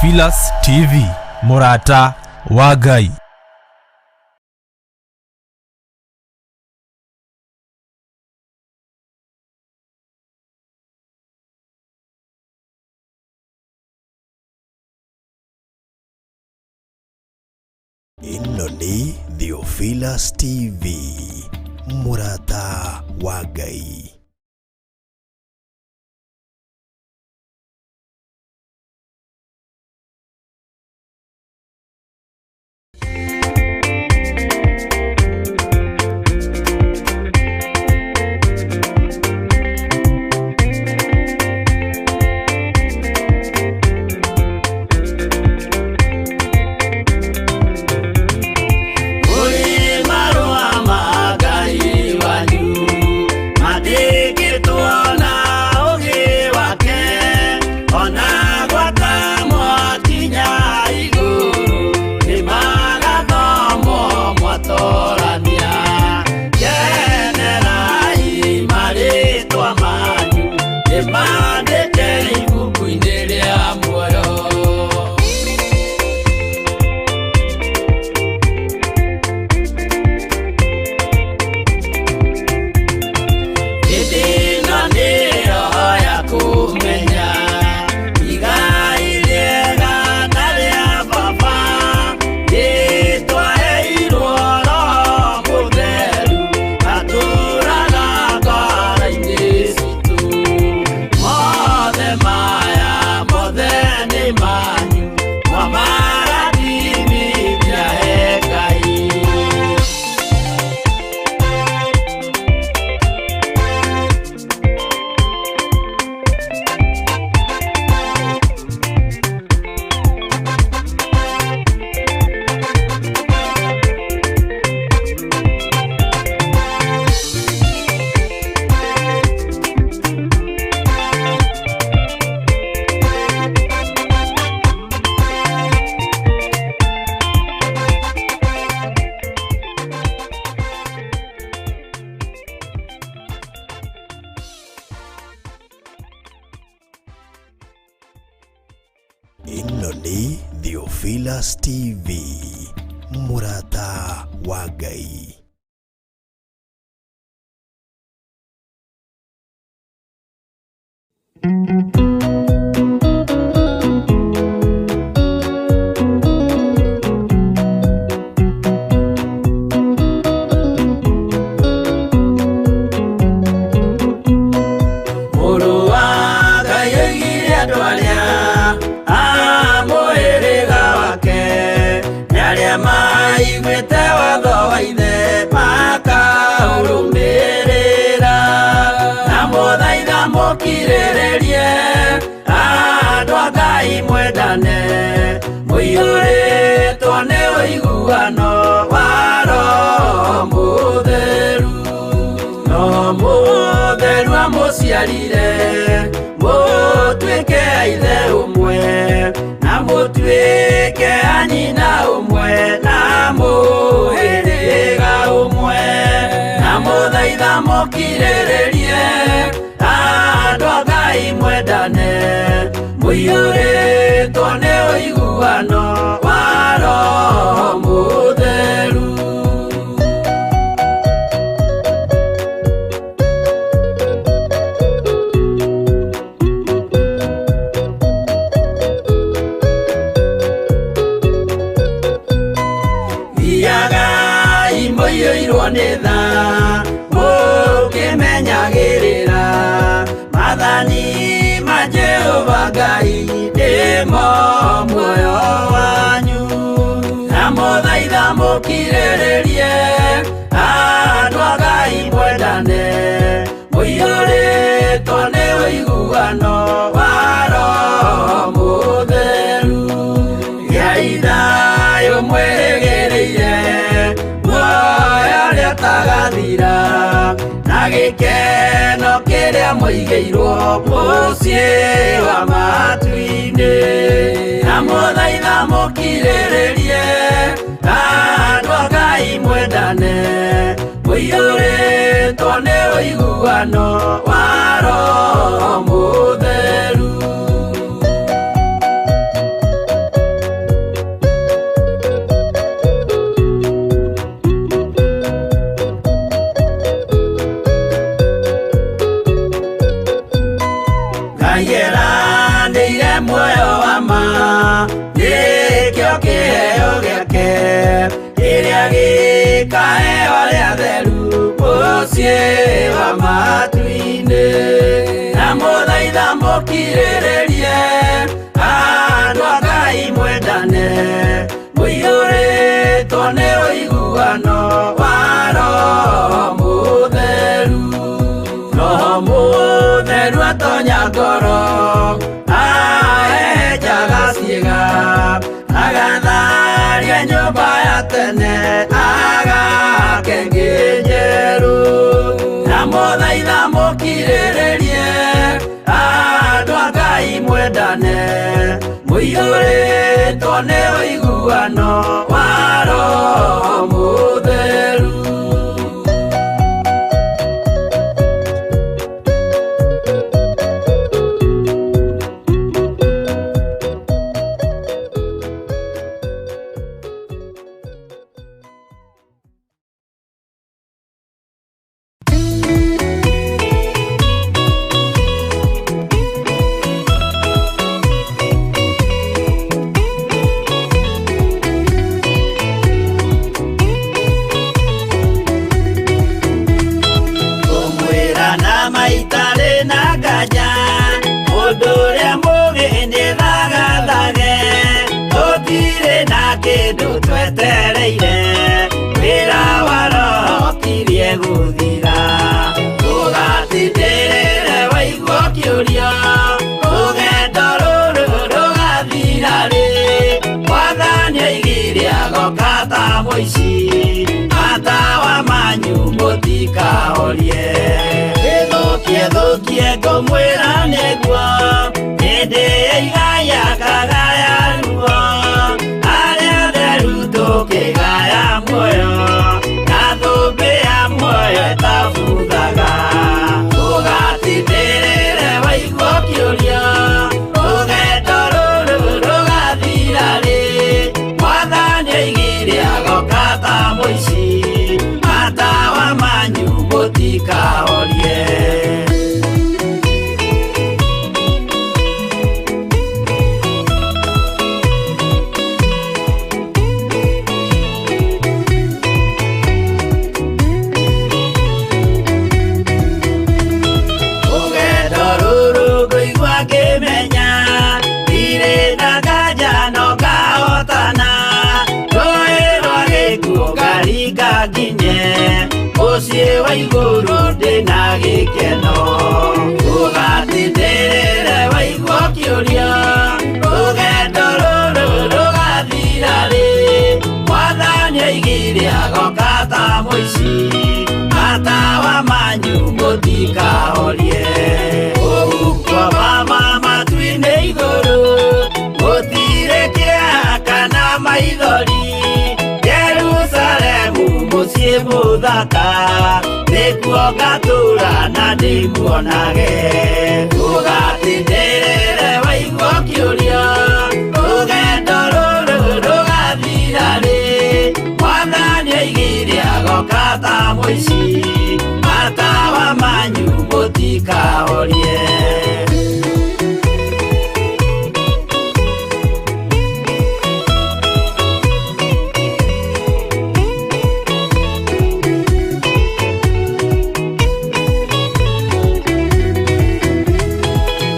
Theophilus TV, mũrata wa Ngai. Ĩno nĩ Theophilus TV, mũrata wa Ngai. Kũrĩ marũa ma Ngai wanyu mandĩkĩtwo na ũũgĩ wake, ona gwata mwakinya igũrũ nĩmagathomwo mwatorania. Kenerai marĩtwa manyu nĩmandĩke ibuku-inĩ rĩa muoyo. Hĩndĩ ĩno nĩyo ya kũmenya igai rĩega na rĩa baba, nĩtwaheirwo Roho Mũtheru atũũraga ngoro-inĩ citũ. Mothe maya mothe nĩ manyu, mwamarathimithia he Ngai. Ĩno nĩ Theophilus TV, mũrata wa Ngai. Mũrũ wa Ngai oigire andũ arĩa a mũhĩrĩga wake nĩ arĩa maiguĩte watho wa ithe makaũrũmĩrĩra. Na mũthaitha mũkirĩrĩrie andũ a Ngai mwendane, mũiyũrĩtwo nĩ ũiguano wa Roho Mũtheru. No mũtheru amũciarire mũtuĩke a ithe ũmwe, na mũtuĩke a nyina ũmwe, na mũhĩrĩga ũmwe. Na mũthaitha mũkirĩrĩrie andũ a Ngai mwendane, mũiyũrĩtwo nĩ ũiguano wa Roho Mũtheru. Thiagai mũiyũirwo nĩ tha, mũkĩmenyagĩrĩra maathani ma Jehova Ngai nĩmo muoyo wanyu. Na mũthaitha mũkirĩrĩrie andũ a Ngai mwendane, mũiyũrĩtwo nĩ ũiguano wa Roho Mũtheru. Gĩai thayũ mwĩrĩgĩrĩire muoyo ũrĩa ũtagathira, na gĩkeno kĩrĩa mũigĩirwo mũciĩ wa matu-inĩ. Na mũthaitha mũkirĩrĩrie andũ a Ngai mwendane, mũiyũrĩtwo nĩ ũiguano wa Roho Mũtheru. arĩa atheru mũciĩ wa matu-inĩ. Ndamũthaitha mũkirĩrĩrie andũ a Ngai mwendane, mũiyũrĩtwo nĩ ũiguano wa Roho Mũtheru. Roho Mũtheru atonya ngoro, ahehenjaga ciĩga, agatharia nyũmba ya tene, agake ĩngĩ njerũ. Ndamũthaitha mũkirĩrĩrie andũ a Ngai mwendane, mũiyũrĩtwo nĩ ũiguano wa Roho Mũtheru. Ngũmwĩra na maitarĩ na nganja, mũndũ ũrĩa mũũgĩ nĩthagathage, tũtirĩ na kĩndũ twetereire, wĩra wa Roho ũkirie gũthira. Ũgatindĩrĩre waigua ũkĩũria, rũgendo rũrũ rũgathira rĩ? Mwathani oigire agoka ta mũici, matawa manyu mũtikahorie. Gĩthũkie thũkie ngũmwĩra nĩguo, hĩndĩ ya igaya kagaya ruo, arĩa atheru tũkĩgaya muoyo, na thũmbĩ ya muoyo ĩtabuthaga. Ũgatindĩrĩre waigua ũkĩũria, rũgendo rũrũ rũgathira rĩ? Mwathani oigire agoka ta mũici, matawa manyu mũtikahorie. Rũgendo rũrũ ngũigua ngĩmenya, ndirĩ na nganja no ngahotana, rũĩ rwa gĩkuũ ngaringa nginye, mũciĩ wa igũrũ ndĩna gĩkeno. Ũgatindĩrĩre waigua ũkĩũria, rũgendo rũrũ rũgathira rĩ? Mwathani oigire agoka ta mũici, matawa manyu mũtikahorie. Ũhuko wa matu-inĩ igũrũ, gũtirĩ kĩeha kana maithori, Jerusalemu mũciĩ mũthaka, nĩkuo ngatũũra na ndĩmuonage. Ũgatindĩrĩre waigua ũkĩũria, rũgendo rũrũ rũgathira rĩ? Mwathani oigire agoka ta mũici, matawa manyu mũtikahorie.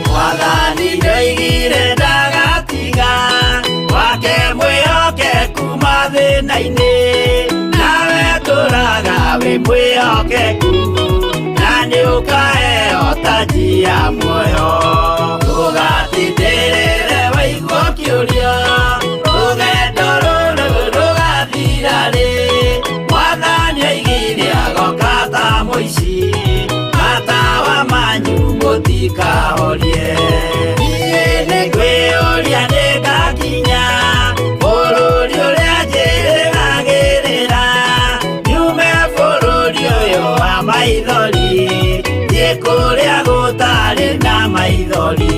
Mwathani nĩoigire ndagatiga, wake mwĩhokeku mathĩna-inĩ, nawe tũraga wĩ mwĩhokeku, na nĩũkaheo taji ya muoyo. Ũgatindĩrĩre waigua ũkĩũria, rũgendo rũrũ rũgathira rĩ? Mwathani oigire agoka ta mũici, matawa manyu mũtikahorie. Niĩ nĩngwĩyũria nĩngakinya bũrũri ũrĩa njĩrĩgagĩrĩra, nyume bũrũri ũyũ wa maithori, thiĩ kũrĩa gũtarĩ na maithori.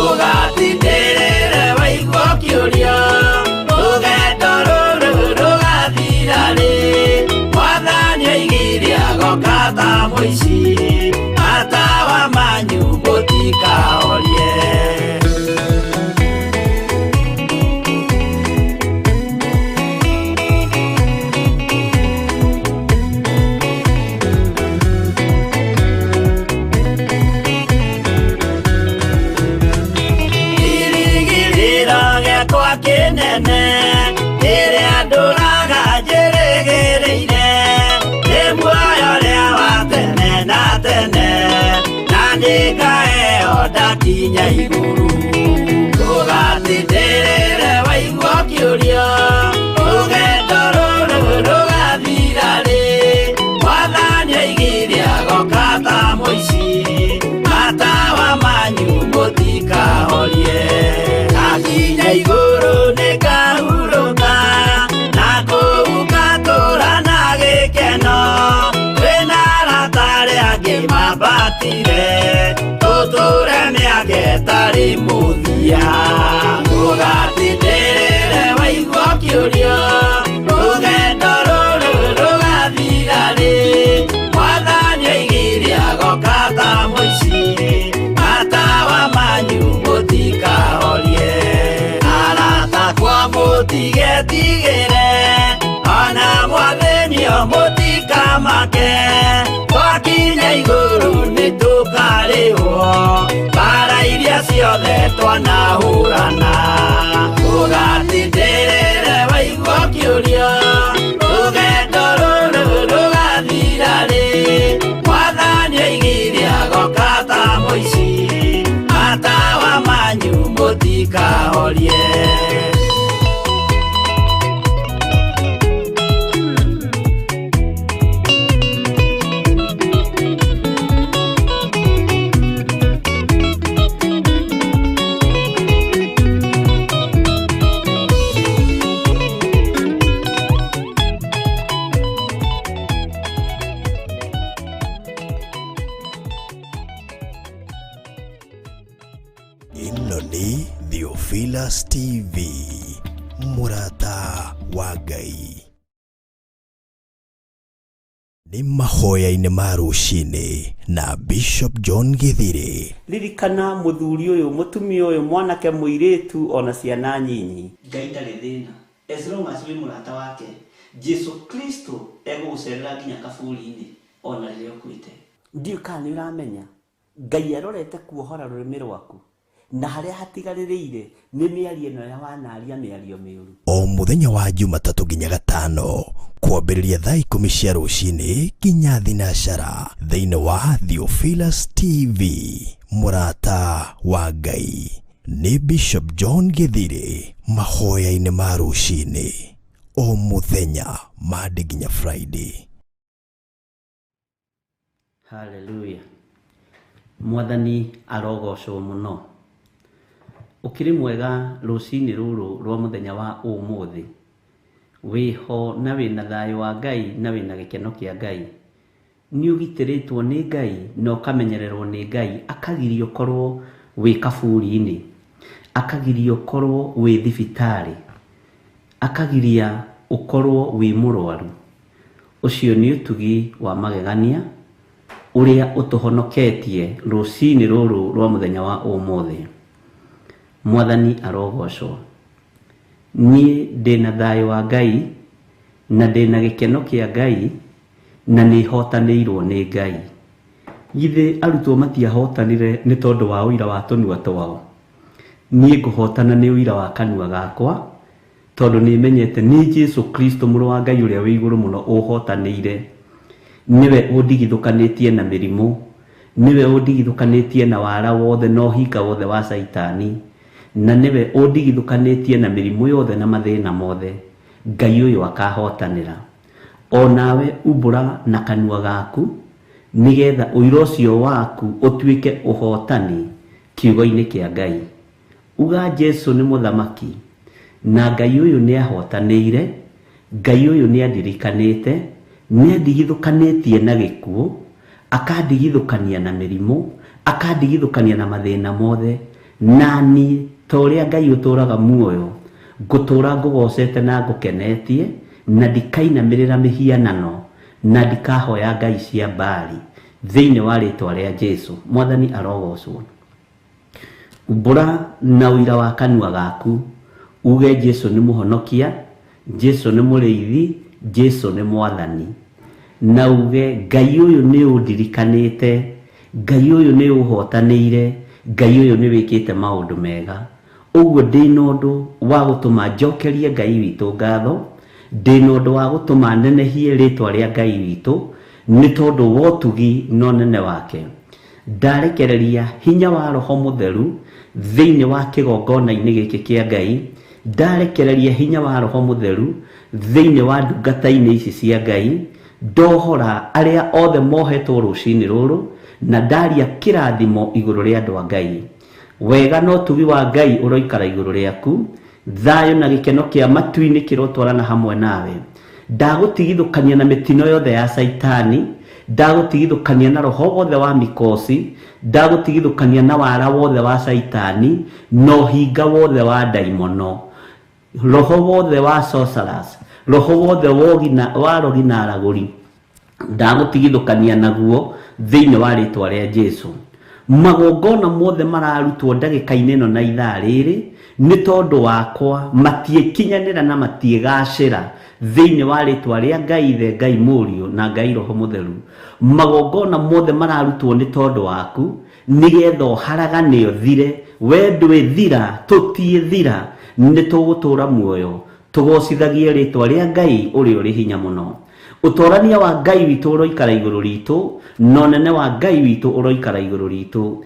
Ũgatindĩrĩre waigua ũkĩũria, rũgendo rũrũ rũgathira rĩ? Mwathani oigire agoka ta mũici, matawa manyu mũtikahorie. Nĩngaheo ndakinya igũrũ. Ndũgatindĩrĩre waigua ũkĩũria, rũgendo rũrũ rũgathira rĩ? Mwathani oigire agoka ta mũici, matawa manyu mũtikahorie. Ndakinya igũrũ nĩngahurũka, na kũu ngatũũra na gĩkeno. Twĩna arata arĩa angĩ mambatire, tũtũũre mĩaka ĩtarĩ mũthia. Ndũgatindĩrĩre waigua ũkĩũria, rũgendo rũrũ rũgathira rĩ? Mwathani oigire agoka ta mũici, matawa manyu mũtikahorie. Arata akwa mũtigetigĩre, ona mwathĩnio mũtikamake. Twakinya igũrũ nĩtũkarĩhwo mbara iria ciothe twanahũrana. Ndũgatindĩrĩre waigua ũkĩũria, rũgendo rũrũ rũgathira rĩ? Mwathani oigire agoka ta mũici, matawa manyu mũtikahorie. Ĩno nĩ Theophilus TV, mũrata wa Ngai. Nĩ mahoya-inĩ ma rũcinĩ na Bishop John Githiri. Ririkana muthuri uyu, mutumia uyu, mwanake, muiritu ona ciana nyinyi. Ngai ndarĩ thĩna as long as wĩ mũrata wake. Jesu Kristo egũgũcerera nginya kaburi-inĩ ona rĩrĩa ũkuĩte. Ndiũ kana nĩ ũramenya Ngai arorete kuohora rũrĩmĩ rwaku na harĩa hatigarĩrĩire nĩ mĩario ĩno ya wanaria mĩario mĩũru. O mũthenya wa Jumatatũ nginya Gatano kwambĩrĩria thaa 10 cia rũcinĩ nginya thinacara thĩinĩ wa Theophilus TV, mũrata wa Ngai. Nĩ Bishop John Githiri mahoya-inĩ ma rũcinĩ o mũthenya Monday nginya Friday. Haleluya. Mwathani arogocwo mũno. Ũkĩrĩ mwega rũcinĩ rũrũ rwa mũthenya wa ũmũthĩ. Wĩho na wĩna thayũ wa Ngai na wĩna gĩkeno kĩa Ngai. Nĩ ũgitĩrĩtwo nĩ Ngai na ũkamenyererwo nĩ Ngai, akagiria ũkorwo wĩ kaburi-inĩ, akagiria ũkorwo wĩ thibitarĩ, akagiria ũkorwo wĩ mũrwaru. Ũcio nĩ ũtugi wa magegania ũrĩa ũtũhonoketie rũcinĩ rũrũ rwa mũthenya wa ũmũthĩ. Mwathani arogocwo. Niĩ ndĩna thayũ wa Ngai na ndĩna gĩkeno kĩa Ngai na nĩhotanĩirwo nĩ Ngai. Githĩ arutwo matiahotanire nĩ tondũ wa ũira wa tũnua twao? Niĩ ngũhotana nĩ ũira wa kanua gakwa, tondũ nĩmenyete nĩ Jesu Kristo mũrũ wa Ngai ũrĩa wĩ igũrũ mũno ũhotanĩire. Nĩwe ũndigithũkanĩtie na mĩrimũ, nĩwe ũndigithũkanĩtie na wara wothe na ũhinga wothe wa Caitani, na nĩwe ũndigithũkanĩtie na mĩrimũ yothe na mathĩna mothe. Ngai ũyũ akahotanĩra. O nawe umbũra na kanua gaku nĩgetha ũira ũcio waku ũtuĩke ũhotani kiugo-inĩ kĩa Ngai. Uga Jesu nĩ mũthamaki na Ngai ũyũ nĩahotanĩire, Ngai ũyũ nĩandirikanĩte, nĩandigithũkanĩtie na gĩkuũ, akandigithũkania na mĩrimũ, akandigithũkania na mathĩna mothe. Na niĩ ta ũrĩa Ngai ũtũũraga muoyo, ngũtũũra ngũgocete na ngũkenetie, na ndikainamĩrĩra mĩhianano, na ndikahoya ngai cia Baali, thĩinĩ wa rĩtwa rĩa Jesu. Mwathani arogocwo. Umbũra na ũira wa kanua gaku, uge Jesu nĩ mũhonokia, Jesu nĩ mũrĩithi, Jesu nĩ mwathani. Na uge Ngai ũyũ nĩ ũndirikanĩte, Ngai ũyũ nĩ ũhotanĩire, Ngai ũyũ nĩ wĩkĩte maũndũ mega. Ũguo ndĩna ũndũ wa gũtũma njokerie Ngai witũ ngatho, ndĩna ũndũ wa gũtũma nenehie rĩtwa rĩa Ngai witũ, nĩ tondũ wa ũtugi na ũnene wake. Ndarekereria hinya wa Roho Mũtheru thĩinĩ wa kĩgongona-inĩ gĩkĩ kĩa Ngai. Ndarekereria hinya wa Roho Mũtheru thĩinĩ wa ndungata-inĩ ici cia Ngai. Ndohora arĩa othe mohetwo rũcinĩ rũrũ na ndaria kĩrathimo igũrũ rĩa andũ a Ngai. Wega na ũtugi wa Ngai ũroikara igũrũ rĩaku, thayũ na gĩkeno kĩa matu-inĩ kĩrotwarana hamwe nawe. Ndagũtigithũkania na mĩtino yothe ya Caitani, ndagũtigithũkania na roho wothe wa mikosi, ndagũtigithũkania na wara wothe wa Caitani, na ũhinga wothe wa ndaimono, roho wothe wa sorcerers, roho wothe wa rogi na aragũri, ndagũtigithũkania naguo thĩinĩ wa rĩtwa rĩa Jesu. Magongona mothe mararutwo ndagĩka-inĩ ĩno na ithaa rĩrĩ nĩ tondũ wakwa matiĩkinyanĩra na matiĩgacĩra thĩinĩ wa rĩtwa rĩa Ngai Ithe, Ngai Mũriũ na Ngai Roho Mũtheru. Magongona mothe mararutwo nĩ tondũ waku nĩgetha ũharagane ũthire, we ndwĩthira, tũtiĩthira, nĩ tũgũtũra muoyo tũgocithagie rĩtwa rĩa Ngai ũrĩa ũrĩ hinya mũno. Ũtorania wa Ngai witũ ũroikara igũrũ ritũ, na ũnene wa Ngai witũ ũroikara igũrũ ritũ.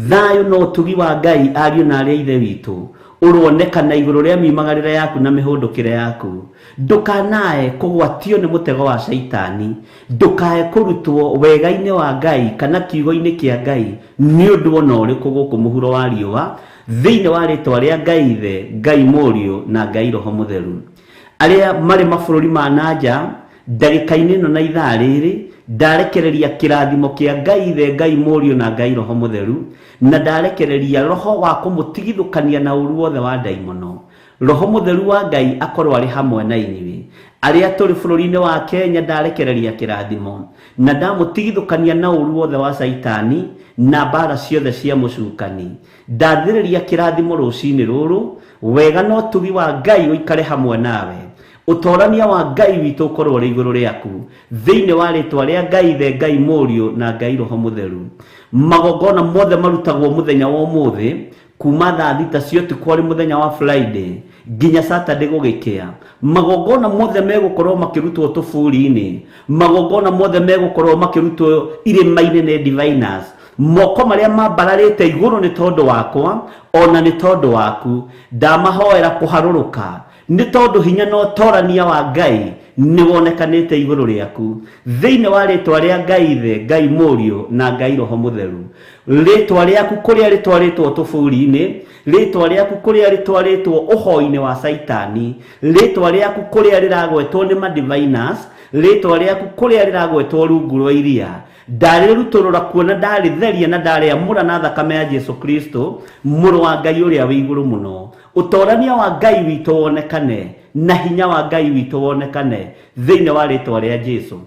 Thayũ na ũtugi wa Ngai ariũ na arĩa ithe witũ ũronekana igũrũ rĩa miumagarĩre yaku na mĩhũndũkĩre yaku. Ndũkanae kũgwatio nĩ mũtego wa Caitani, ndũkae kũrutwo wega-inĩ wa Ngai kana kiugo-inĩ kĩa Ngai nĩ ũndũ ona ũrĩkũ gũkũ mũhuro wa riũa, thĩinĩ wa rĩtwa rĩa Ngai Ithe, Ngai Mũriũ na Ngai Roho Mũtheru. Arĩa marĩ mabũrũri ma nanja ndagĩka-inĩ ĩno na ithaa rĩrĩ ndarekereria kĩrathimo kĩa Ngai Ithe, Ngai Mũriũ na Ngai Roho Mũtheru, na ndarekereria roho wa kũmũtigithũkania na ũru wothe wa ndaimono. Roho Mũtheru wa Ngai akorwo arĩ hamwe na inyuĩ. Arĩa tũrĩ bũrũri-inĩ wa Kenya ndarekereria kĩrathimo na ndamũtigithũkania na ũru wothe wa Caitani na mbara ciothe cia mũcukani. Ndathĩrĩria kĩrathimo rũcinĩ rũrũ, wega na ũtugi wa Ngai ũikare hamwe nawe. Ũtorania wa Ngai witũ ũkorwo ũrĩ igũrũ rĩaku thĩinĩ wa rĩtwa rĩa Ngai Ithe, Ngai Mũriũ na Ngai Roho Mũtheru. Magongona mothe marutagwo mũthenya wa ũmũthĩ kuma thaa 6 cia ũtukũ arĩ mũthenya wa Friday nginya Saturday gũgĩkĩa. Magongona mothe megũkorwo makĩrutwo tũburi-inĩ, magongona mothe megũkorwo makĩrutwo irĩma-inĩ nĩ diviners. Moko marĩa mambararĩte igũrũ nĩ tondũ wakwa ona nĩ tondũ waku, ndamahoera kũharũrũka nĩ tondũ hinya na ũtorania wa Ngai nĩ wonekanĩte igũrũ rĩaku thĩinĩ wa rĩtwa rĩa Ngai Ithe, Ngai Mũriũ na Ngai Roho Mũtheru. Rĩtwa rĩaku kũrĩa rĩtwarĩtwo tũburi-inĩ, rĩtwa rĩaku kũrĩa rĩtwarĩtwo ũhoi-inĩ wa Caitani, rĩtwa rĩaku kũrĩa rĩragwetwo nĩ madiviners, rĩtwa rĩaku kũrĩa rĩragwetwo rungu rwa iria, ndarĩrutũrũra kuona ndarĩtheria na ndarĩamũra na thakame ya Jesu Kristo mũrũ wa Ngai ũrĩa wĩ igũrũ mũno. Ũtorania wa Ngai witũ wonekane na hinya wa Ngai witũ wonekane thĩinĩ wa rĩtwa rĩa Jesu.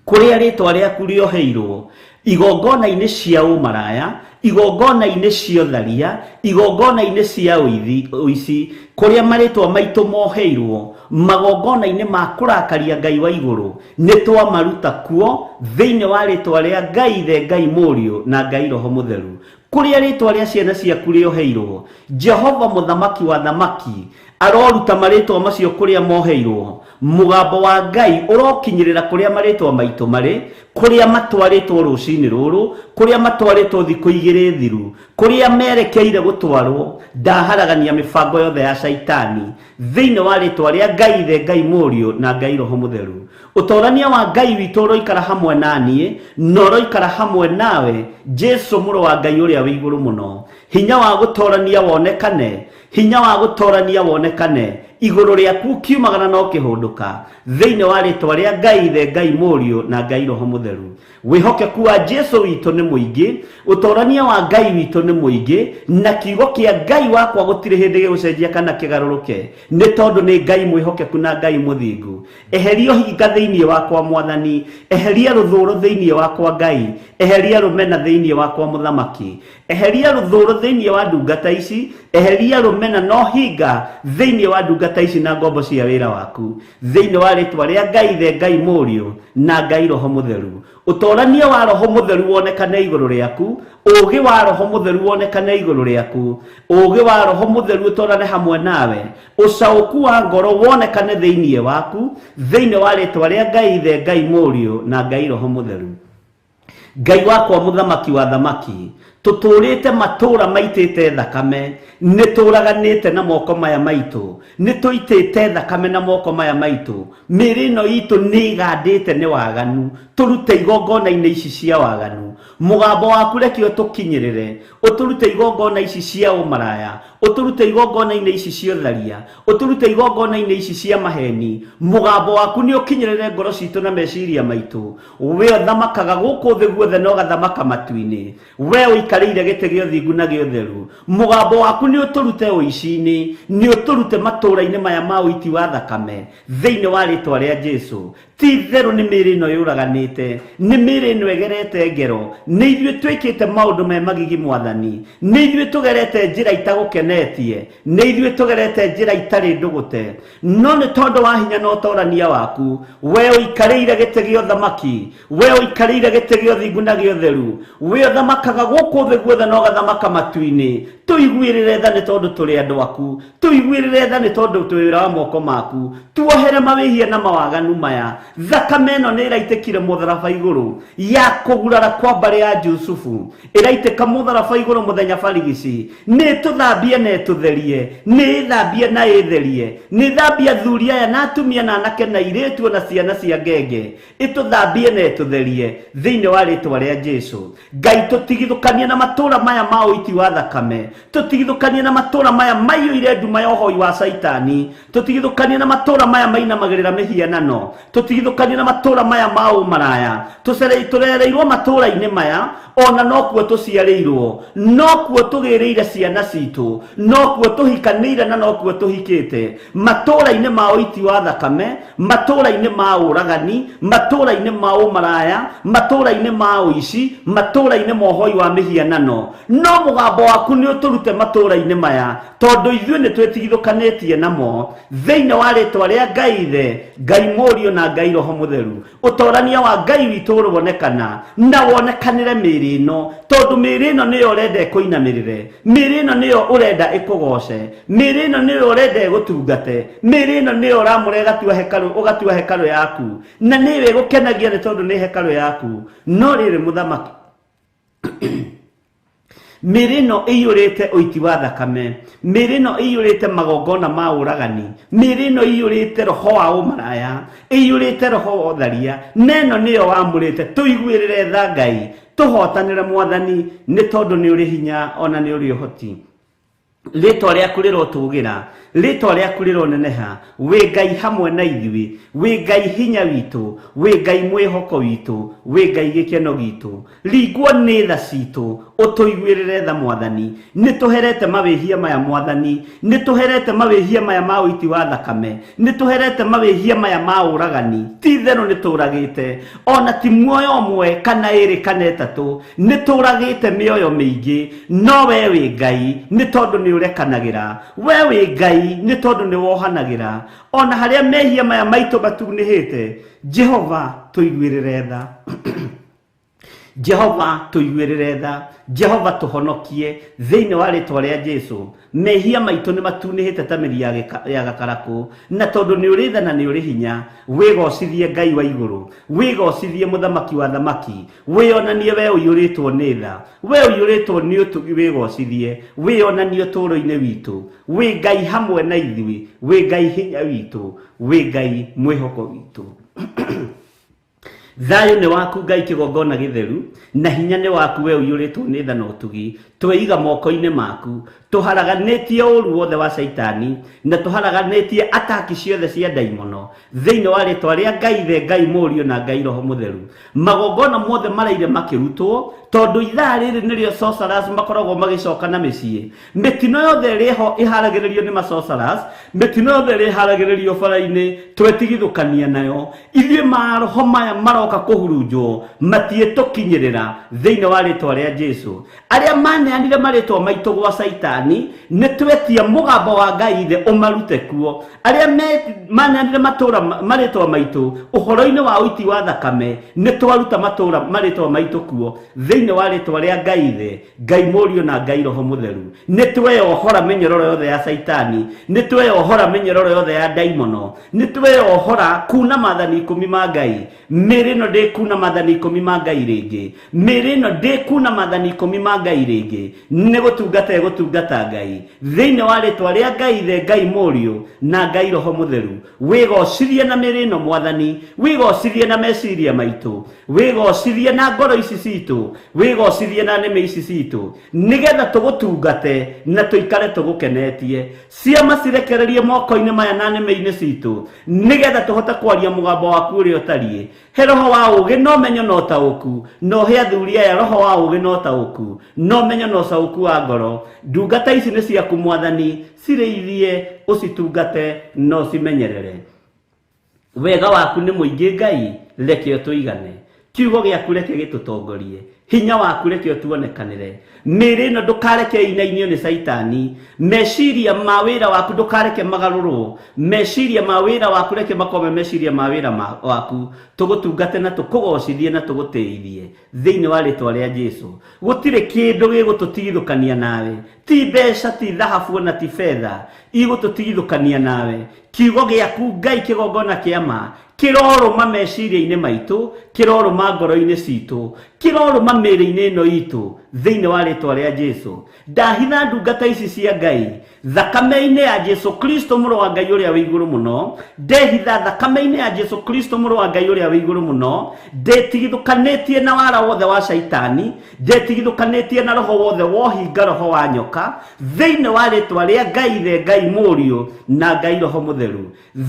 Kũrĩa rĩtwa rĩaku rĩoheirwo igongona-inĩ cia ũmaraya, igongona-inĩ cia ũtharia, igongona-inĩ cia ũici, kũrĩa marĩtwa maitũ moheirwo magongona-inĩ ma kũrakaria Ngai wa igũrũ, nĩ twamaruta kuo thĩinĩ wa rĩtwa rĩa Ngai Ithe, Ngai Mũriũ na Ngai Roho Mũtheru. Kũrĩa rĩtwa rĩa ciana ciaku rĩoheirwo, Jehova mũthamaki wa thamaki aroruta marĩtwa macio kũrĩa moheirwo. Mũgambo wa Ngai ũrokinyĩrĩra kũrĩa marĩtwa maitũ marĩ, kũrĩa matwarĩtwo rũcinĩ rũrũ, kũrĩa matwarĩtwo thikũ igĩrĩ thiru, kũrĩa merekeire gũtwarwo. Ndaharagania mĩbango yothe ya Caitani thĩinĩ wa rĩtwa rĩa Ngai Ithe, Ngai Mũriũ na Ngai Roho Mũtheru. Ũtorania wa Ngai witũ ũroikara hamwe na niĩ na ũroikara hamwe nawe, Jesu mũrũ wa Ngai ũrĩa wĩ igũrũ mũno. Hinya wa gũtorania wonekane, hinya wa gũtorania wonekane igũrũ rĩaku ũkiumagara na ũkĩhũndũka thĩinĩ wa rĩtwa rĩa Ngai Ithe, Ngai Mũriũ na Ngai Roho Mũtheru. Wĩhokeku wa Jesu witũ nĩ mũingĩ, ũtorania wa Ngai witũ nĩ mũingĩ, na kiugo kĩa Ngai wakwa gũtirĩ hĩndĩ gĩgũcenjia kana kĩgarũrũke, nĩ tondũ nĩ Ngai mwĩhokeku na Ngai mũthingu. Eheria ũhinga thĩinĩ wakwa Mwathani, eheria rũthũũro thĩinĩ wakwa Ngai, eheria rũmena thĩinĩ wakwa Mũthamaki, eheria rũthũũro thĩinĩ wa ndungata ici, eheria rũmena na ũhinga thĩinĩ wa ndungata ici na ngombo cia wĩra waku thĩinĩ wa rĩtwa rĩa Ngai Ithe, Ngai Mũriũ na Ngai Roho Mũtheru. Ũtorania wa Roho Mũtheru wonekane igũrũ rĩaku, ũũgĩ wa Roho Mũtheru wonekane igũrũ rĩaku, ũũgĩ wa Roho Mũtheru ũtorane hamwe nawe, ũcaũku wa ngoro wonekane thĩinĩ waku thĩinĩ wa rĩtwa rĩa Ngai Ithe, Ngai Mũriũ na Ngai Roho Mũtheru. Ngai wakwa mũthamaki wa thamaki, tũtũrĩte matũra maitĩte thakame, nĩtũraganĩte na moko maya maitũ, nĩtũitĩte thakame na moko maya maitũ, mĩĩrĩ ĩno itũ nĩĩgandĩte nĩ waganu, tũrute igongona-inĩ ici cia waganu. Mũgambo waku reke ũtũkinyĩrĩre, ũtũrute igongona ici cia ũmaraya, ũtũrute igongona-inĩ ici cia ũtharia, ũtũrute igongona-inĩ ici cia maheni. Mũgambo waku nĩ ũkinyĩrĩre ngoro citũ na meciria maitũ. We ũthamakaga gũkũ thĩ guothe na ũgathamaka matu-inĩ, we ũikarĩire gĩtĩ gĩa ũthingu na gĩa ũtheru. Mũgambo waku nĩ ũtũrute ũici-inĩ, nĩ ũtũrute matũũra-inĩ maya ma ũiti wa thakame, thĩinĩ wa rĩtwa rĩa Jesu. Ti itherũ nĩ mĩĩrĩ ĩno yũraganĩte, nĩ mĩĩrĩ ĩno ĩgerete ngero, nĩ ithuĩ twĩkĩte maũndũ me magigi mwathani, nĩ ithuĩ tũgerete njĩra itagũkenetie, nĩ ithuĩ tũgerete njĩra itarĩ ndũgũte, no nĩ tondũ wa hinya na ũtorania waku, we ũikarĩire gĩtĩ gĩa ũthamaki, we ũikarĩire gĩtĩ gĩa ũthingu na gĩa ũtheru, we ũthamakaga gũkũ thĩ guothe na ũgathamaka matu-inĩ. Tũiguĩrĩre tha nĩ tondũ tũrĩ andũ aku, tũiguĩrĩre tha nĩ tondũ twĩ wĩra wa moko maku, tuohere mawĩhia na mawaganu maya. Thakame ĩno nĩ ĩraitĩkire mũtharaba igũrũ ya kũgurara kwa mbarĩ ya Jusufu, ĩraitĩka mũtharaba igũrũ mũthenya barigici, nĩ ĩtũthambie na ĩtũtherie, nĩ ĩthambie na ĩtherie, nĩ ĩthambie athuri aya na atumia na anake na airĩtu na ciana cia ngenge, ĩtũthambie na ĩtũtherie thĩinĩ wa rĩtwa rĩa Jesu. Ngai, tũtigithũkanie na matũũra maya ma ũiti wa thakame, tũtigithũkanie na matũũra maya maiyũire nduma ya ũhoi wa Caitani, tũtigithũkanie na matũũra maya mainamagĩrĩra mĩhianano, tũtigithũkanie na matũũra maya ma ũmaraya. Tũrereirwo matũũra-inĩ maya, ona nokuo tũciarĩirwo, nokuo tũgĩrĩire ciana citũ, nokuo tũhikanĩire na nokuo tũhikĩte, matũũra-inĩ ma ũiti wa thakame, matũũra-inĩ ma ũragani, matũũra-inĩ ma ũmaraya, matũũra-inĩ ma ũici, matũũra-inĩ ma ũhoi wa mĩhianano. No mũgambo waku nĩ ũtũrute matũũra-inĩ maya, tondũ ithuĩ nĩ twĩtigithũkanĩtie namo, thĩinĩ wa rĩtwa rĩa Ngai Ithe, Ngai Mũriũ na Ngai Roho Mũtheru. Ũtorania wa Ngai witũ ũronekana na wonekanĩre mĩĩrĩ ĩno, tondũ mĩĩrĩ ĩno nĩyo ũrenda ĩkũinamĩrĩre, mĩĩrĩ ĩno nĩyo ũrenda ĩkũgoce, mĩĩrĩ ĩno nĩyo ũrenda ĩgũtungate, mĩĩrĩ ĩno nĩyo ũramũra ĩgatua hekarũ, ũgatua hekarũ yaku, na nĩyo ĩgũkenagia nĩ tondũ nĩ hekarũ yaku. No rĩrĩ mũthamaki, mĩĩrĩ ĩno ĩiyũrĩte ũiti wa thakame, mĩĩrĩ ĩno ĩiyũrĩte magongona ma ũragani, mĩĩrĩ ĩno ĩiyũrĩte roho wa ũmaraya, ĩiyũrĩte roho wa ũtharia, na ĩno nĩyo wamũrĩte. Tũiguĩrĩre tha Ngai, tũhotanĩre mwathani, nĩ tondũ nĩ ũrĩ hinya ona nĩ ũrĩ ũhoti. Rĩtwa rĩaku rĩrotũgĩra, rĩtwa rĩaku rĩroneneha, wĩ Ngai hamwe na ithuĩ, wĩ Ngai hinya witũ, wĩ Ngai mwĩhoko witũ, wĩ Ngai gĩkeno gitũ. Ringwo nĩ tha citũ, ũtũiguĩrĩre tha mwathani. Nĩ tũherete mawĩhia maya mwathani, nĩ tũherete mawĩhia maya ma ũiti wa thakame, nĩ tũherete mawĩhia maya ma ũragani. Ti itherũ nĩ tũragĩte, ona ti muoyo ũmwe kana ĩrĩ kana ĩtatũ, nĩ tũragĩte mĩoyo mĩingĩ, no we wĩ Ngai nĩ tondũ nĩ ũrekanagĩra, we wĩ Ngai nĩ tondũ nĩ wohanagĩra. Ona harĩa mehia maya maitũ matunĩhĩte, Jehova tũiguĩrĩre tha. Jehova tũiguĩrĩre tha, Jehova tũhonokie thĩinĩ wa rĩtwa rĩa Jesu. Mehia maitũ nĩ matunĩhĩte ta mĩri ya gakarakũ, na tondũ nĩ ũrĩ tha na nĩ ũrĩ hinya, wĩgocithie Ngai wa igũrũ, wĩgocithie mũthamaki wa thamaki, wĩonanie we ũiyũrĩtwo nĩ tha, we ũiyũrĩtwo nĩ ũtugi, wĩgocithie, wĩonanie ũtũũro-inĩ witũ. Wĩ Ngai hamwe na ithuĩ, wĩ Ngai hinya witũ, wĩ Ngai mwĩhoko witũ. Thayũ nĩ waku Ngai kĩgongona gĩtheru, na hinya nĩ waku we ũiyũrĩtwo nĩ tha na ũtugi. Tweiga moko-inĩ maku, tũharaganĩtie ũũru wothe wa Caitani, na tũharaganĩtie ataki ciothe cia ndaimono, thĩinĩ wa rĩtwa rĩa Ngai Ithe, Ngai Mũriũ na Ngai Roho Mũtheru. Magongona mothe maraire makĩrutwo, tondũ ithaa rĩrĩ nĩrĩo sorcerers makoragwo magĩcoka na mĩciĩ. Mĩtino yothe ĩrĩ ho ĩharagĩrĩrio nĩ ma-sorcerers, mĩtino yothe ĩrĩa ĩharagĩrĩrio bara-inĩ twetigithũkania nayo. Ithuĩ maroho maya maroka kũhurunjwo matiĩtũkinyĩrĩra thĩinĩ wa rĩtwa rĩa Jesu. Arĩa maneanire marĩtwa maitũ gwa Caitani, nĩ twetia mũgambo wa Ngai Ithe ũmarute kuo. Arĩa maneanire matũra marĩtwa maitũ ũhoro-inĩ wa ũiti wa thakame, nĩ twaruta matũra marĩtwa maitũ kuo thĩinĩ wa rĩtwa rĩa Ngai Ithe, Ngai Mũriũ na Ngai Roho Mũtheru. Nĩ tweyohora mĩnyororo yothe ya Caitani, nĩ tweyohora mĩnyororo yothe ya ndaimono, nĩ tweyohora kuna maathani 10 ma Ngai. Mĩĩrĩ Mĩĩrĩ ĩno ndĩkuna maathani 10 ma Ngai rĩngĩ. Mĩĩrĩ ĩno ndĩkuna maathani 10 ma Ngai rĩngĩ. Nĩ gũtungata ĩgũtungata Ngai thĩinĩ wa rĩtwa rĩa Ngai Ithe, Ngai Mũriũ na Ngai Roho Mũtheru. Wĩgocithie na mĩĩrĩ ĩno Mwathani, wĩgocithie na meciria maitũ, wĩgocithie na ngoro ici citũ, wĩgocithie na nĩmĩ ici citũ, nĩgetha tũgũtungate na tũikare tũgũkenetie. Ciama cirekererie moko-inĩ maya na nĩmĩ-inĩ citũ, nĩgetha tũhote kwaria mũgambo waku ũrĩa ũtariĩ. He roho wa ũũgĩ na ũmenyo na ũtaũku, na ũhe athuri aya roho wa ũũgĩ na ũtaũku, na ũmenyo na ũcaũku wa ngoro. Ndungata ici nĩ ciaku Mwathani, cirĩithie, ũcitungate na ũcimenyerere. Wega waku nĩ mũingĩ Ngai, reke ũtũigane. Kiugo gĩaku reke gĩtũtongorie. Hinya waku reke ũtuonekanĩre. Mĩĩrĩ ĩno ndũkareke ĩinainio nĩ Caitani. Meciria ma wĩra waku ndũkareke magarũrwo. Meciria ma wĩra waku reke makome meciria ma wĩra waku. Tũgũtungate na tũkũgocithie na tũgũtĩithie thĩinĩ wa rĩtwa rĩa Jesu. Gũtirĩ kĩndũ gĩgũtũtigithũkania nawe. Ti mbeca, ti thahabu ona ti betha igũtũtigithũkania nawe. Kiugo gĩaku Ngai kĩgongona kĩa ma kĩrorũma meciria-inĩ maitũ, kĩrorũma ngoro-inĩ citũ, kĩrorũma mĩĩrĩ-inĩ ĩno itũ thĩinĩ wa rĩtwa rĩa Jesu. Ndahitha ndungata ici cia Ngai thakame-inĩ ya Jesu Kristo mũrũ wa Ngai ũrĩa wĩ igũrũ mũno. Ndehitha thakame-inĩ ya Jesu Kristo mũrũ wa Ngai ũrĩa wĩ igũrũ mũno. Ndetigithũkanĩtie na wara wothe wa Caitani, ndetigithũkanĩtie na roho wothe wohinga, roho wa nyoka, thĩinĩ wa rĩtwa rĩa Ngai Ithe, Ngai Mũriũ na Ngai Roho Mũtheru.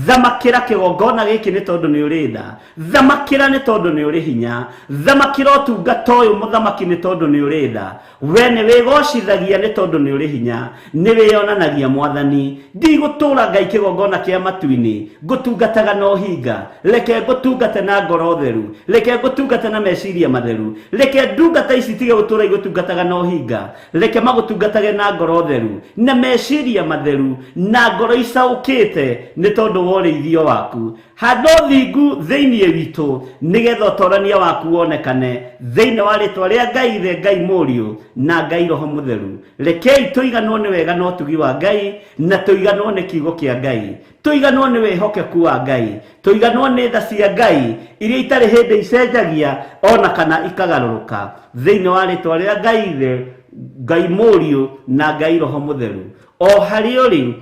Thamakĩra kĩgongona gĩkĩ nĩ tondũ nĩ ũrĩ tha. Thamakĩra nĩ tondũ nĩ ũrĩ hinya. Thamakĩra ũtungata ũyũ mũthamaki nĩ tondũ nĩ ũrĩ tha. We nĩ wĩgocithagia nĩ tondũ nĩ ũrĩ hinya. Nĩ wĩyonanagia Mwathani. Ndigũtũra Ngai kĩgongona kĩa matu-inĩ ngũtungataga na ũhinga. Reke ngũtungate na ngoro theru. Reke ngũtungate na meciria matheru. Reke ndungata ici itige gũtũra igũtungataga na ũhinga. Reke magũtungatage na ngoro theru na meciria matheru na ngoro icaũkĩte nĩ tondũ wa ũrĩithio waku. Handa ũthingu thĩinĩ witũ nĩgetha ũtorania waku wonekane thĩinĩ wa rĩtwa rĩa Ngai Ithe, Ngai Mũriũ na Ngai Roho Mũtheru. Rekei tũiganwo nĩ wega na ũtugi wa Ngai, na tũiganwo nĩ kiugo kĩa Ngai, tũiganwo nĩ wĩhokeku wa Ngai, tũiganwo nĩ tha cia Ngai iria itarĩ hĩndĩ icenjagia ona kana ikagarũrũka, thĩinĩ wa rĩtwa rĩa Ngai Ithe, Ngai Mũriũ na Ngai Roho Mũtheru. O harĩa ũrĩ,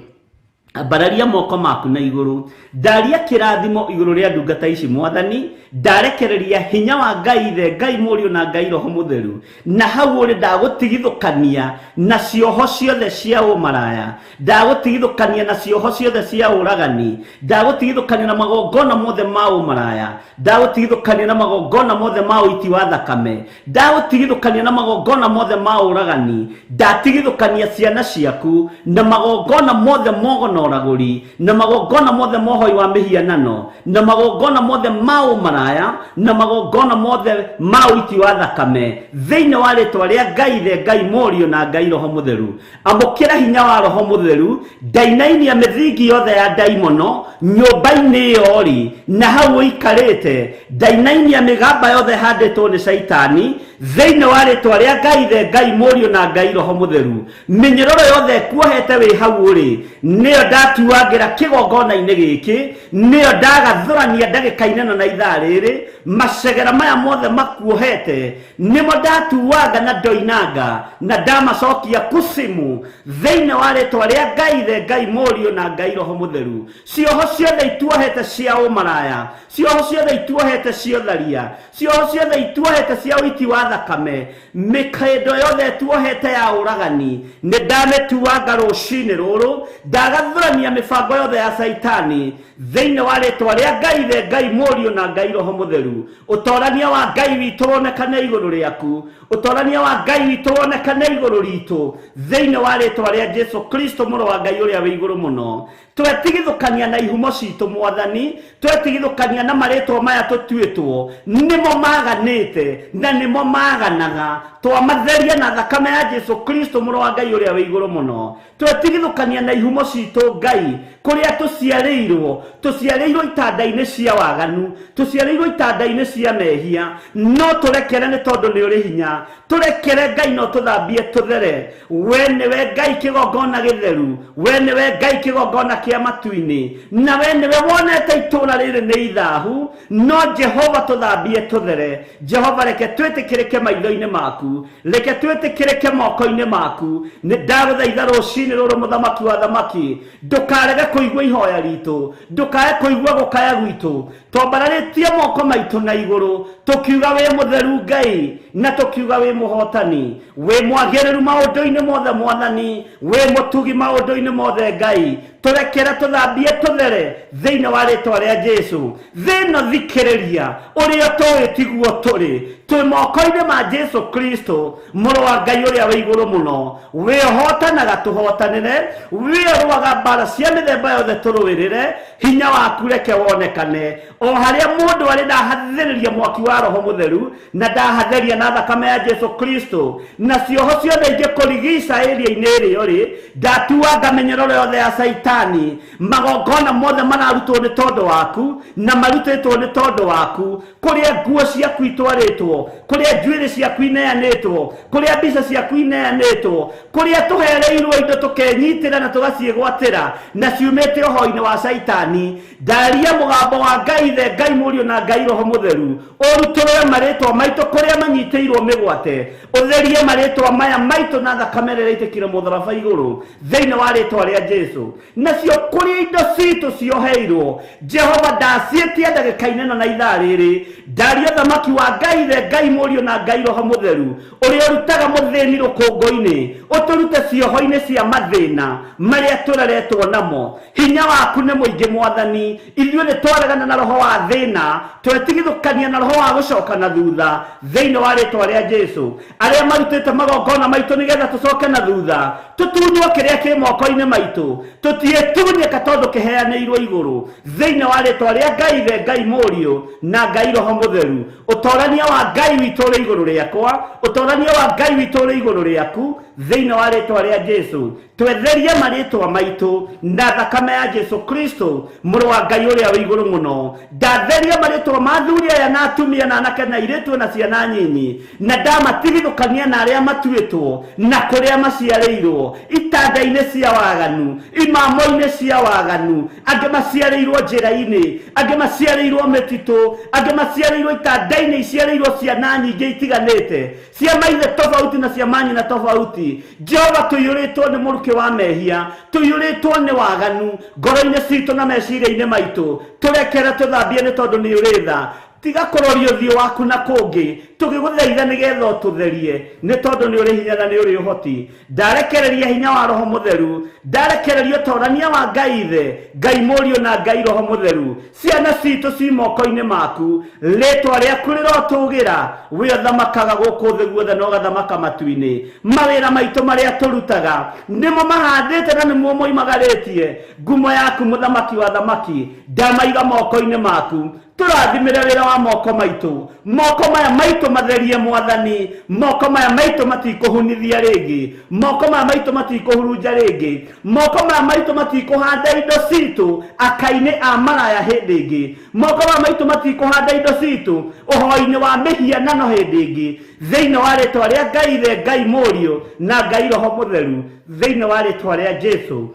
ambararia moko maku na igũrũ. Ndaria kĩrathimo igũrũ rĩa ndungata ici Mwathani. Ndarekereria hinya wa Ngai Ithe, Ngai Mũriũ na Ngai Roho Mũtheru. Na hau ũrĩ ndagũtigithũkania na cioho ciothe cia ũmaraya, ndagũtigithũkania na cioho ciothe cia ũragani, ndagũtigithũkania na magongona mothe ma ũmaraya, ndagũtigithũkania na magongona mothe ma ũiti wa thakame, ndagũtigithũkania na magongona mothe ma ũragani, ndatigithũkania ciana ciaku na magongona mothe mogona ũragũri, na magongona mothe mohoi wa mĩhianano, na magongona mothe ma ũmaraya, na magongona mothe ma ũiti wa thakame, thĩinĩ wa rĩtwa rĩa Ngai Ithe, Ngai Mũriũ na Ngai Roho Mũtheru. Amũkĩra hinya wa Roho Mũtheru. Ndainainia mĩthingi yothe ya ndaimono nyũmba-inĩ ĩyo rĩ, na hau ũikarĩte. Ndainainia mĩgamba yothe ĩhandĩtwo nĩ Caitani thĩinĩ wa rĩtwa rĩa Ngai Ithe, Ngai Mũriũ na Ngai Roho Mũtheru. Mĩnyororo yothe ĩkuohete wĩ hau ũrĩ, nĩyo ndatuangĩra kĩgongona-inĩ gĩkĩ, nĩyo ndagathũrania ndagĩka-inĩ ĩno na ithaa rĩrĩ. Macegera maya mothe makuohete nĩmo ndatuanga na ndoinanga na ndamacokia kusimu thĩinĩ wa rĩtwa rĩa Ngai Ithe, Ngai Mũriũ na Ngai Roho Mũtheru. Cioho ciothe ituohete cia ũmaraya, cioho ciothe ituohete cia ũtharia, cioho ciothe ituohete cia ũiti wa thakame, mĩkĩndo yothe ĩtuohete ya ũragani, nĩ ndamĩtuanga rũcinĩ rũrũ. Ndagathũrania mĩbango yothe ya Caitani thĩinĩ wa rĩtwa rĩa Ngai Ithe, Ngai Mũriũ na Ngai Roho Mũtheru. Ũtorania wa Ngai witũ wonekane igũrũ rĩaku, ũtorania wa Ngai witũ wonekane igũrũ ritũ thĩinĩ wa rĩtwa rĩa Jesu Kristo mũrũ wa Ngai ũrĩa wĩ igũrũ mũno. Twetigithũkania na ihumo citũ Mwathani, twetigithũkania na marĩtwa maya tũtuĩtwo, nĩmo maganĩte na nĩmo maganaga. Twamatheria na thakame ya Jesu Kristo mũrũ wa Ngai ũrĩa wĩ igũrũ mũno. Twetigithũkania na ihumo citũ Ngai, kũrĩa tũciarĩirwo, tũciarĩirwo itanda-inĩ cia waganu, tũciarĩirwo itanda itanda-inĩ cia mehia no tũrekere nĩ tondũ nĩ ũrĩ hinya tũrekere Ngai no tũthambie tũthere we nĩwe Ngai kĩgongona gĩtheru we nĩwe Ngai kĩgongona kĩa matu-inĩ na we nĩwe wonete itũũra rĩrĩ nĩ ithahu no Jehova tũthambie tũthere Jehova reke twĩtĩkĩrĩke maitho-inĩ maku reke twĩtĩkĩrĩke moko-inĩ maku nĩ ndagũthaitha rũcinĩ rũrũ mũthamaki wa thamaki ndũkarege kũigua ihoya ritũ ndũkae kũigua gũkaya gwitũ twambararĩtie moko maitũ na igũrũ tũkiuga wĩ mũtheru Ngai na tũkiuga wĩ mũhotani wĩ mwagĩrĩru maũndũ-inĩ mothe mwathani wĩ mũtugi maũndũ-inĩ mothe Ngai tũrekere tũthambie tũthere thĩinĩ wa rĩtwa rĩa Jesu thĩno thikĩrĩria ũrĩa tũĩ tiguo tũrĩ twĩ moko-inĩ ma Jesu Kristo mũrũ wa Ngai ũrĩa wĩ igũrũ mũno wĩhotanaga tũhotanĩre wĩrũaga mbara cia mĩthemba yothe tũrũĩrĩre hinya waku reke wonekane o harĩa mũndũ arĩ ndahathĩrĩria mwaki wa roho mũtheru na ndahatheria na thakame ya Jesu Kristo na cioho ciothe ingĩkũrigica ĩria-inĩ ĩrĩa ũrĩ ndatuanga mĩnyororo yothe ya Saitani magongona mothe mararutwo nĩ tondũ waku na marutĩtwo nĩ tondũ waku kũrĩa nguo ciaku itwarĩtwo kũrĩa njuĩrĩ ciaku ineanĩtwo kũrĩa mbica ciaku ineanĩtwo kũrĩa tũhereirwo indo tũkenyitĩra na tũgaciĩgwatĩra na ciumĩte ũhoro-inĩ wa Saitani ndaria mũgambo wa Ngai Ithe Ngai Mũriũ na Ngai Roho Mũtheru ũrutũrũre marĩtwa maitũ kũrĩa manyitĩirwo mĩgwate ũtherie marĩtwa maya maitũ na thakame ĩrĩa ĩitĩkire mũtharaba igũrũ thĩinĩ wa rĩtwa rĩa Jesu nacio kũrĩa indo citũ cioheirwo Jehova ndaciĩtia ndagĩka-inĩ ĩno na ithaa rĩrĩ ndaria thamaki wa Ngai Ithe Ngai Mũriũ na Ngai Roho Mũtheru ũrĩa ũrutaga mũthĩni rũkũngũ-inĩ ũtũrute cioho-inĩ cia mathĩna marĩa tũreretwo namo hinya waku nĩ mũingĩ mwathani ithuĩ nĩ twaregana na roho wa thĩna twetigithũkania na roho wa gũcoka na thutha thĩinĩ wa rĩtwa rĩa Jesu arĩa marutĩte magongona maitũ nĩgetha tũcoke na thutha tũtunywo kĩrĩa kĩ moko-inĩ maitũ tũtiĩtunyĩka tondũ kĩheanĩirwo igũrũ thĩinĩ wa rĩtwa rĩa Ngai Ithe Ngai Mũriũ na Ngai Roho Mũtheru ũtorania wa Ngai witũ ũrĩ igũrũ rĩakwa ũtorania wa Ngai witũ ũrĩ igũrũ rĩaku thĩinĩ wa rĩtwa rĩa Jesu twetherie marĩtwa maitũ na thakame ya Jesu Kristo mũrũ wa Ngai ũrĩa wĩ igũrũ mũno ndatheria marĩtwa ma athuri aya na atumia na anake na airĩtu na ciana nyinyi na ndamatigithũkania na arĩa matuĩtwo na kũrĩa maciarĩirwo itanda-inĩ cia waganu imamo-inĩ cia waganu angĩ maciarĩirwo njĩra-inĩ angĩ maciarĩirwo mĩtitũ angĩ maciarĩirwo itanda-inĩ iciarĩirwo ciana nyingĩ itiganĩte cia maithe tofauti na cia manyina tofauti Jehova tũiyũrĩtwo nĩ mũrukĩ wa mehia tũiyũrĩtwo nĩ waganu ngoro-inĩ citũ na meciria-inĩ maitũ tũrekere tũthambie nĩ tondũ nĩ ũrĩ tha tiga kũroria ũthiũ waku na kũngĩ tũgĩgũthaitha nĩgetha ũtũtherie nĩ tondũ nĩ ũrĩ hinya na nĩ ũrĩ ũhoti ndarekereria hinya wa Roho Mũtheru ndarekereria ũtorania wa Ngai Ithe Ngai Mũriũ na Ngai Roho Mũtheru ciana citũ ci moko-inĩ maku rĩtwa rĩaku rĩrotũgĩra wĩ ũthamakaga gũkũ thĩ guothe na ũgathamaka matu-inĩ mawĩra maitũ marĩa tũrutaga nĩmo mahandĩte na nĩmo moimagarĩtie ngumo yaku mũthamaki wa thamaki ndamaiga moko-inĩ maku tũrathimĩre wĩra wa moko maitũ moko maya maitũ matherie mwathani moko maya maitũ matikũhunithia rĩngĩ moko maya maitũ matikũhurunja rĩngĩ moko maya maitũ matikũhanda indo citũ aka-inĩ a maraya hĩndĩ ĩngĩ moko maya maitũ matikũhanda indo citũ ũhoro-inĩ wa mĩhianano hĩndĩ ĩngĩ thĩinĩ wa rĩtwa rĩa Ngai Ithe Ngai Mũriũ na Ngai Roho Mũtheru thĩinĩ wa rĩtwa rĩa Jesu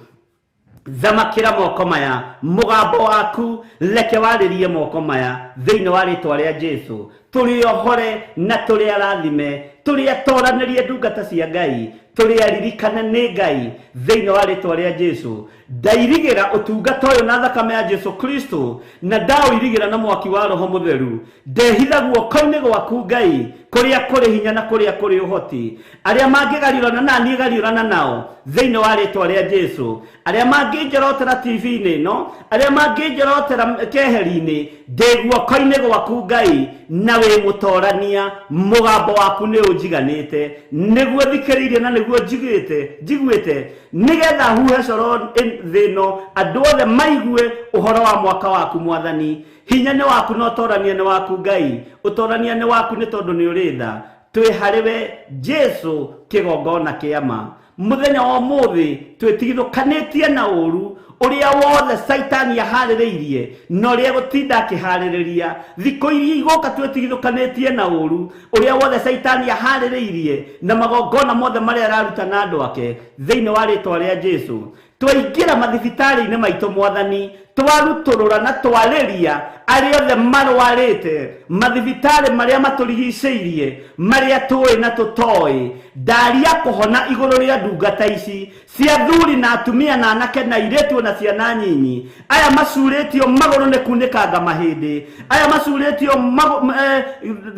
thamakĩra moko maya mũgambo waku reke warĩrie moko maya thĩinĩ wa rĩtwa rĩa Jesu tũrĩ ohore na tũrĩ arathime tũrĩ atoranĩrie ndungata cia Ngai tũrĩ aririkane nĩ Ngai thĩinĩ wa rĩtwa rĩa Jesu ndairigĩra ũtungata ũyũ na thakame ya Jesu Kristo na ndaũirigĩra na mwaki wa Roho Mũtheru ndehitha guoko-inĩ gwaku Ngai kũrĩa kũrĩ hinya na kũrĩa kũrĩ ũhoti arĩa mangĩgariũrana na niĩ gariũrana nao thĩinĩ wa rĩtwa rĩa Jesu arĩa mangĩnjorotera TV-inĩ ĩno arĩa mangĩnjorotera keheri-inĩ ndĩ guoko-inĩ gwaku Ngai na wĩ mũtorania mũgambo waku nĩ ũnjiganĩte nĩguo thikĩrĩirie na nĩguo njiguĩte nĩgetha huhe coro thĩ ĩno andũ othe maigue ũhoro wa mwaka waku mwathani hinya nĩ waku na ũtorania nĩ waku Ngai ũtorania nĩ waku nĩ tondũ nĩ ũrĩ tha twĩ harĩ we Jesu kĩgongona kĩa ma mũthenya wa ũmũthĩ twĩtigithũkanĩtie na ũru Ũrĩa wothe Saitani aharĩrĩirie na ũrĩa gũtinda akĩharĩrĩria thikũ iria igoka twĩtigithũkanĩtie na ũru, ũrĩa wothe Saitani aharĩrĩirie na magongona mothe marĩa araruta na andũ ake, thĩinĩ wa rĩtwa rĩa Jesu twaingĩra mathibitarĩ-inĩ maitũ mwathani, twarutũrũra na twarĩria arĩa othe marwarĩte mathibitarĩ marĩa matũrigicĩirie, marĩa tũĩ na tũtoĩ. Ndaria kũhona igũrũ rĩa ndungata ici cia thuri na atumia na anake na airĩtu na ciana nyinyi, aya macurĩtio magũrũ nĩ kunĩkanga mahĩndĩ, aya macurĩtio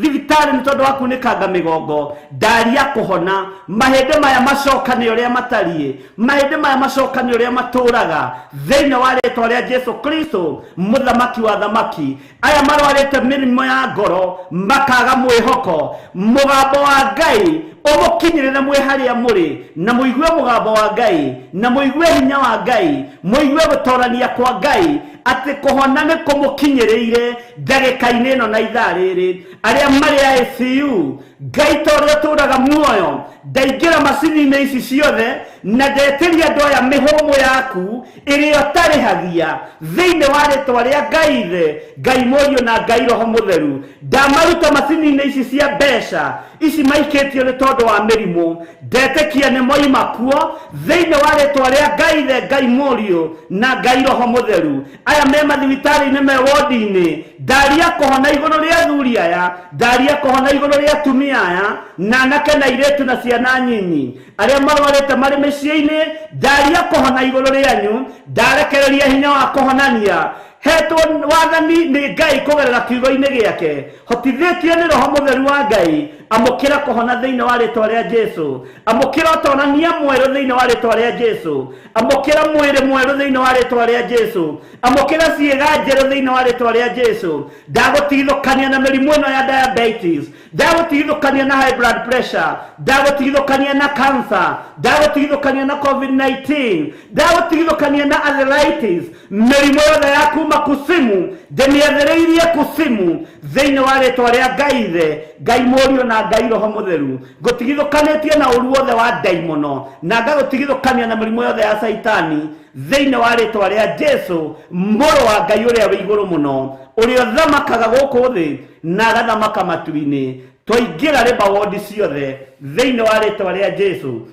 thibitarĩ nĩ tondũ wa kunĩkanga mĩgongo. Ndaria kũhona mahĩndĩ maya macokane ũrĩa matariĩ, mahĩndĩ maya macokane ũrĩa matũraga, thĩinĩ wa rĩtwa rĩa Jesu Kristo mũthamaki wa thamaki. Aya marwarĩte mĩrimũ ya ngoro makaga mwĩhoko, mũgambo wa Ngai ũmũkinyĩrĩre mwĩ harĩa mũrĩ, na mũigue mũgambo wa Ngai, na mũigue hinya wa Ngai, mũigue gũtorania kwa Ngai atĩ kũhona nĩ kũmũkinyĩrĩire ndagĩka-inĩ ĩno na ithaa rĩrĩ. Arĩa marĩ ICU, Ngai ta ũrĩa ũtũraga muoyo, ndaingĩra macini-inĩ ici ciothe na ndetĩria andũ aya mĩhũmũ yaku ĩrĩa ũtarĩhagia, thĩinĩ wa rĩtwa rĩa Ngai Ithe, Ngai Mũriũ na Ngai Roho Mũtheru. Ndamaruta macini-inĩ ici cia mbeca ici maikĩtio nĩ tondũ wa mĩrimũ, ndetĩkia nĩ moima kuo, thĩinĩ wa rĩtwa rĩa Ngai Ithe, Ngai Mũriũ na Ngai Roho Mũtheru. Aya me mathibitarĩ-inĩ, me wodi-inĩ, ndaria kũhona igũrũ rĩa athuri aya, ndaria kũhona igũrũ rĩa atumia aya na anake na airĩtu na ciana nyinyi, arĩa marwarĩte marĩ mĩciĩ-inĩ, ndaria kũhona igũrũ rĩanyu, ndarekereria hinya wa kũhonania hetwo wathani nĩ Ngai kũgerera kiugo-inĩ gĩake, hotithĩtio nĩ Roho Mũtheru wa Ngai. Amũkĩra kũhona thĩinĩ wa rĩtwa rĩa Jesu, amũkĩra ũtonania mwerũ thĩinĩ wa rĩtwa rĩa Jesu, amũkĩra mwĩrĩ mwerũ thĩinĩ wa rĩtwa rĩa Jesu, amũkĩra ciĩga njerũ thĩinĩ wa rĩtwa rĩa Jesu. Ndagũtigithũkania na mĩrimũ ĩno ya diabetes, ndagũtigithũkania na high blood pressure, ndagũtigithũkania na cancer, ndagũtigithũkania na COVID-19, ndagũtigithũkania na arthritis, mĩrimũ yothe ya kuma kusimu ndĩmĩathĩrĩirie kusimu thĩinĩ wa rĩtwa rĩa Ngai Ithe, Ngai Mũriũ na Ngai Roho Mũtheru. Ngũtigithũkanĩtie na ũru wothe wa ndaimono na ngagũtigithũkania na mĩrimũ yothe ya Saitani thĩinĩ wa rĩtwa rĩa Jesu mũrũ wa Ngai ũrĩa wĩ igũrũ mũno, ũrĩa ũthamakaga gũkũ thĩ na agathamaka matu-inĩ. Twaingĩra rĩba wodi ciothe thĩinĩ wa rĩtwa rĩa Jesu.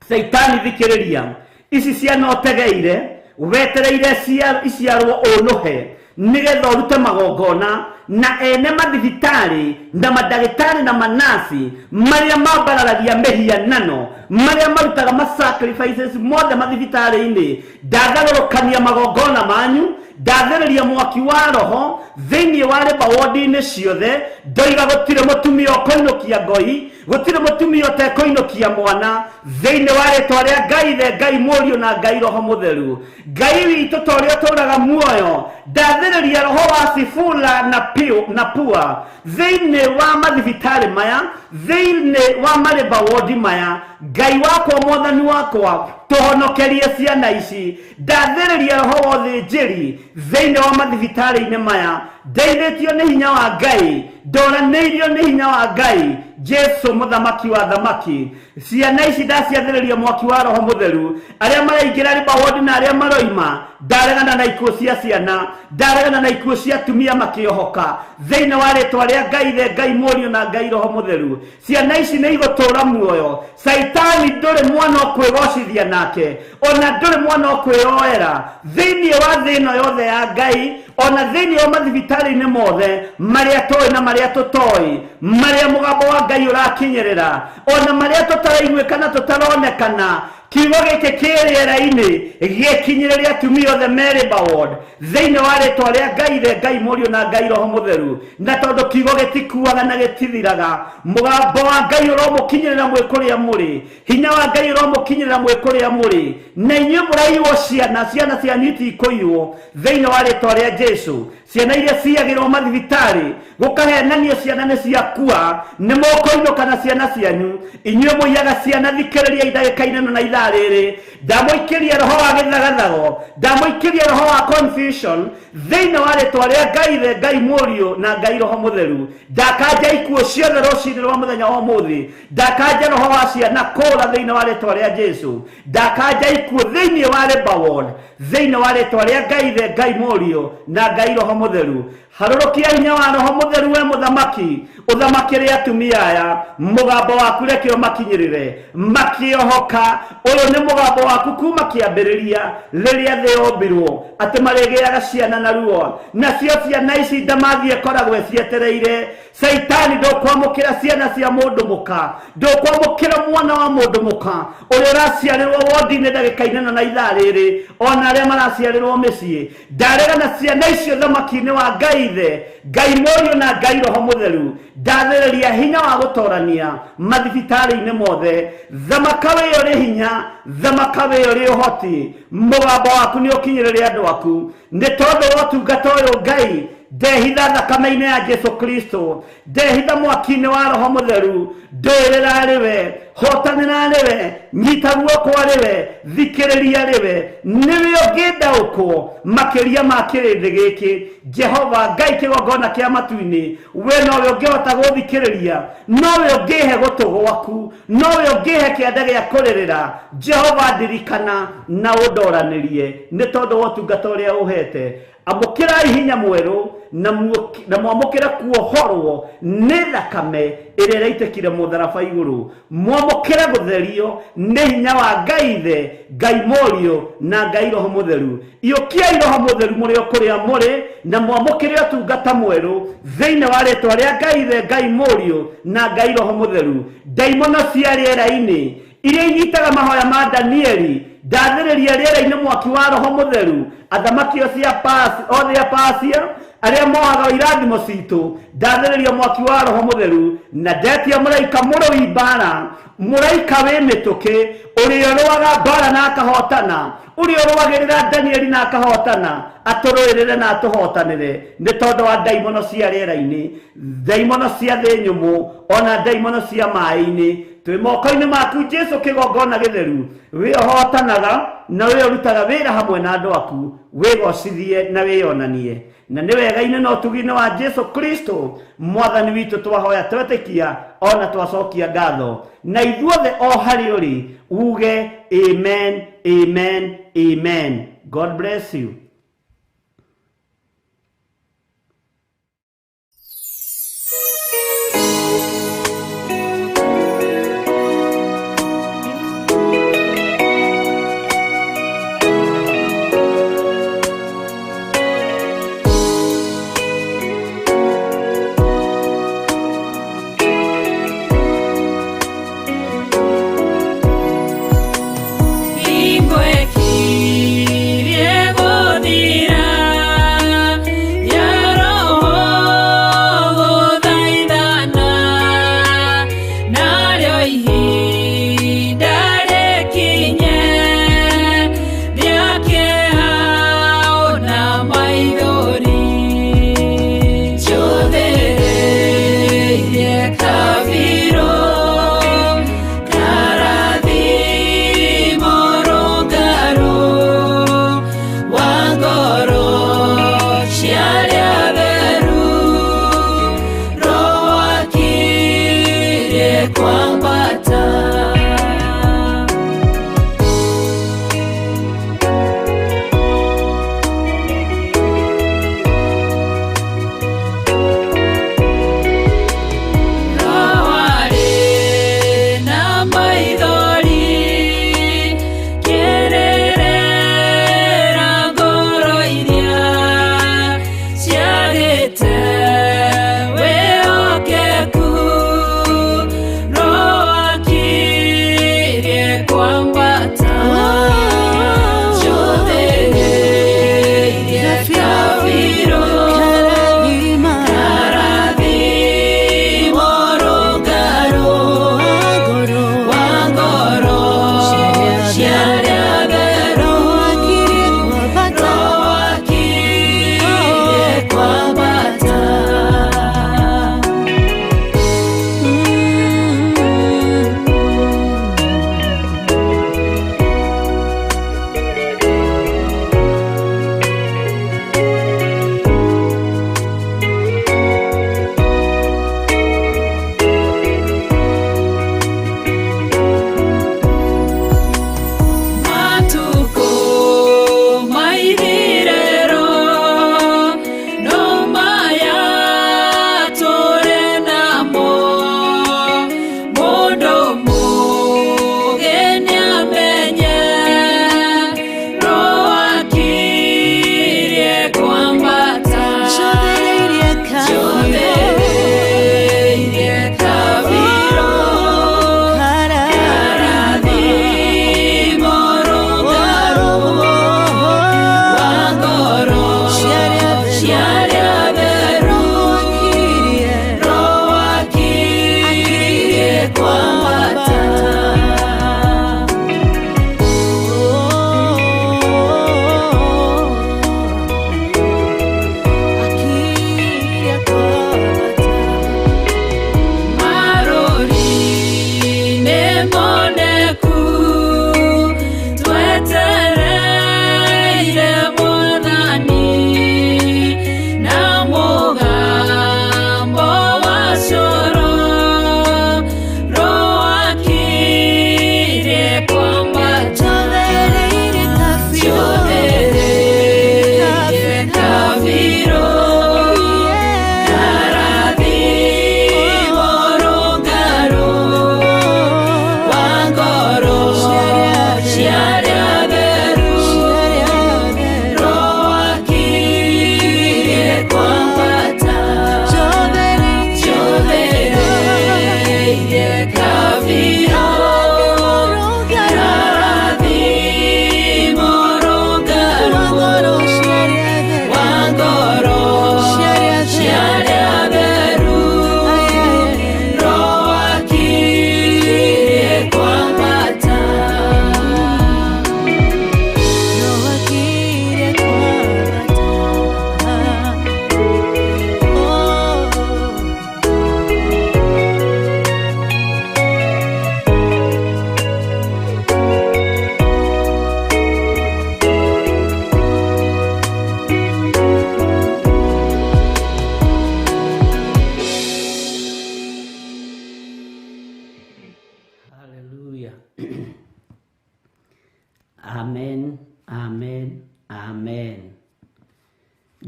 Saitani thikĩrĩria, ici ciana ũtegeire wetereire iciarwo ũnũhe nĩgetha ũrute magongona na ene mathibitarĩ na mandagĩtarĩ na manasi marĩa mambararagia mĩhianano, marĩa marutaga ma sacrifices mothe mathibitarĩ-inĩ. Ndatharũrũkania magongona manyu, ndathĩrĩria mwaki wa roho thĩinĩ wa rĩba wodi-inĩ ciothe. Ndoiga gũtirĩ mũtumia ũkũinũkia ngoi, gũtirĩ mũtumia ũtekũinũkia mwana, thĩinĩ wa rĩtwa rĩa Ngai Ithe, Ngai Mũriũ na Ngai Roho Mũtheru. Ngai witũ ta ũrĩa ũtũraga muoyo, ndathĩrĩria roho wa Sifura na Pua thĩinĩ wa mathibitarĩ maya, thĩinĩ wa marĩba wodi maya. Ngai wakwa, mwathani wakwa, tũhonokerie ciana ici. Ndathĩrĩria roho wa ũthĩnjĩri thĩinĩ wa mathibitarĩ-inĩ maya, ndeithĩtio nĩ hinya wa Ngai, ndoranĩirio nĩ hinya wa Ngai Jesu mũthamaki wa thamaki. Ciana ici ndaciathĩrĩria mwaki wa Roho Mũtheru, arĩa maraingĩra rĩba wodi na arĩa maroima, ndaregana na ikuũ cia ciana, ndaregana na ikuũ cia atumia makĩohoka, thĩinĩ wa rĩtwa rĩa Ngai Ithe, Ngai Mũriũ na Ngai Roho Mũtheru. Ciana ici nĩ igũtũra muoyo. Saitani ndũrĩ mwana ũkwĩgocithia nake, ona ndũrĩ mwana ũkwĩyoera thĩinĩ wa thĩ ĩno yothe ya Ngai, ona thĩinĩ wa mathibitarĩ-inĩ mothe marĩa tũĩ na marĩa tũtoĩ, marĩa mũgambo wa Ngai ũrakinyĩrĩra, ona marĩa tũtaraiguĩka na tũtaronekana. Kiugo gĩkĩ kĩ rĩera-inĩ gĩkinyĩrĩre atumia othe me labour ward thĩinĩ wa rĩtwa rĩa Ngai Ithe, Ngai Mũriũ na Ngai Roho Mũtheru. Na tondũ kiugo gĩtikuaga na gĩtithiraga, mũgambo wa Ngai ũromũkinyĩrĩra mwĩ kũrĩa mũrĩ, hinya wa Ngai ũromũkinyĩrĩra mwĩ kũrĩa mũrĩ, na inyuĩ mũraiywo ciana, ciana cianyu itikũiywo thĩinĩ wa rĩtwa rĩa Jesu. Ciana iria ciagĩrwo mathibitarĩ gũkahenanio ciana nĩ ciakua, nĩ mũkũinũka na ciana cianyu. Inyuĩ mũiyaga ciana, thikĩrĩria ndagĩka-inĩ ĩno na ithaa ithaa rĩrĩ. Ndamũikĩria roho wa gĩthagathago, ndamũikĩria roho wa confusion thĩinĩ wa rĩtwa rĩa Ngai Ithe, Ngai Mũriũ na Ngai Roho Mũtheru. Ndakanja ikuũ ciothe rũcinĩ rwa mũthenya wa ũmũthĩ. Ndakanja roho wa ciana kũũra thĩinĩ wa rĩtwa rĩa Jesu. Ndakanja ikuũ thĩinĩ wa Labour Ward thĩinĩ wa rĩtwa rĩa Ngai Ithe, Ngai Mũriũ na Ngai Roho Mũtheru. Harũrũkia hinya wa Roho Mũtheru we mũthamaki, ũthamakĩre atumia aya. Mũgambo waku reke ũmakinyĩrĩre makĩohoka. Ũyũ nĩ mũgambo waku kuma kĩambĩrĩria rĩrĩa thĩ yombirwo, atĩ marĩgĩaga ciana na ruo. Nacio ciana ici ndamathi ĩkoragwo ĩcietereire. Caitani ndũkwamũkĩra ciana cia mũndũ mũka, ndũkwamũkĩra mwana wa mũndũ mũka ũrĩa ũraciarĩrwo wodi-inĩ ndagĩka-inĩ ĩno na ithaa rĩrĩ, ona arĩa maraciarĩrwo mĩciĩ. Ndaregana ciana icio thamaki-inĩ wa Ngai Ithe, Ngai Mũriũ na Ngai Roho Mũtheru. Ndathĩrĩria hinya wa gũtorania mathibitarĩ-inĩ mothe. Thamaka wĩ ũrĩ hinya, thamaka wĩ ũrĩ ũhoti. Mũgambo waku nĩ ũkinyĩrĩre andũ aku. Nĩ tondũ wa ũtungata ũyũ Ngai, ndehitha thakame-inĩ ya Jesu Kristo, ndehitha mwaki-inĩ wa Roho Mũtheru. Ndũĩrĩra rĩwe, hotanĩra rĩwe, nyita guoko rĩwe, thikĩrĩria rĩwe. Nĩwe ũngĩndaũkwo makĩria ma kĩrĩndĩ gĩkĩ. Jehova Ngai kĩgongona kĩa matu-inĩ, we nowe ũngĩhota gũthikĩrĩria, nowe ũngĩhe gũtũ gwaku, nowe ũngĩhe kĩanda gĩa kũrĩrĩra. Jehova ndirikana na ũndoranĩrie nĩ tondũ wa ũtungata ũrĩa ũhete. Amũkĩrai hinya mwerũ na mwamũkĩre kuohorwo nĩ thakame ĩrĩa ĩraitĩkire mũtharaba igũrũ. Mwamũkĩre gũtherio nĩ hinya wa Ngai Ithe, Ngai Mũriũ na Ngai Roho Mũtheru. Iyũkiai Roho Mũtheru mũrĩ o kũrĩa mũrĩ na mwamũkĩre ũtungata mwerũ thĩinĩ wa rĩtwa rĩa Ngai Ithe, Ngai Mũriũ na Ngai Roho Mũtheru. Ndaimono cia rĩera-inĩ iria inyitaga mahoya ma Danieli, ndathĩrĩria rĩera-inĩ mwaki wa Roho Mũtheru. Athamaki othe a Pasia arĩa mohaga irathimo citũ, ndathĩrĩria mwaki wa Roho Mũtheru. Na ndetia mũraika mũrũi mbara, mũraika wĩ mĩtũkĩ, ũrĩa ũrũaga mbara na akahotana, ũrĩa ũrũagĩrĩra Danieli na akahotana, atũrũĩrĩre na atũhotanĩre. Nĩ tondũ wa ndaimono cia rĩera-inĩ, ndaimono cia thĩ nyũmũ, ona ndaimono cia maĩ-inĩ. Twĩ moko-inĩ maku Jesu kĩgongona gĩtheru. Wĩ ũhotanaga na wĩ ũrutaga wĩra hamwe na andũ aku. Wĩgocithie na wĩyonanie. Na nĩ wega-inĩ na ũtugi-inĩ wa Jesu Kristo mwathani witũ twahoya twetĩkia ona twacokia ngatho. Na ithuothe o harĩ ũrĩ uge amen, amen, amen. God bless you. Ingwe kirie gũthiĩ.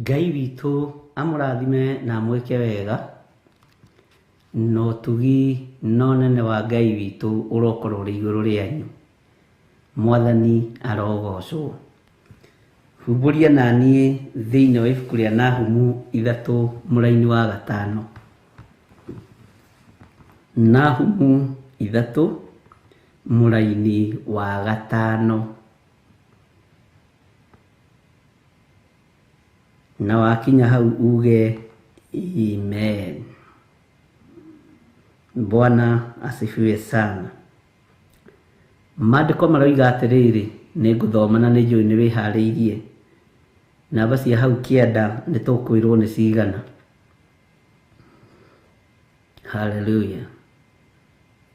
Ngai witũ amũrathime na amwĩke wega, na ũtugi na ũnene wa Ngai witũ ũrokorwo ũrĩ igũrũ rĩanyu. Mwathani arogocwo. Humbũria na niĩ thĩinĩ wa ibuku rĩa Nahumu 3 mũraini wa 5. Nahumu 3 mũraini wa 5. Na wakinya hau uge amen. Bwana asifiwe sana. Maandĩko maroiga atĩrĩrĩ, nĩngũthoma na nĩnjũĩ nĩ wĩharĩirie. Namba cia hau kĩanda nĩ tũkwĩrwo nĩ cigana. Hallelujah.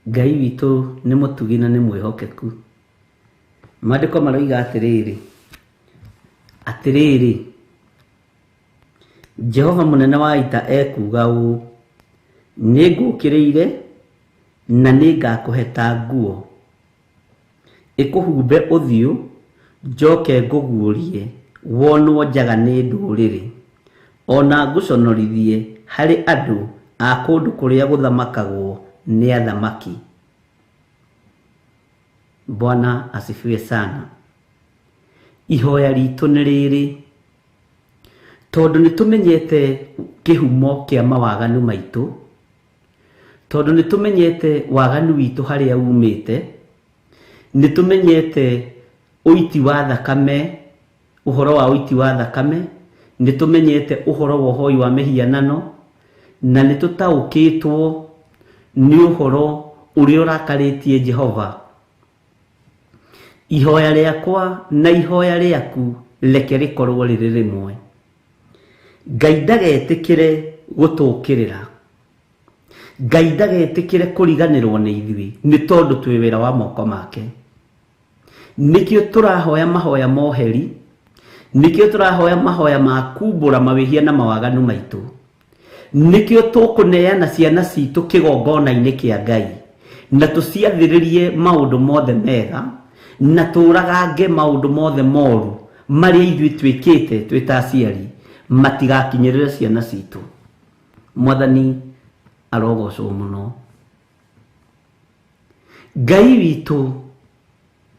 Ngai witũ nĩ mũtugi na nĩ mwĩhokeku. Maandĩko maroiga atĩrĩrĩ, atĩrĩrĩ, Jehova mũnene wa ita ekuuga ũũ, nĩngũũkĩrĩire na nĩngakũheta nguo ĩkũhumbe ũthiũ, njoke ngũguũrie wonwo njaga nĩ ndũrĩrĩ, ona ngũconorithie harĩ andũ a kũndũ kũrĩa gũthamakagwo nĩ athamaki. Bwana asifiwe sana. Ihoya ritũ nĩ rĩrĩ, tondũ nĩ tũmenyete kĩhumo kĩa mawaganu maitũ, tondũ nĩ tũmenyete waganu witũ harĩa umĩte, nĩ tũmenyete ũiti wa thakame, ũhoro wa ũiti wa thakame, nĩ tũmenyete ũhoro wa ũhoi wa mĩhianano, na nĩ tũtaũkĩtwo nĩ ũhoro ũrĩa ũrakarĩtie Jehova. Ihoya rĩakwa na ihoya rĩaku reke rĩkorwo rĩrĩ rĩmwe. Ngai ndagetĩkĩre gũtũũkĩrĩra. Ngai ndagetĩkĩre kũriganĩrwo nĩ ithuĩ, nĩ tondũ twĩ wĩra wa moko make. Nĩkĩo tũrahoya mahoya moheri, nĩkĩo tũrahoya mahoya ma kumbũra mawĩhia na mawaganu maitũ, nĩkĩo tũkũneana ciana citũ kĩgongona-inĩ kĩa Ngai, na tũciathĩrĩrie maũndũ mothe mega, na tũragange maũndũ mothe moru marĩa ithuĩ twĩkĩte twĩ ta aciari, matigakinyĩrĩre ciana citũ. Mwathani arogocwo mũno. Ngai witũ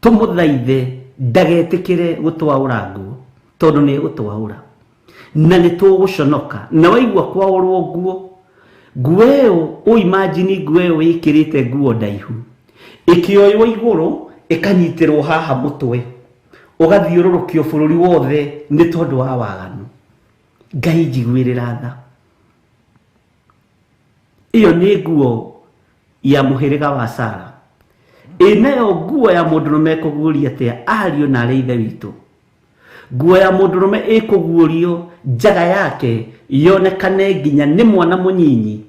tũmũthaithe ndagetĩkĩre gũtwaũra nguo, tondũ nĩ egũtwaũra na nĩ tũgũconoka. Na waigua kwaũrwo nguo, nguo ĩyo ũimagine nguo ĩyo wĩkĩrĩte nguo ndaihu, ĩkĩoywo igũrũ ĩkanyitĩrwo haha mũtwe, ũgathiũrũrũkio bũrũri wothe nĩ tondũ wa waganu. Ngai njiguĩrĩra tha. Ĩyo nĩ nguo ya mũhĩrĩga wa Sara. Ĩ nayo nguo ya mũndũrũme ĩkũguũria atĩa ariũ na arĩa ithe witũ? Nguo ya mũndũrũme ĩkũguũrio njaga yake yonekane nginya nĩ mwana mũnyinyi,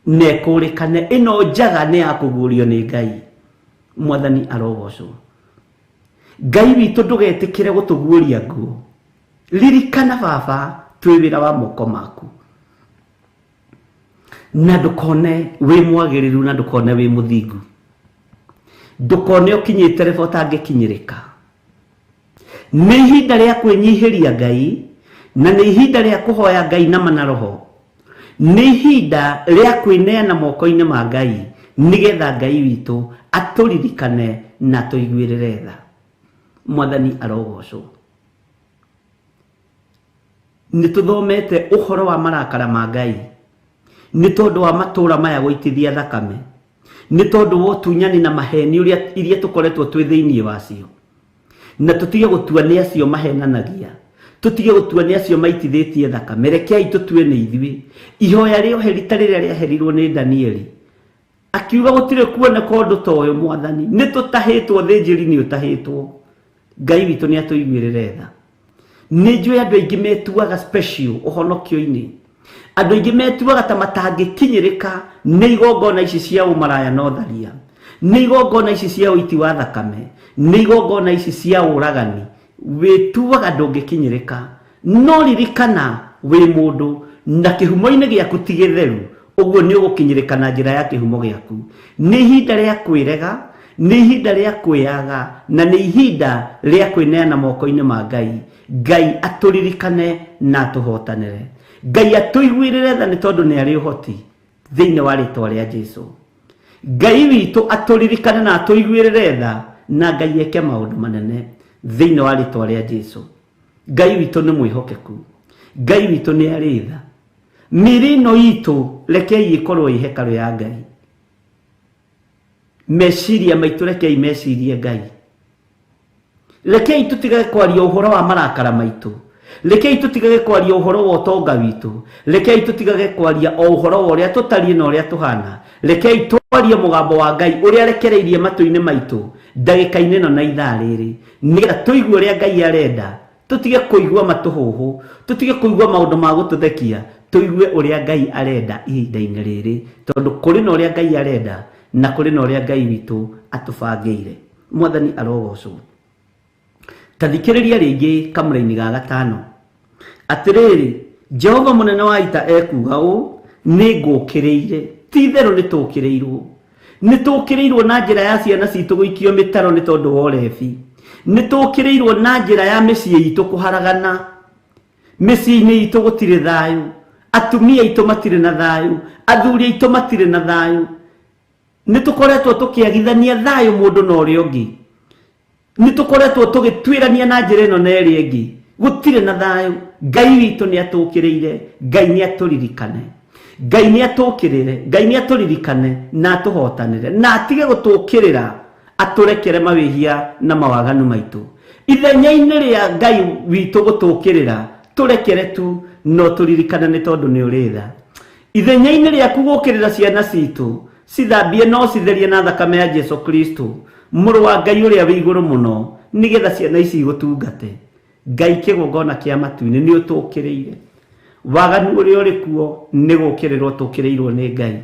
na ĩkũrĩkane ĩno njaga nĩ ya kũguũrio nĩ Ngai. Mwathani arogocwo. Ngai witũ ndũgetĩkĩre gũtũguũria nguo. Ririkana baba twĩ wĩra wa moko maku, na ndũkone wĩ mwagĩrĩru, na ndũkone wĩ mũthingu, ndũkone ũkinyĩte rebo ũtangĩkinyĩrĩka. Nĩ ihinda rĩa kwĩnyihĩria Ngai, na nĩ ihinda rĩa kũhoya Ngai na manaroho, nĩ ihinda rĩa kwĩneana moko-inĩ ma Ngai, nĩgetha Ngai witũ atũririkane na atũiguĩrĩre tha. Mwathani arogocwo. Nĩ tũthomete ũhoro wa marakara ma Ngai, nĩ tondũ wa matũũra maya gũitithia thakame, nĩ tondũ wa ũtunyani na maheni ũrĩa iria tũkoretwo twĩ thĩinĩ wacio. Na tũtige gũtua nĩ acio mahenanagia, tũtige gũtua nĩ acio maitithĩtie thakame, rekei tũtue nĩ ithuĩ. Ihoya rĩa ũheri ta rĩrĩa rĩaherirwo nĩ Danieli, akiuga gũtirĩ kuoneka ũndũ ta ũyũ Mwathani, nĩ tũtahĩtwo, thĩnjĩri nĩ ũtahĩtwo. Ngai witũ nĩ atũiguĩrĩre tha. Nĩ njũĩ andũ aingĩ metuaga special ũhonokio-inĩ, andũ aingĩ metuaga ta matangĩkinyĩrĩka nĩ igongona ici cia ũmaraya na ũtharia, nĩ igongona ici cia ũiti wa thakame, nĩ igongona ici cia ũragani. Wĩtuaga ndũngĩkinyĩrĩka, no ririkana wĩ mũndũ na kĩhumo-inĩ gĩaku ti gĩtheru, ũguo nĩ ũgũkinyĩrĩka na njĩra ya kĩhumo gĩaku. Nĩ ihinda rĩa kwĩrega, nĩ ihinda rĩa kwĩyaga, na nĩ ihinda rĩa kwĩneana moko-inĩ ma Ngai, Ngai atũririkane na atũhotanĩre. Ngai atũiguĩrĩre tha nĩ tondũ nĩ arĩ ũhoti thĩinĩ wa rĩtwa rĩa Jesu. Ngai witũ atũririkane na atũiguĩrĩre tha, na Ngai eke maũndũ manene thĩinĩ wa rĩtwa rĩa Jesu. Ngai witũ nĩ mwĩhokeku, Ngai witũ nĩ arĩ tha. Mĩĩrĩ ĩno itũ rekei ĩkorwo ĩ hekarũ ya Ngai. Meciria maitũ rekei mecirie Ngai. Rekei tũtigage kwaria ũhoro wa marakara maitũ. Rekei tũtigage kwaria ũhoro wa ũtonga witũ. Rekei tũtigage kwaria o ũhoro wa ũrĩa tũtariĩ na ũrĩa tũhana. Rekei twarie mũgambo wa Ngai ũrĩa arekereirie matũ-inĩ maitũ ndagĩka-inĩ ĩno na ithaa rĩrĩ, nĩgetha tũigue ũrĩa Ngai arenda. Tũtige kũigua matũhũhũ, tũtige kũigua maũndũ ma gũtũthekia, tũigue ũrĩa Ngai arenda ihinda-inĩ rĩrĩ, tondũ kũrĩ na ũrĩa Ngai arenda na kũrĩ na ũrĩa Ngai witũ atũbangĩire. Mwathani arogocwo. Ta thikĩrĩria rĩngĩ kamũraini ga gatano. Atĩrĩrĩ, Jehova mũnene wa ita ekuuga ũũ, nĩ ngũkĩrĩire. Ti itherũ nĩ tũkĩrĩirwo. Nĩ tũkĩrĩirwo na njĩra ya ciana citũ gũikio mĩtaro nĩ tondũ wa ũrebi. Nĩ tũkĩrĩirwo na njĩra ya mĩciĩ itũ kũharagana. Mĩciĩ-inĩ itũ gũtirĩ thayũ. Atumia aitũ matirĩ na thayũ. Athuri aitũ matirĩ na thayũ. Nĩ tũkoretwo tũkĩagithania thayũ mũndũ na ũrĩa ũngĩ. Nĩ tũkoretwo tũgĩtuĩrania na njĩra ĩno na ĩrĩa ĩngĩ. Gũtirĩ na thayũ. Ngai witũ nĩ atũkĩrĩire. Ngai nĩ atũririkane. Ngai nĩ atũkĩrĩre. Ngai nĩ atũririkane na atũhotanĩre. Na atige gũtũkĩrĩra, atũrekere mawĩhia na mawaganu maitũ. Ithenya-inĩ rĩa Ngai witũ gũtũkĩrĩra, tũrekere tu no tũririkane nĩ tondũ nĩ ũrĩ tha. Ithenya-inĩ rĩaku gũkĩrĩra ciana citũ, cithambie no citherie na thakame ya Jesu Kristo, mũrũ wa Ngai ũrĩa wĩ igũrũ mũno, nĩgetha ciana ici igũtungate. Ngai kĩgongona kĩa matu-inĩ nĩ ũtũkĩrĩire. Waganu ũrĩa ũrĩ kuo nĩ gũkĩrĩrwo tũkĩrĩirwo nĩ Ngai.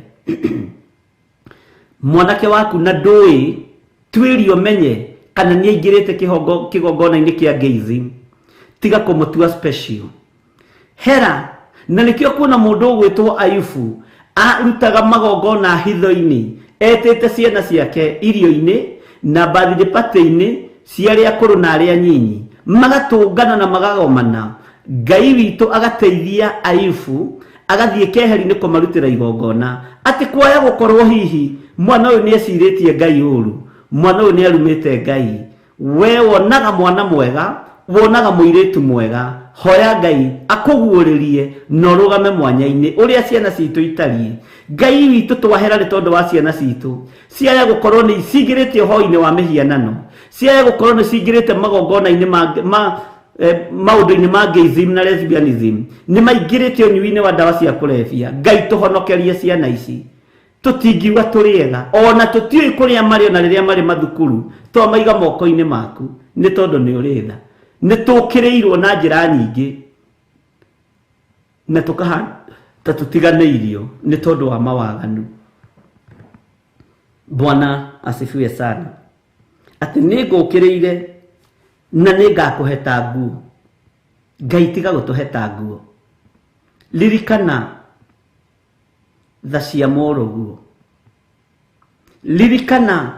Mwanake waku na ndũĩ, tuĩrie ũmenye kana nĩ aingĩrĩte kĩgongona-inĩ kĩa gayism. Tiga kũmũtua special. Hera, na nĩkĩo kuona mũndũ ũgwĩtwo Ayubu arutaga magongona hitho-inĩ, etĩte ciana ciake irio-inĩ na birthday party-inĩ cia arĩa akũrũ na arĩa anyinyi, magatũngana na magagomana. Ngai witũ agateithia Ayubu agathiĩ keheri-inĩ kũmarutĩra igongona, atĩ kwaya gũkorwo hihi mwana ũyũ nĩ ecirĩtie Ngai ũru, mwana ũyũ nĩ arumĩte Ngai. We wonaga mwana mwega, wonaga mũirĩtu mwega, hoya Ngai akũguũrĩrie na ũrũgame mwanya-inĩ ũrĩa ciana citũ itariĩ. Ngai witũ twahera nĩ tondũ wa ciana citũ, ciaya gũkorwo nĩ cingĩrĩte ũhoi-inĩ wa mĩhianano, ciaya gũkorwo nĩ cingĩrĩte magongona-inĩ maũndũ-inĩ ma gayism na lesbianism, nĩ maingĩrĩte ũnyui-inĩ wa ndawa cia kũrebia. Ngai tũhonokerie ciana ici. Tũtingiuga tũrĩ ega, ona tũtiũĩ kũrĩa marĩ ona rĩrĩa marĩ mathukuru, twamaiga moko-inĩ maku nĩ tondũ nĩ ũrĩ tha. Nĩ tũkĩrĩirwo na njĩra nyingĩ na tũkahana ta tũtiganĩirio nĩ tondũ wa mawaganu. Bwana asifiwe sana. Atĩ nĩ ngũkĩrĩire na nĩ ngakũheta nguo. Ngai tiga gũtũheta nguo. Ririkana tha cia mũrũguo. Ririkana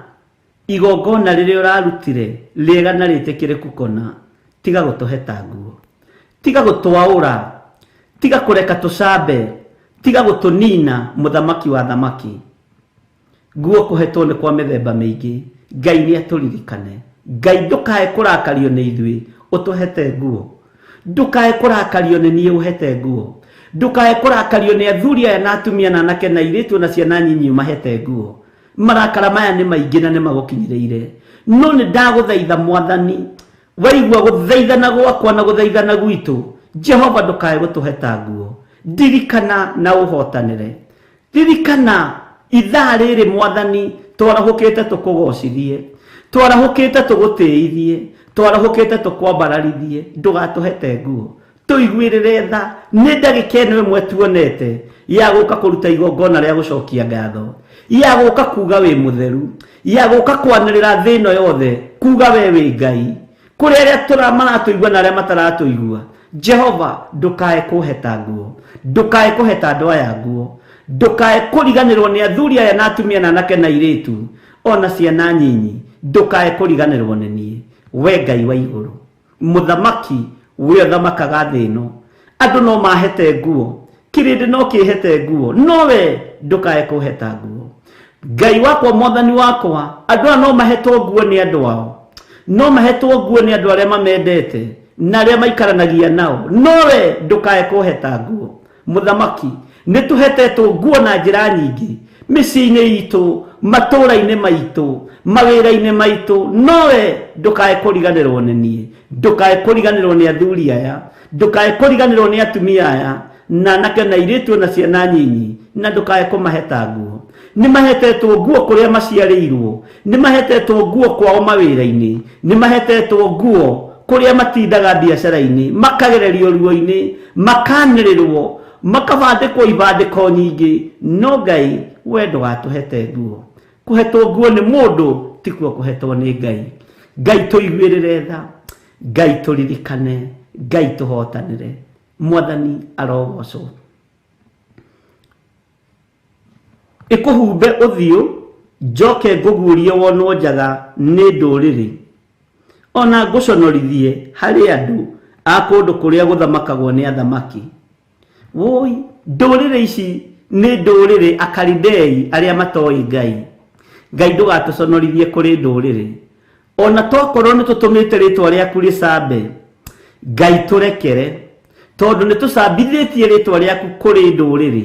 igongona rĩrĩa ũrarutire rĩega na rĩtĩkĩrĩku kũna. Tiga gũtũheta nguo, tiga gũtwaũra, tiga kũreka tũcambe, tiga gũtũnina mũthamaki wa thamaki. Nguo kũhetwo nĩ kwa mĩthemba mĩingĩ. Ngai nĩ atũririkane. Ngai ndũkae kũrakario nĩ ithuĩ ũtũhete nguo. Ndũkae kũrakario nĩ niĩ ũhete nguo. Ndũkae kũrakario nĩ athuri aya na atumia na anake na airĩtu na ciana nyinyi ũmahete nguo. Marakara maya nĩ maingĩ na nĩ magũkinyĩrĩire. No nĩ ndagũthaitha Mwathani, waigua gũthaithana gwakwa na gũthaithana gwitũ, Jehova ndũkae gũtũheta nguo. Ndirikana na ũhotanĩre. Ririkana ithaa rĩrĩ Mwathani twarahũkĩte tũkũgocithie, twarahũkĩte tũgũtĩithie, twarahũkĩte tũkwambararithie. Ndũgatũhete nguo, tũiguĩrĩre tha. Nĩ ndagĩka ĩno ĩmwe tuonete ya gũka kũruta igongona rĩa gũcokia ngatho, ya gũka kuga wĩ mũtheru, ya gũka kwanĩrĩra thĩ ĩno yothe kuga we wĩ Ngai, kũrĩ arĩa maratũigua na arĩa mataratũigua. Jehova ndũkae kũheta nguo, ndũkae kũheta andũ aya nguo, ndũkae kũriganĩrwo nĩ athuri aya na atumia na anake na airĩtu ona ciana nyinyi, ndũkae kũriganĩrwo nĩ niĩ. We Ngai wa igũrũ, mũthamaki We ũthamakaga thĩ ĩno. Andũ no mahete nguo, kĩrĩndĩ no kĩhete nguo, nowe ndũkae kũheta nguo. Ngai wakwa, Mwathani wakwa, andũ aya no mahetwo nguo nĩ andũ ao, no mahetwo nguo nĩ andũ arĩa mamendete na arĩa maikaranagia nao, nowe ndũkae kũheta nguo. Mũthamaki, nĩ tũhetetwo nguo na njĩra nyingĩ mĩciĩ-inĩ itũ, matũũra-inĩ maitũ, mawĩra-inĩ maitũ, nowe ndũkae kũriganĩrwo nĩ niĩ, ndũkae kũriganĩrwo nĩ athuri aya, ndũkae kũriganĩrwo nĩ atumia aya, na anake na airĩtu na ciana nyinyi, na ndũkae kũmaheta nguo. Nĩ mahetetwo nguo kũrĩa maciarĩirwo, nĩ mahetetwo nguo kwao mawĩra-inĩ, nĩ mahetetwo nguo kũrĩa matindaga biacara-inĩ, makagererio ruo-inĩ, makanĩrĩrwo, makabandĩkwo ibandĩko nyingĩ, no Ngai we ndũgatũhete nguo. Kũhetwo nguo nĩ mũndũ tikuo kũhetwo nĩ Ngai. Ngai tũiguĩrĩre tha, Ngai tũririkane, Ngai tũhotanĩre. Mwathani arogocwo. Ĩkũhumbe ũthiũ, njoke ngũguũrie wonwo njaga nĩ ndũrĩrĩ, ona ngũconorithie harĩ andũ a kũndũ kũrĩa gũthamakagwo nĩ athamaki. Woi, ndũrĩrĩ ici nĩ ndũrĩrĩ Akalidei arĩa matoĩ Ngai. Ngai ndũgatũconorithie kũrĩ ndũrĩrĩ, ona tokorwo nĩ tũtũmĩte rĩtwa rĩaku rĩcambe. Ngai tũrekere, tondũ nĩ tũcambithĩtie rĩtwa rĩaku kũrĩ ndũrĩrĩ,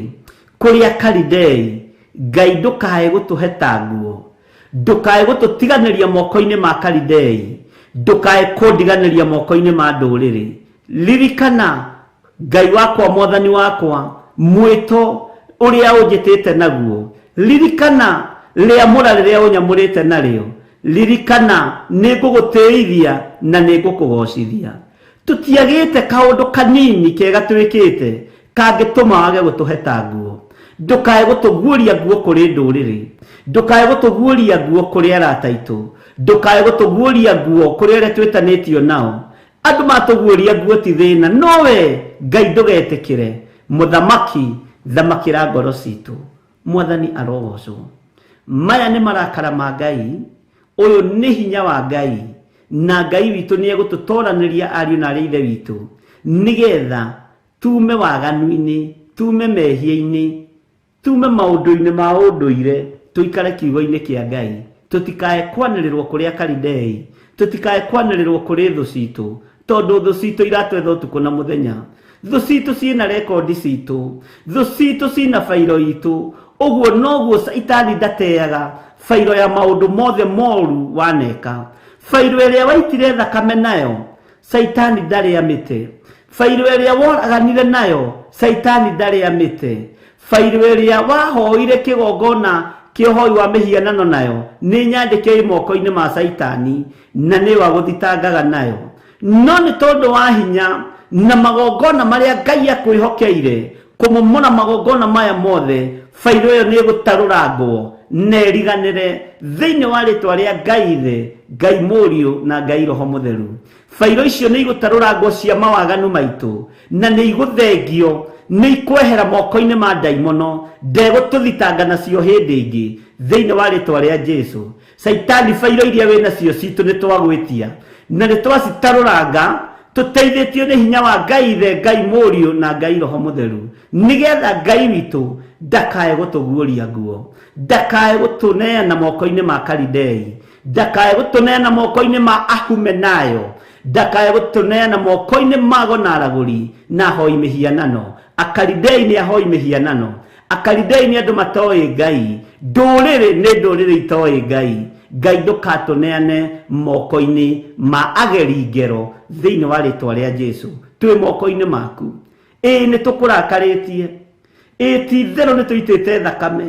kũrĩ Akalidei. Ngai ndũkae gũtũheta nguo, ndũkae gũtũtiganĩria moko-inĩ ma Kalidei, ndũkae kũndiganĩria moko-inĩ ma ndũrĩrĩ. Ririkana Ngai wakwa, Mwathani wakwa, mwĩto ũrĩa ũnjĩtĩte naguo. Ririkana rĩamũra rĩrĩa ũnyamũrĩte narĩo. Ririkana nĩ ngũgũtĩithia na nĩ ngũkũgocithia. Tũtiagĩte kaũndũ kanini kega twĩkĩte kangĩtũma wage gũtũheta nguo. Ndũkae gũtũguũria nguo kũrĩ ndũrĩrĩ, ndũkae gũtũguũria nguo kũrĩ arata aitũ, ndũkae gũtũguũria nguo kũrĩ arĩa twĩtanĩtio nao. Andũ matũguũria nguo ti thĩna, nowe Ngai ndũgetĩkĩre. Mũthamaki, thamakĩra ngoro citũ. Mwathani arogocwo. Maya nĩ marakara ma Ngai, ũyũ nĩ hinya wa Ngai, na Ngai witũ nĩ egũtũtoranĩria ariũ na arĩa ithe witũ, nĩgetha tume waganu-inĩ, tume mehia-inĩ, tume maũndũ-inĩ ma ũndũire, tũikare kiugo-inĩ kĩa Ngai. Tũtikae kwanĩrĩrwo kũrĩ Akalidei, tũtikae kwanĩrĩrwo kũrĩ thũ citũ, tondũ thũ citũ iratwetha ũtukũ na mũthenya. Thũ citũ ciĩna rekondi citũ, thũ citũ ciĩna bairo itũ. Ũguo noguo Caitani ndateaga bairo ya maũndũ mothe moru waneka. Bairo ĩrĩa waitire thakame nayo, Caitani ndarĩ amĩte. Bairo ĩrĩa woraganire nayo, Caitani ndarĩ amĩte. Bairo ĩrĩa wahoire kĩgongona kĩa ũhoi wa mĩhianano nayo, nĩ nyandĩke ĩ moko-inĩ ma Caitani, na nĩ wagũthitangaga nayo. No nĩ tondũ wa hinya na magongona marĩa Ngai akwĩhokeire, kũmomora magongona maya mothe, bairo ĩyo nĩ ĩgũtarũrangwo na ĩriganĩre thĩinĩ wa rĩtwa rĩa Ngai Ithe, Ngai Mũriũ na Ngai Roho Mũtheru. Bairo icio nĩ igũtarũrangwo cia mawaganu maitũ, na nĩ igũthengio, nĩ ikwehera moko-inĩ ma ndaimono, ndegũtũthitanga nacio hĩndĩ ĩngĩ thĩinĩ wa rĩtwa rĩa Jesu. Caitani, bairo iria wĩ nacio citũ nĩ twagwĩtia na nĩ twacitarũranga, tũteithĩtio nĩ hinya wa Ngai Ithe, Ngai Mũriũ na Ngai Roho Mũtheru, nĩgetha Ngai witũ ndakae gũtũguũria nguo, ndakae gũtũneana moko-inĩ ma Kalidei, ndakae gũtũneana moko-inĩ ma Ahumenayo, ndakae gũtũneana moko-inĩ ma Gonaragũri na ahoi mĩhianano. Akalidei nĩ ahoi mĩhianano, Akalidei nĩ andũ matoĩ Ngai, ndũrĩrĩ nĩ ndũrĩrĩ itoĩ Ngai. Ngai ndũkatũneane moko-inĩ ma ageri ngero thĩinĩ wa rĩtwa rĩa Jesu. Twĩ moko-inĩ maku. Ĩĩ nĩ tũkũrakarĩtie, ĩĩ ti itherũ nĩ tũitĩte thakame,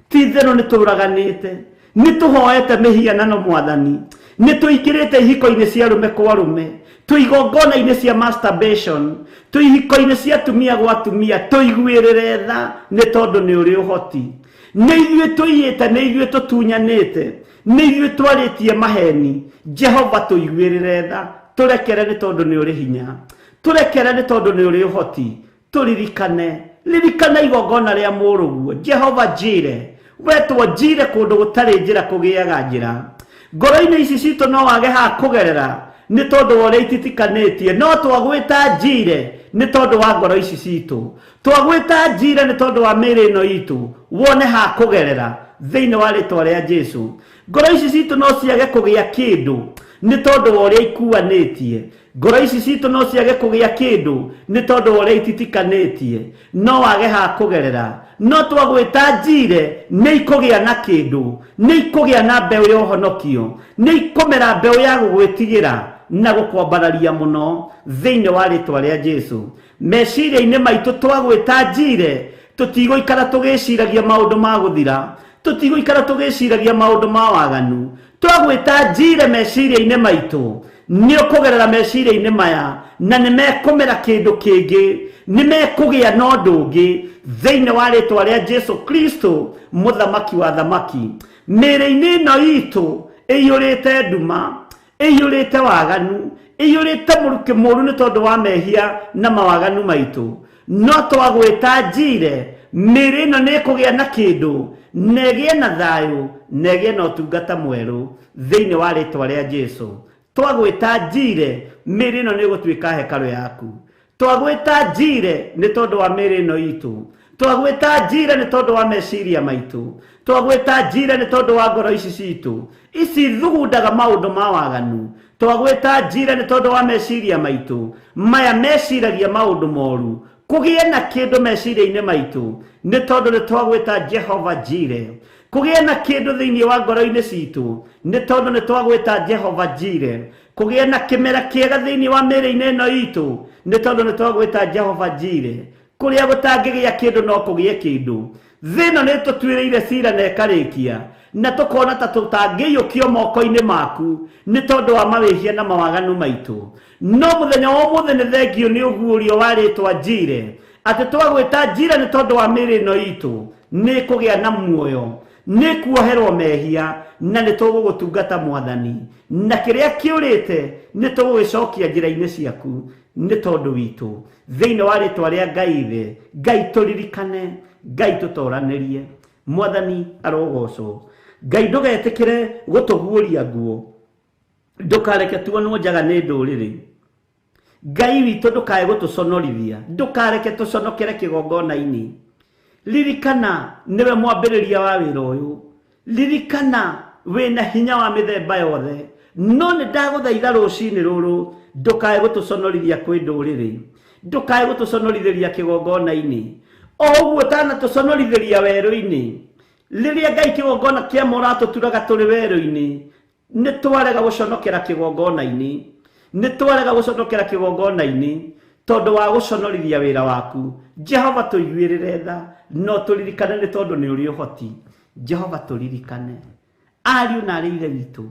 ti itherũ nĩ tũraganĩte, nĩ tũhoete mĩhianano Mwathani, nĩ tũingĩrĩte ihiko-inĩ cia arũme kwa arũme, twĩ igongona-inĩ cia masturbation, twĩ ihiko-inĩ cia atumia gwa atumia. Tũiguĩrĩre tha nĩ tondũ nĩ ũrĩ ũhoti. Nĩ ithuĩ tũiyĩte, nĩ ithuĩ tũtunyanĩte, nĩ ithuĩ twarĩtie maheni. Jehova tũiguĩrĩre tha, tũrekere nĩ tondũ nĩ ũrĩ hinya, tũrekere nĩ tondũ nĩ ũrĩ ũhoti. Tũririkane, ririkana igongona rĩa mũrũguo Jehova Jire. Wetwo Jire kũndũ gũtarĩ njĩra kũgĩaga njĩra. Ngoro-inĩ ici citũ no wage ha kũgerera, Nĩ tondũ wa ũrĩa ititikanĩtie, no twagwĩta Njire nĩ tondũ wa ngoro ici citũ, twagwĩta Njire nĩ tondũ wa mĩĩrĩ ĩno itũ, wone ha kũgerera thĩinĩ wa rĩtwa rĩa Jesu. Ngoro ici citũ no ciage kũgĩa kĩndũ nĩ tondũ wa ũrĩa ikuanĩtie, ngoro ici citũ no ciage kũgĩa kĩndũ nĩ tondũ wa ũrĩa ititikanĩtie, no wage ha kũgerera, no twagwĩta Njire nĩ ikũgĩa na kĩndũ, nĩ ikũgĩa na mbeũ ya ũhonokio, nĩ ikũmera mbeũ ya gũgwĩtigĩra na gũkwambararia mũno thĩinĩ wa rĩtwa rĩa Jesu. Meciria-inĩ maitũ twagwĩta Njire, tũtigũikara tũgĩciragia maũndũ ma gũthira, tũtigũikara tũgĩciragia maũndũ ma waganu. Twagwĩta Njire meciria-inĩ maitũ, nĩ ũkũgerera meciria-inĩ maya na nĩ mekũmera kĩndũ kĩngĩ, nĩ mekũgĩa na ũndũ ũngĩ thĩinĩ wa rĩtwa rĩa Jesu Kristo, mũthamaki wa thamaki. Mĩĩrĩ-inĩ ĩno itũ ĩiyũrĩte nduma, ĩiyũrĩte waganu, ĩiyũrĩte mũrukĩ mũru nĩ tondũ wa mehia na mawaganu maitũ, no twagwĩta Njire, mĩĩrĩ ĩno nĩ ĩkũgĩa na kĩndũ, na ĩgĩe na thayũ, na ĩgĩe na ũtungata mwerũ thĩinĩ wa rĩtwa rĩa Jesu. Twagwĩta Njire, mĩĩrĩ ĩno nĩ ĩgũtuĩka hekarũ yaku. Twagwĩta Njire nĩ tondũ wa mĩĩrĩ ĩno itũ, twagwĩta Njire nĩ tondũ wa meciria maitũ, twagwĩta Njire nĩ tondũ wa ngoro ici citũ ici thugundaga maũndũ ma waganu, twagwĩta Njire nĩ tondũ wa meciria maitũ maya meciragia maũndũ moru, kũgĩe na kĩndũ meciria-inĩ maitũ nĩ tondũ nĩ twagwĩta Jehova Njire, kũgĩe na kĩndũ thĩinĩ wa ngoro-inĩ citũ nĩ tondũ nĩ twagwĩta Jehova Njire, kũgĩe na kĩmera kĩega thĩinĩ wa mĩĩrĩ-inĩ ĩno itũ nĩ tondũ nĩ twagwĩta Jehova Njire. Kũrĩa gũtangĩgĩa kĩndũ no kũgĩe kĩndũ. Thĩ ĩno nĩ tũtuĩrĩire cira na ĩkarĩkia, na tũkona ta tũtangĩiyũkio moko-inĩ maku nĩ tondũ wa mawĩhia na mawaganu maitũ. No mũthenya wa ũmũthĩ nĩ thengio nĩ ũguũrio wa rĩtwa Njire, atĩ twagwĩta Njire nĩ tondũ wa mĩĩrĩ ĩno itũ nĩ ĩkũgĩa na muoyo, nĩ kuoherwo mehia, na nĩ tũgũgũtungata Mwathani, na kĩrĩa kĩũrĩte nĩ tũgũgĩcokia njĩra-inĩ ciaku nĩ tondũ witũ thĩinĩ wa rĩtwa rĩa Ngai Ithe. Ngai tũririkane, Ngai tũtoranĩrie, Mwathani arogocwo. Ngai ndũgetĩkĩre gũtũguũria nguo, ndũkareke tuonwo njaga nĩ ndũrĩrĩ. Ngai witũ ndũkae gũtũconorithia, ndũkareke tũconokere kĩgongona-inĩ. Ririkana nĩwe mwambĩrĩria wa wĩra ũyũ, ririkana wĩna hinya wa mĩthemba yothe, no nĩ ndagũthaitha rũcinĩ rũrũ ndũkae gũtũconorithia kwĩ ndũrĩrĩ, ndũkae gũtũconorithĩria kĩgongona-inĩ, o ũguo ũtanatũconorithĩria werũ-inĩ. Rĩrĩa Ngai kĩgongona kĩa mũratũturaga tũrĩ werũ-inĩ, nĩ twarega gũconokera kĩgongona-inĩ, nĩ twarega gũconokera kĩgongona-inĩ tondũ wa gũconorithia wĩra waku. Jehova tũiguĩrĩre tha, no tũririkane nĩ tondũ nĩ ũrĩ ũhoti. Jehova tũririkane, ariũ na arĩ ithe witũ,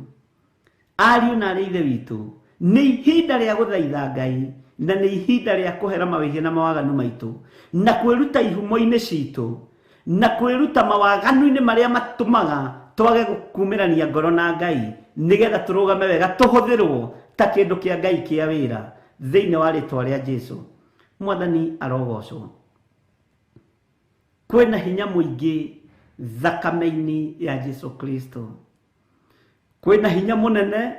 ariũ na arĩ ithe witũ, nĩ ihinda rĩa gũthaitha Ngai, na nĩ ihinda rĩa kũhera mawĩhia na mawaganu maitũ, na kwĩruta ihumo-inĩ citũ, na kwĩruta mawaganu-inĩ marĩa matũmaga twage gũkumĩrania ngoro na Ngai, nĩgetha tũrũgame wega, tũhũthĩrwo ta kĩndũ kĩa Ngai kĩa wĩra thĩinĩ wa rĩtwa rĩa Jesu. Mwathani arogocwo. Kwĩna hinya mũingĩ thakame-inĩ ya Jesu Kristo, kwĩna hinya mũnene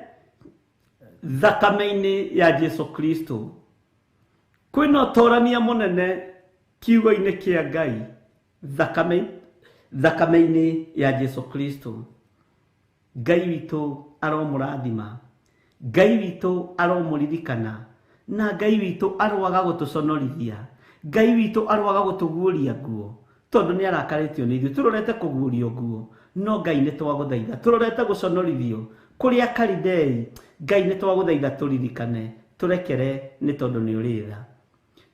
thakame-inĩ ya Jesu Kristo, kwĩna ũtorania mũnene kiugo-inĩ kĩa Ngai thakame-inĩ ya Jesu Kristo. Ngai witũ aromũrathima, Ngai witũ aromũririkana, na Ngai witũ aroaga gũtũconorithia, Ngai witũ aroaga gũtũguũria nguo, tondũ nĩ arakarĩtio nĩ ithuĩ tũrorete kũguũrio nguo, no Ngai nĩ twagũthaitha tũrorete gũconorithio kũrĩa Kalidei. Ngai nĩ twagũthaitha tũririkane, tũrekere nĩ tondũ nĩ ũrĩ tha,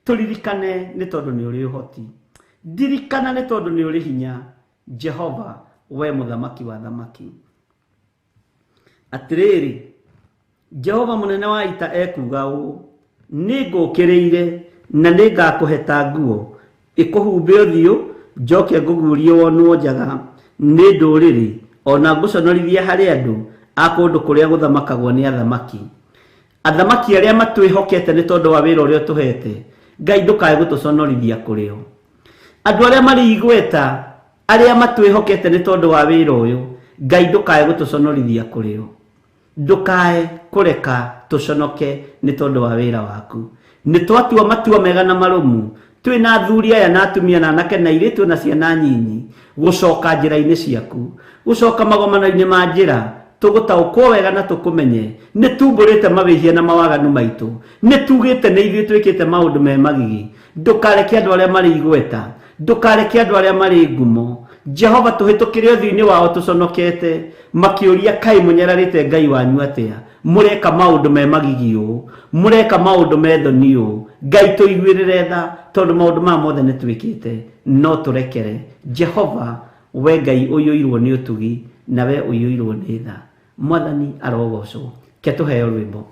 tũririkane nĩ tondũ nĩ ũrĩ ũhoti, ndirikana nĩ tondũ nĩ ũrĩ hinya. Jehova we mũthamaki wa thamaki. Atĩrĩrĩ, Jehova mũnene wa ita ekuuga ũũ, nĩ ngũkĩrĩire na nĩ ngakũheta nguo ĩkũhumbe ũthiũ, njoke ngũguũrie wonwo njaga nĩ ndũrĩrĩ, ona ngũconorithie harĩ andũ a kũndũ kũrĩa gũthamakagwo nĩ athamaki. Athamaki arĩa matwĩhokete nĩ tondũ wa wĩra ũrĩa ũtũhete, Ngai ndũkae gũtũconorithia kũrĩ o. Andũ arĩa marĩ igweta arĩa matwĩhokete nĩ tondũ wa wĩra ũyũ, Ngai ndũkae gũtũconorithia kũrĩ o. Ndukae kureka tuconoke ni tondu wa wira waku. Ni twatua matua mega na marumu twina athuri aya na atumia na anake na airĩtu na ciana nyinyi gucoka njĩra-inĩ ciaku, gucoka magomano-inĩ ma njĩra tũgũtaũkwo wega na tũkũmenye. Nĩ tumbũrĩte mawĩhia na mawaganu maitũ, nĩ tugĩte nĩ ithuĩ twĩkĩte maũndũ me magigi. Ndũkareke andũ arĩa marĩ igweta, ndũkareke andũ arĩa marĩ ngumo, Jehova tũhĩtũkĩre ũthiũ-inĩ wao tũconokete, makĩũria kaĩ mũnyararĩte Ngai wanyu atĩa? Mũreka maũndũ me magigi ũũ, mũreka maũndũ me thoni ũũ. Ngai tũiguĩrĩre tha, tondũ maũndũ maya mothe nĩ twĩkĩte, no tũrekere. Jehova, we Ngai ũiyũirwo nĩ ũtugi na we ũiyũirwo nĩ tha. Mwathani arogocwo. Ke tũheo rwĩmbo.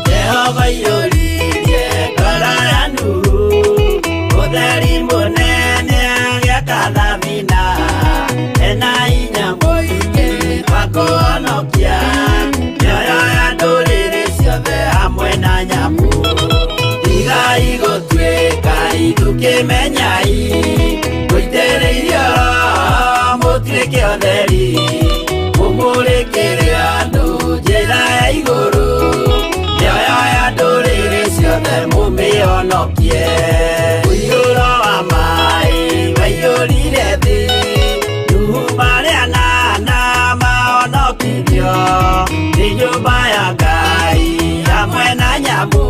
Jehova iyũririe ngoro ya Nuhu, ũtheri mũnene agĩaka thabina, ena hinya mũingĩ wa kũhonokia mĩoyo ya ndũrĩrĩ ciothe hamwe na nyamũ. Tigai gũtuĩka ithukĩmenyai, mũitĩrĩirio Roho mũtuĩke ũtheri, mũmũrĩkĩre andũ njĩra ya igũrũ, mĩoyo ya ndũrĩrĩ ciothe mũmĩhonokie. Mũiyũro wa maĩ waiyũrire thĩ, Nuhu marĩ anana mahonokirio nĩ nyũmba ya Ngai hamwe na nyamũ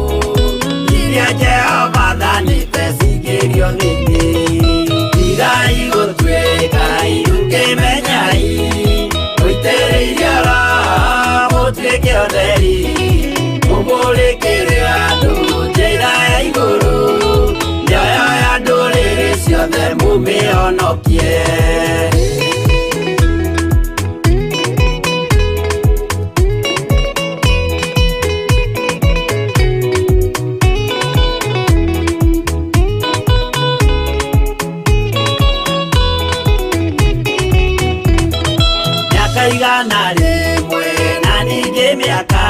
iria Jehova athanĩte cingĩrio thĩinĩ. Tigai gũtuĩka ithukĩmenyai, mũitĩrĩirio Roho mũtuĩke ũtheri, mũmũrĩkĩre andũ njĩra ya igũrũ, mĩoyo ya ndũrĩrĩ ciothe mũmĩhonokie. Mĩaka 100 na ningĩ mĩaka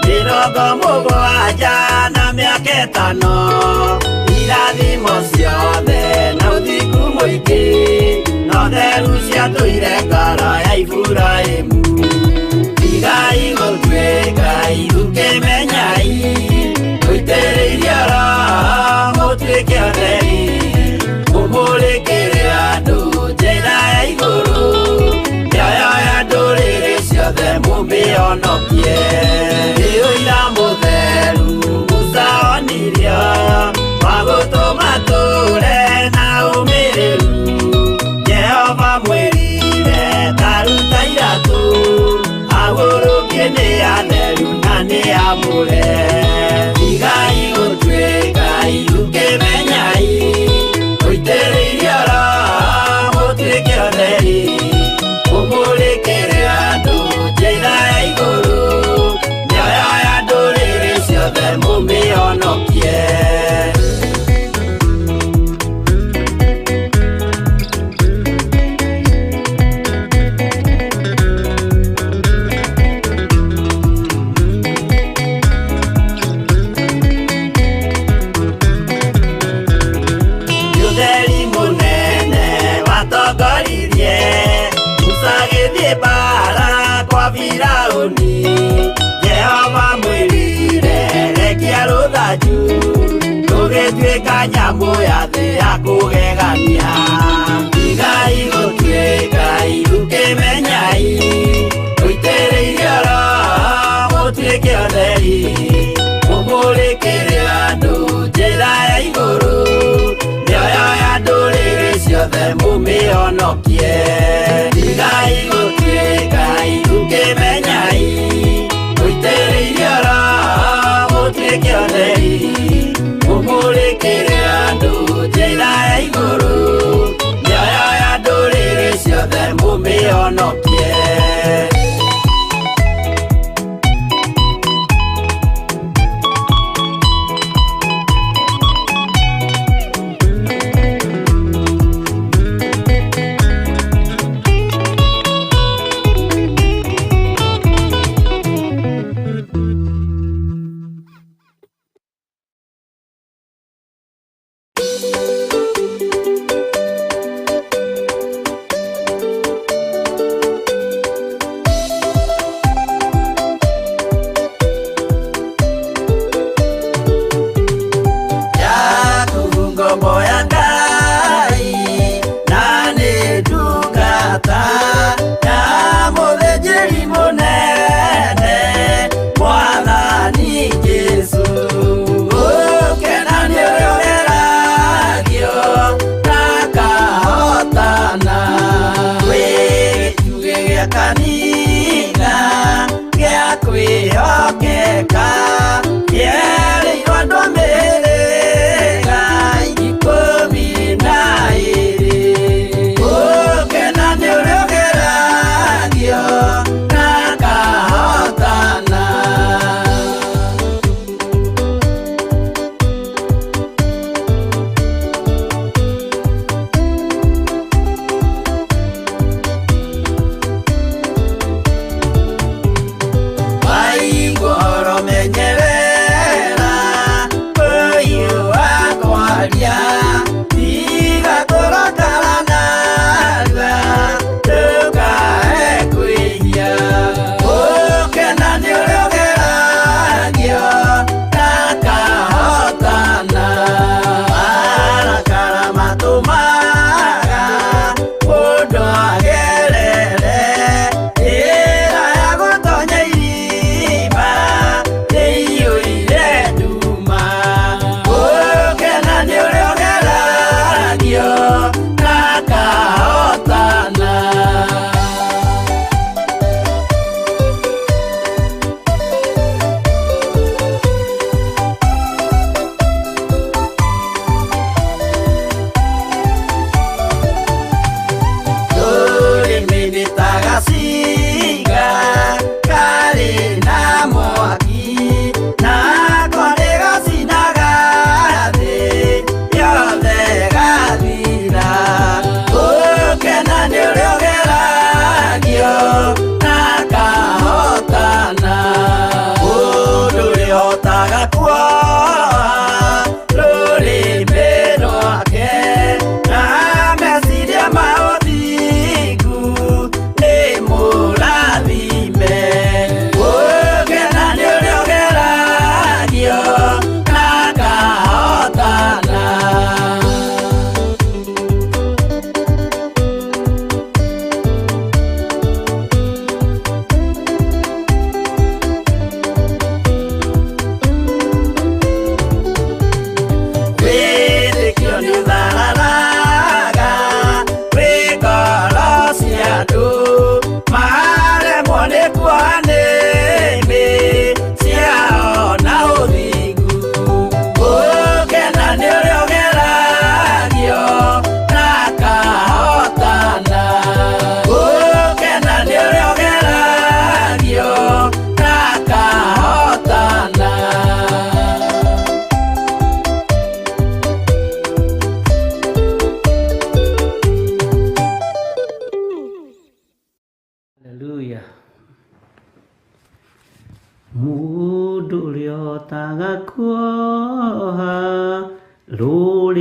70 na mĩaka 5, irathimo ciothe na ũthingu mũingĩ no theru ciatũire ngoro ya Iburahĩmu. Tigai gũtuĩka ithukĩmenyai, mũitĩrĩirio Roho mũtuĩke ũtheri, mũmũrĩkĩre andũ njĩra ya igũrũ, mĩoyo ya ndũrĩrĩ ciothe mũmĩhonokie. Nĩ ũira mũtheru Musa onirio wa gũtũma tũre na ũmĩrĩru. Jehova mwĩrire ta ruta iratũ, agũrũkie nĩ atheru na nĩ amũre. Tigai gũtuĩka ithukĩmenyai, mũitĩrĩirio Roho mũtuĩke ũtheri, mũmũrĩkĩre andũ njĩra ya igũrũ, mĩoyo ya ndũrĩrĩ ciothe mũmĩhonokie. Ũtheri mũnene watongoririe Musa agĩthiĩ mbaara kwa Firaũni. Jehova mwĩrire rekia rũthanju, rũgĩtuĩka nyamũ ya thĩ ya kũgegania. Tigai gũtuĩka ithukĩmenyai, mũitĩrĩirio Roho mũtuĩke ũtheri, mũmũrĩkĩre andũ njĩra ya igũrũ, mĩoyo ya ndũrĩrĩ ciothe mũmĩhonokie. Tigai gũtuĩka ithukĩmenyai, mũitĩrĩirio Roho mũtuĩke ũtheri, mũmũrĩkĩre andũ njĩra ya igũrũ, mĩoyo ya ndũrĩrĩ ciothe mũmĩhonokie.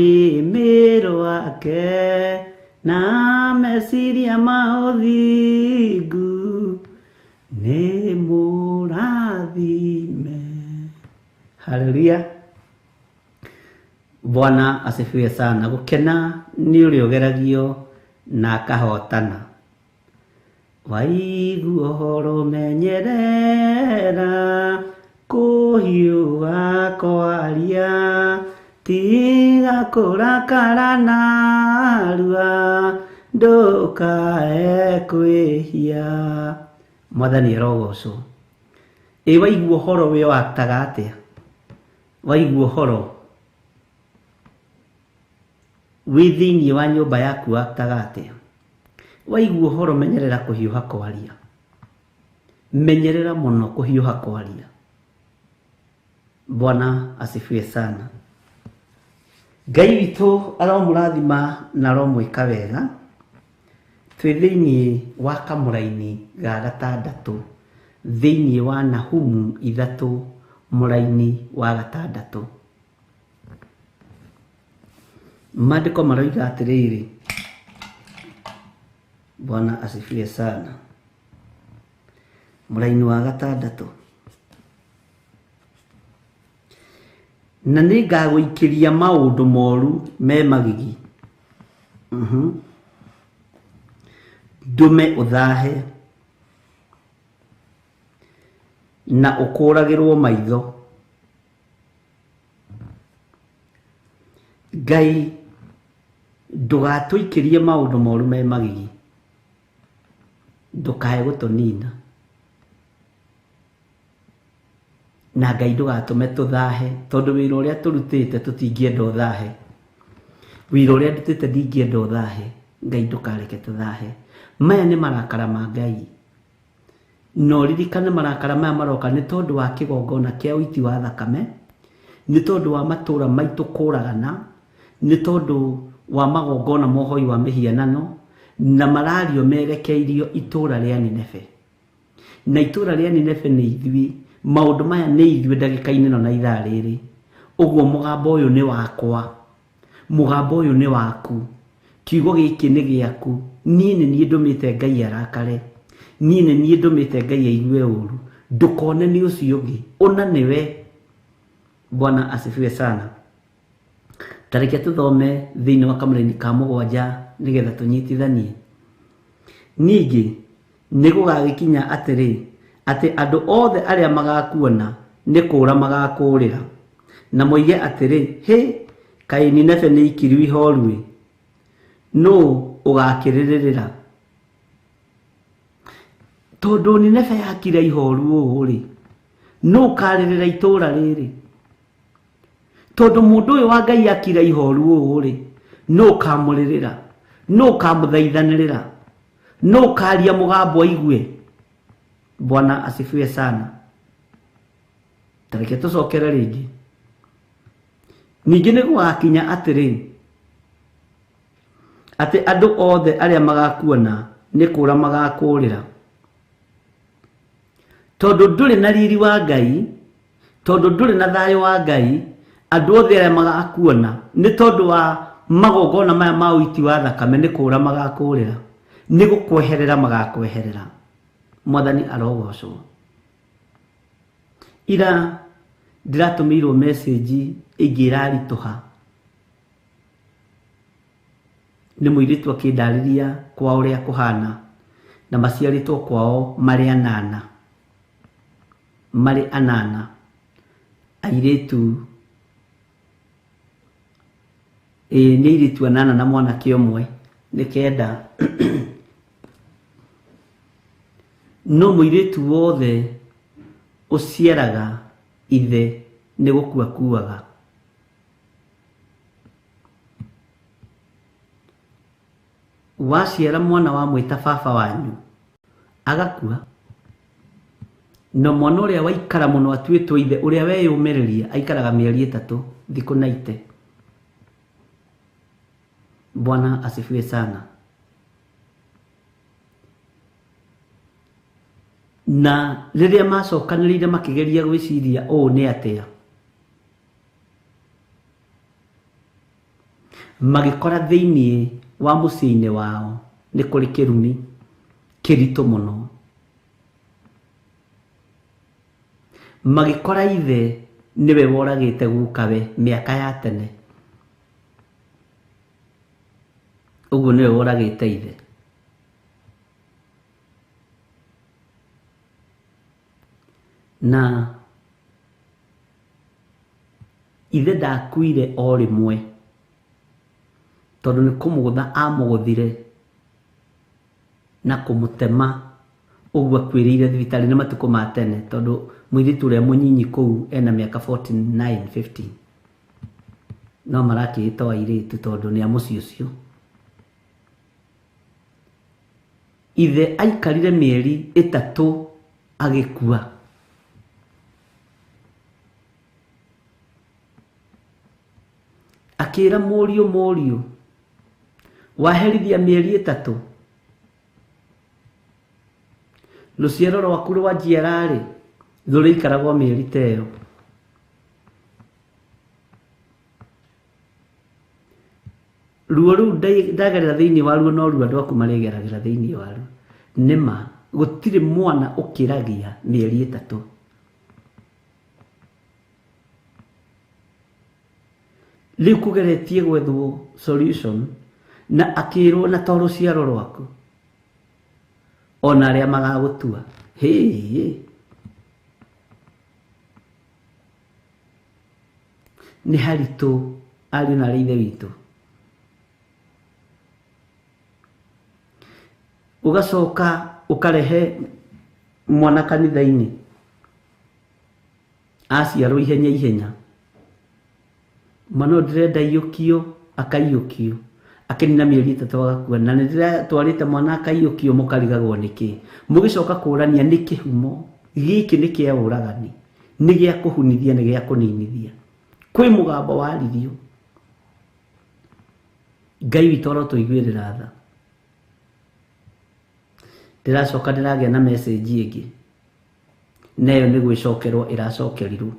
Rũrĩmĩ rwake na meciria ma ũthingu nĩ mũrathime. Haleluya. Bwana asifiwe sana. Gũkena nĩ ũrĩa ũgeragio na akahotana. Waigua ũhoro menyerera kũhiũha kwaria, tiga kũrakara narua, ndũkae kwĩhia. Mwathani arogocwo. Ĩ waigua ũhoro we waktaga atĩa? Waigua ũhoro wĩ thĩinĩ wa nyũmba yaku waktaga atĩa? Waigua ũhoro menyerera kũhiũha kwaria. Menyerera mũno kũhiũha kwaria. Bwana asifiwe sana. Ngai witũ aromũrathima na aromwĩka wega. Twĩ thĩinĩ wa kamũraini ga gatandatũ, thĩinĩ wa Nahumu 3 mũraini wa 6. Maandĩko maroiga atĩrĩrĩ. Bwana asifiwe sana. Mũraini wa 6. Na nĩngagũikĩria maũndũ moru me magigi. Ndũme ũthahe na ũkũragĩrwo maitho. Ngai ndũgatũikĩrie maũndũ moru me magigi, ndũkae gũtũnina. Na Ngai ndũgatũme tũthahe, tondũ wĩra ũrĩa tũrutĩte tũtingĩenda ũthahe. Wĩra ũrĩa ndutĩte ndingĩenda ũthahe. Ngai ndũkareke tũthahe. Maya nĩ marakara ma Ngai. Na ũririkane marakara maya maroka nĩ tondũ wa kĩgongona kĩa ũiti wa thakame, nĩ tondũ wa matũũra maitũ kũragana, nĩ tondũ wa magongona ma ũhoi wa mĩhianano, na marario merekeirio itũũra rĩa Nineve. Na itũũra rĩa Nineve nĩ ithuĩ. Maũndũ maya nĩ ithuĩ ndagĩka-inĩ ĩno na ithaa rĩrĩ. Ũguo mũgambo ũyũ nĩ wakwa, mũgambo ũyũ nĩ waku, kiugo gĩkĩ nĩ gĩaku. Niĩ nĩ niĩ ndũmĩte Ngai arakare, niĩ nĩ niĩ ndũmĩte Ngai aigue ũru. Ndũkone nĩ ũcio ũngĩ, ũna nĩwe. Bwana asifiwe sana. Ta reke tũthome thĩinĩ wa kamũraini ka 7 nĩgetha tũnyitithanie. Ningĩ nĩ gũgagĩkinya atĩrĩ, atĩ andũ othe arĩa magakuona nĩ kũũra magakũũrĩra, na moige atĩrĩ, hĩ, kaĩ Nineve nĩ ikiru ihoru-ĩ, nũũ ũgakĩrĩrĩra? Tondũ Nineve yakira ihoru ũũ-rĩ, nũũ ũkarĩrĩra itũũra rĩrĩ? Tondũ mũndũ ũyũ wa Ngai akira ihoru ũũ-rĩ, nũũ ũkamũrĩrĩra? Nũũ ũkamũthaithanĩrĩra? Nũũ ũkaria mũgambo aigue? Bwana asifiwe sana. Ta reke tũcokere rĩngĩ. Ningĩ nĩ gũgakinya atĩrĩ, atĩ andũ othe arĩa magakuona nĩ kũũra magakũũrĩra. Tondũ ndũrĩ na riri wa Ngai, tondũ ndũrĩ na thayũ wa Ngai, andũ othe arĩa magakuona nĩ tondũ wa magongona maya ma ũiti wa thakame nĩ kũũra magakũũrĩra, nĩ gũkweherera magakweherera. Mwathani arogocwo. Ira ndĩratũmĩirwo message ĩngĩ ĩraritũha nĩ mũirĩtu akĩndarĩria kwa ũrĩa kũhana, na maciarĩtwo kwao marĩ anana, marĩ anana airĩtu, ĩĩ nĩ airĩtu anana na mwanake ũmwe, nĩ 9. No mũirĩtu wothe ũciaraga ithe nĩ gũkua kuaga. Waciara mwana wa mwĩta baba wanyu agakua, na mwana ũrĩa waikara mũno atuĩtwo ithe, ũrĩa weyũmĩrĩria aikaraga mĩeri 3 thikũ na ite. Bwana asifiwe sana. Na rĩrĩa macokanĩrĩire makĩgeria gwĩciria ũũ nĩ atĩa, Magĩkora thĩinĩ wa mũciĩ-inĩ wao nĩ kũrĩ kĩrumi kĩritũ mũno. Magĩkora ithe nĩwe woragĩte gukawe mĩaka ya tene. Ũguo nĩwe woragĩte ithe. Na ithe ndakuire o rĩmwe tondũ nĩ kũmũgũtha amũgũthire na kũmũtema ũguo akuĩrĩire thibitarĩ nĩ matukũ ma tene tondũ mũirĩtu ũrĩa mũnyinyi kũu ena mĩaka 49 50 no marakĩĩtwo airĩtu tondũ nĩ a mũciĩ ũcio. Ithe aikarire mĩeri 3 agĩkua. Akĩra mũriũ waherithia mĩeri 3 rũciaro rwaku rwa njiararĩ rũrĩikaragwo mĩeri ta ĩyo. Ruo rũu ndagerera thĩinĩ waruo no ruo andũ aku marĩgeragĩra thĩinĩ waruo. Nĩma gũtirĩ mwana ũkĩragia mĩeri 3. Rĩu kũgeretie gwethwo solution na akĩrwo na to rũciaro rwaku ona arĩa magagũtua. Hĩ nĩ haritũ ariũ na arĩ ithe witũ. Ũgacoka ũkarehe mwana kanitha-inĩ aciarwo ihenya ihenya, mwana ũyũ ndĩrenda aiyũkio akaiyũkio akĩnina mĩeri 3 agakua, na nĩ ndĩratwarĩte mwana akaiyũkio mũkarigagwo nĩkĩ. Mũgĩcoka kũrania nĩ kĩhumo gĩkĩ nĩ kĩa ũragani, nĩ gĩa kũhunithia, nĩ gĩa kũninithia. Kwĩ mũgambo waririo. Ngai witũ arotũiguĩrĩra tha. Ndĩracoka ndĩragĩa na message ĩngĩ na ĩyo nĩ gwĩcokerwo ĩracokerirwo.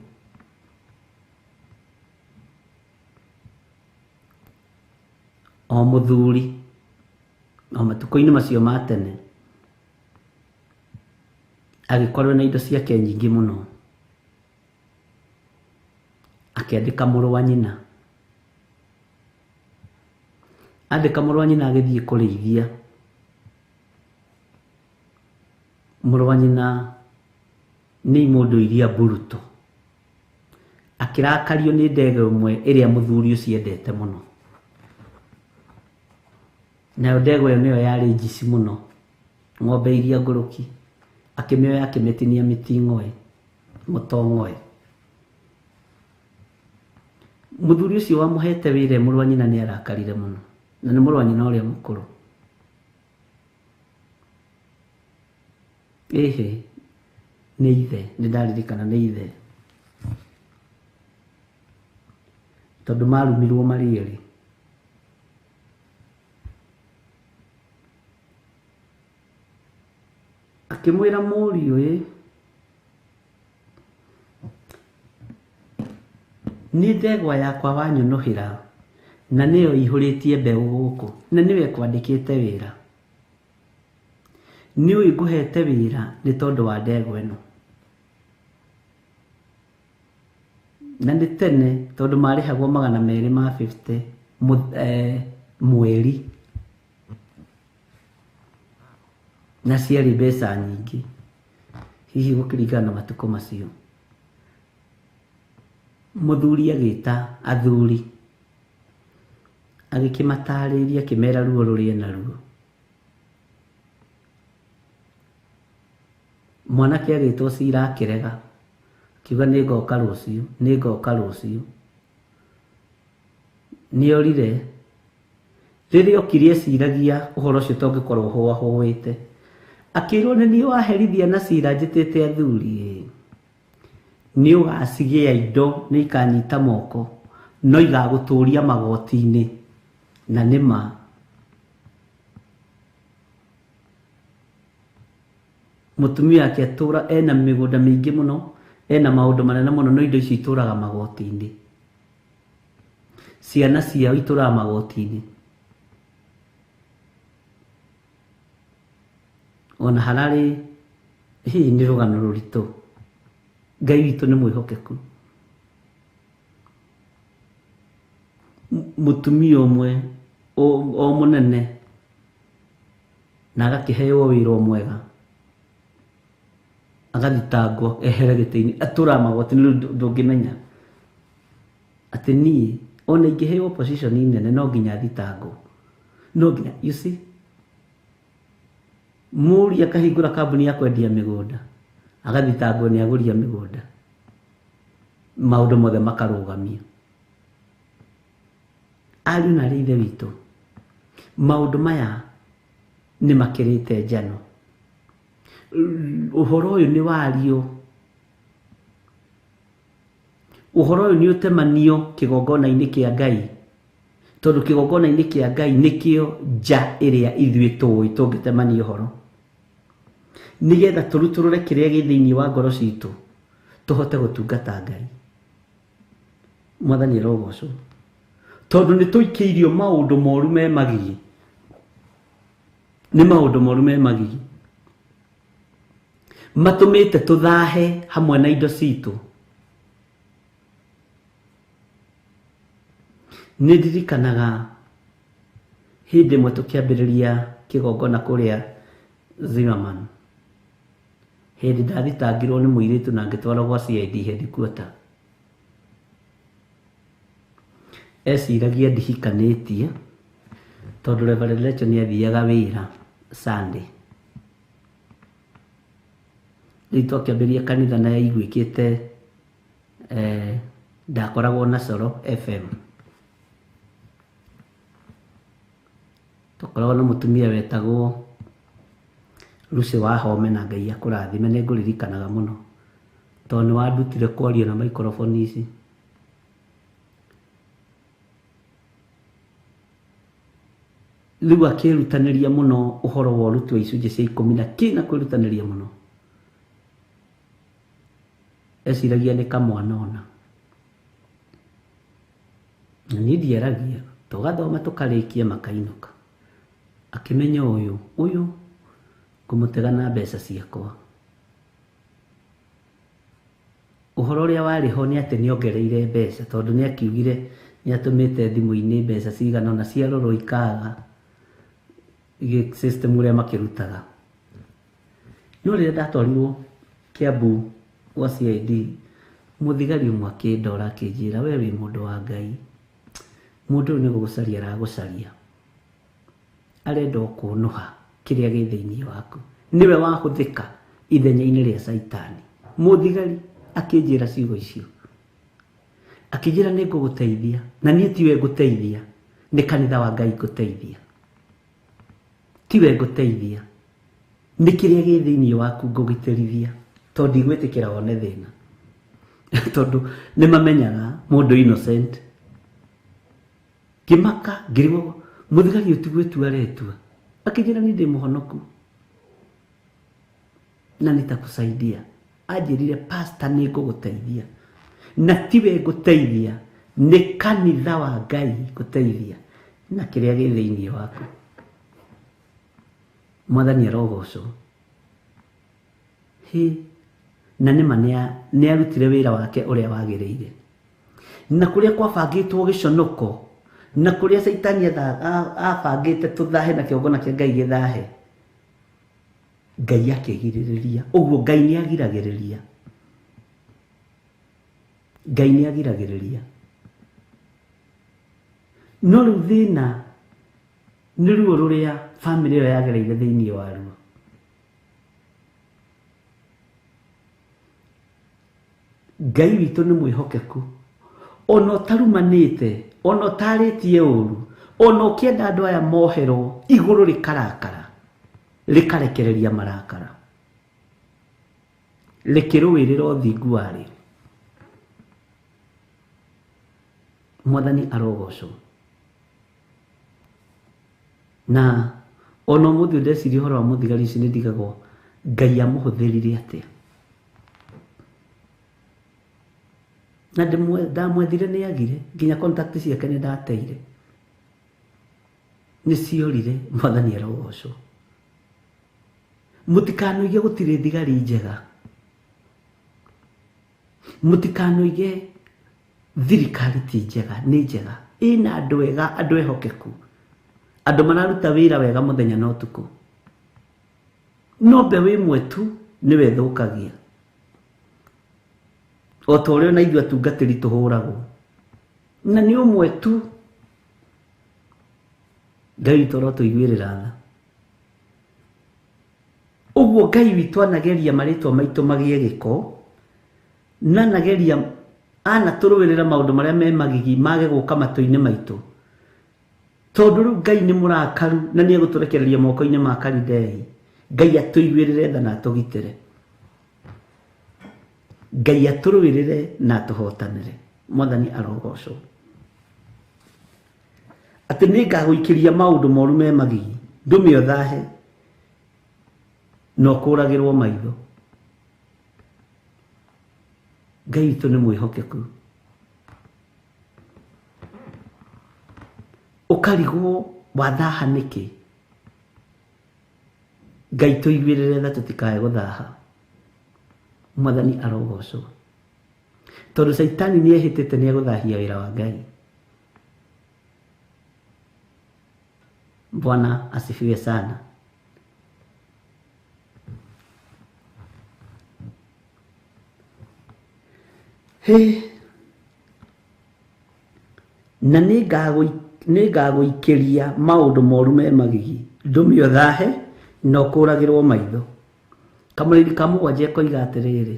O mũthuri o matukũ-inĩ macio ma tene agĩkorwo na indo ciake nyingĩ mũno, akĩandĩka mũrũ wa nyina. Andĩka mũrũ wa nyina agĩthiĩ kũrĩithia. Mũrũ wa nyina nĩ imũndũ iria mburuto. Akĩrakario nĩ ndege ĩmwe ĩrĩa mũthuri ũcio endete mũno. Nayo ndegwa ĩyo nĩyo yarĩ njici mũno, ng'ombe iria ngũrũki. Akĩmĩoya akĩmĩtinia mĩting'oe, mũtong'oe. Mũthuri ũcio wamũhete wĩra mũrũ wa nyina nĩ arakarire mũno, na nĩ mũrũ wa nyina ũrĩa mũkũrũ. Ĩhĩ, nĩ ithe, nĩ ndaririkana nĩ ithe. Tondũ marumirwo marĩ erĩ. Akĩmwĩra mũriũ ĩ, nĩ ndegwa yakwa wanyũnũhĩra na nĩyo ihũrĩtie mbeũ gũkũ na nĩwe kwandĩkĩte wĩra. Nĩ ũĩ ngũhete wĩra nĩ tondũ wa ndegwa ĩno. Na nĩ tene tondũ marĩhagwo 250 mweri. Na ciarĩ mbeca nyingĩ hihi gũkĩringana na matukũ macio. Mũthuri agĩta athuri agĩkĩmatarĩria akĩmera ruo rũrĩa naruo. Mwanake agĩtwo cira akĩrega, akiuga nĩ ngoka rũciũ, nĩ ngoka rũciũ. Nĩorire. Rĩrĩa okire eciragia ũhoro ũcio tongĩkorwo hũahũĩte. Akĩrwo nĩ niĩ waherithia na cira njĩtĩte athuri. Nĩ ũgacigĩa indo nĩ ikanyita moko no igagũtũria magoti-inĩ. Na nĩ ma. Mũtumia wake atũra ena mĩgũnda mĩingĩ mũno, ena maũndũ manene mũno, no indo icio itũraga magoti-inĩ. Ciana ciao itũraga magoti-inĩ. Ona hararĩ hihi nĩ rũgano rũritũ. Ngai witũ nĩ mwĩhokeku. Mũtumia ũmwe o mũnene na agakĩheo wĩra o mwega agathitangwo ehere gĩtĩ-inĩ atũraga magoti-inĩ. Rĩu ndũngĩmenya atĩ niĩ ona ingĩheo position nene no nginya thitangwo, no nginya, you see. Mũriũ akahingũra kambuni ya kwendia mĩgũnda agathitangwo nĩ agũria mĩgũnda, maũndũ mothe makarũgamio. Ariũ na arĩ ithe witũ, maũndũ maya nĩ makĩrĩte njano. Ũhoro ũyũ nĩ wario, ũhoro ũyũ nĩ ũtemanio kĩgongona-inĩ kĩa Ngai, tondũ kĩgongona-inĩ kĩa Ngai nĩkĩo nja ĩrĩa ithuĩ tũĩ tũngĩtemania ũhoro, nĩgetha tũrutũrũre kĩrĩa gĩ thĩinĩ wa ngoro citũ tũhote gũtungata Ngai. Mwathani arogocwo, tondũ nĩ tũikĩirio maũndũ moru me magigi, nĩ maũndũ moru me magigi matũmĩte tũthahe hamwe na indo citũ. Nĩ ndirikanaga hĩndĩ ĩmwe tũkĩambĩrĩria kĩgongona kũrĩa Zimmerman, hĩndĩ ndathitangirwo nĩ mũirĩtu na ngĩtwarwo gwa CID headquarter. Eciragia ndihikanĩtie tondũ Reverend Lecho nĩ athiaga wĩra Sunday. Rĩu twakĩambĩrĩria kanitha na yaiguĩkĩte, ndakoragwo na Coro FM. Twakoragwo na mũtumia wetagwo Lucy Wahome, na Ngai akũrathime, nĩ ngũririkanaga mũno tondũ nĩ wandutire kwaria na microphone ici. Rĩu akĩrutanĩria mũno ũhoro wa ũruti wa icunjĩ cia ikũmi na kĩ, na kwĩrutanĩria mũno. Eciragia nĩ kamwana ona. Na niĩ ndiaragia, tũgathoma tũkarĩkia makainũka. Akĩmenya ũyũ, ũyũ ngũmũtega na mbeca ciakwa. Ũhoro ũrĩa warĩ ho nĩ atĩ nĩongereire mbeca, tondũ nĩ akiugire nĩ atũmĩte thimũ-inĩ mbeca cigana ũna ciarorwo ikaga system ũrĩa makĩrutaga. No rĩrĩa ndatwarirwo Kiambu gwa CID, mũthigari ũmwe akĩndora akĩnjĩra, we wĩ mũndũ wa Ngai, mũndũ ũyũ nĩ gũgũcaria aragũcaria, arenda o kũnũha kĩrĩa gĩ thĩinĩ waku, nĩwe wahũthĩka ithenya-inĩ rĩa Caitani. Mũthigari akĩnjĩra ciugo icio, akĩnjĩra nĩ ngũgũteithia, na niĩ tiwe ngũteithia, nĩ kanitha wa Ngai ngũteithia, tiwe ngũteithia, nĩ kĩrĩa gĩ thĩinĩ waku ngũgĩtĩrithia, tondũ ndigwĩtĩkĩra wone thĩna. Tondũ nĩ mamenyaga mũndũ innocent. Ngĩmaka, ngĩrigwo mũthigari ũyũ ti gwĩtua aretua. Akĩnjĩra niĩ ndĩ mũhonoku na nitakusaidia. Anjĩrire pastor nĩ ngũgũteithia, na tiwe ngũteithia, nĩ kanitha wa Ngai ngũteithia na kĩrĩa gĩ thĩinĩ waku. Mwathani arogocwo. Hĩ, na nĩma nĩ arutire wĩra wake ũrĩa wagĩrĩire. Na kũrĩa kwabangĩtwo gĩconoko, na kũrĩa Caitani abangĩte tũthahe na kĩgongona kĩa Ngai gĩthahe, Ngai akĩgirĩrĩria. Ũguo Ngai nĩ agiragĩrĩria, Ngai nĩ agiragĩrĩria. No rĩu thĩna nĩ ruo rũrĩa bamĩrĩ ĩyo yagereire thĩinĩ waruo. Ngai witũ nĩ mwĩhokeku, ona ũtarumanĩte, ona ũtarĩtie ũru, ona ũkĩenda andũ aya moherwo, igũrũ rĩkarakara, rĩkarekereria marakara, rĩkĩrũĩrĩra ũthingu warĩo. Mwathani arogocwo. Na ona ũmũthĩ ndeciria ũhoro wa mũthigari ũcio nĩ ndigagwo Ngai amũhũthĩrire atĩa. Na ndamwethire nĩ agire nginya contact ciake nĩ ndateire nĩ ciorire. Mwathani arogocwo. Mũtikanoige gũtirĩ thigari njega, mũtikanoige thirikari ti njega, nĩ njega, ĩna andũ ega, andũ ehokeku, andũ mararuta wĩra wega mũthenya na ũtukũ. No mbeũ ĩmwe tu nĩwe ĩthũkagia, o ta ũrĩa ona ithuĩ atungatĩri tũhũragwo, na nĩ ũmwe tu. Ngai witũ arotũiguĩrĩra tha. Ũguo Ngai witũ anageria marĩtwa maitũ magĩe gĩko, na anageria anatũrũĩrĩra maũndũ marĩa me magigi mage gũka matũ-inĩ maitũ, tondũ rĩu Ngai nĩ mũrakaru na nĩ egũtũrekereria moko-inĩ ma Kalidei. Ngai atũiguĩrĩre tha na atũgitĩre, Ngai atũrũĩrĩre na atũhotanĩre. Mwathani arogocwo. Atĩ nĩ ngagũikĩria maũndũ moru me magigi, ndũme ũthahe na ũkũragĩrwo maitho. Ngai witũ nĩ mwĩhokeku. Ũkarigwo wathaha nĩkĩ? Ngai tũiguĩrĩre tha tũtikae gũthaha. Mwathani arogocwo. Tondũ Caitani nĩ ehĩtĩte nĩ egũthahia wĩra wa Ngai. Bwana asifiwe sana. Hĩ, na nĩ ngagũikĩria maũndũ moru me magigi, ndũme ũthahe na ũkũragĩrwo maitho. Kamũrĩri ka mũgwanja ekoiga atĩrĩrĩ,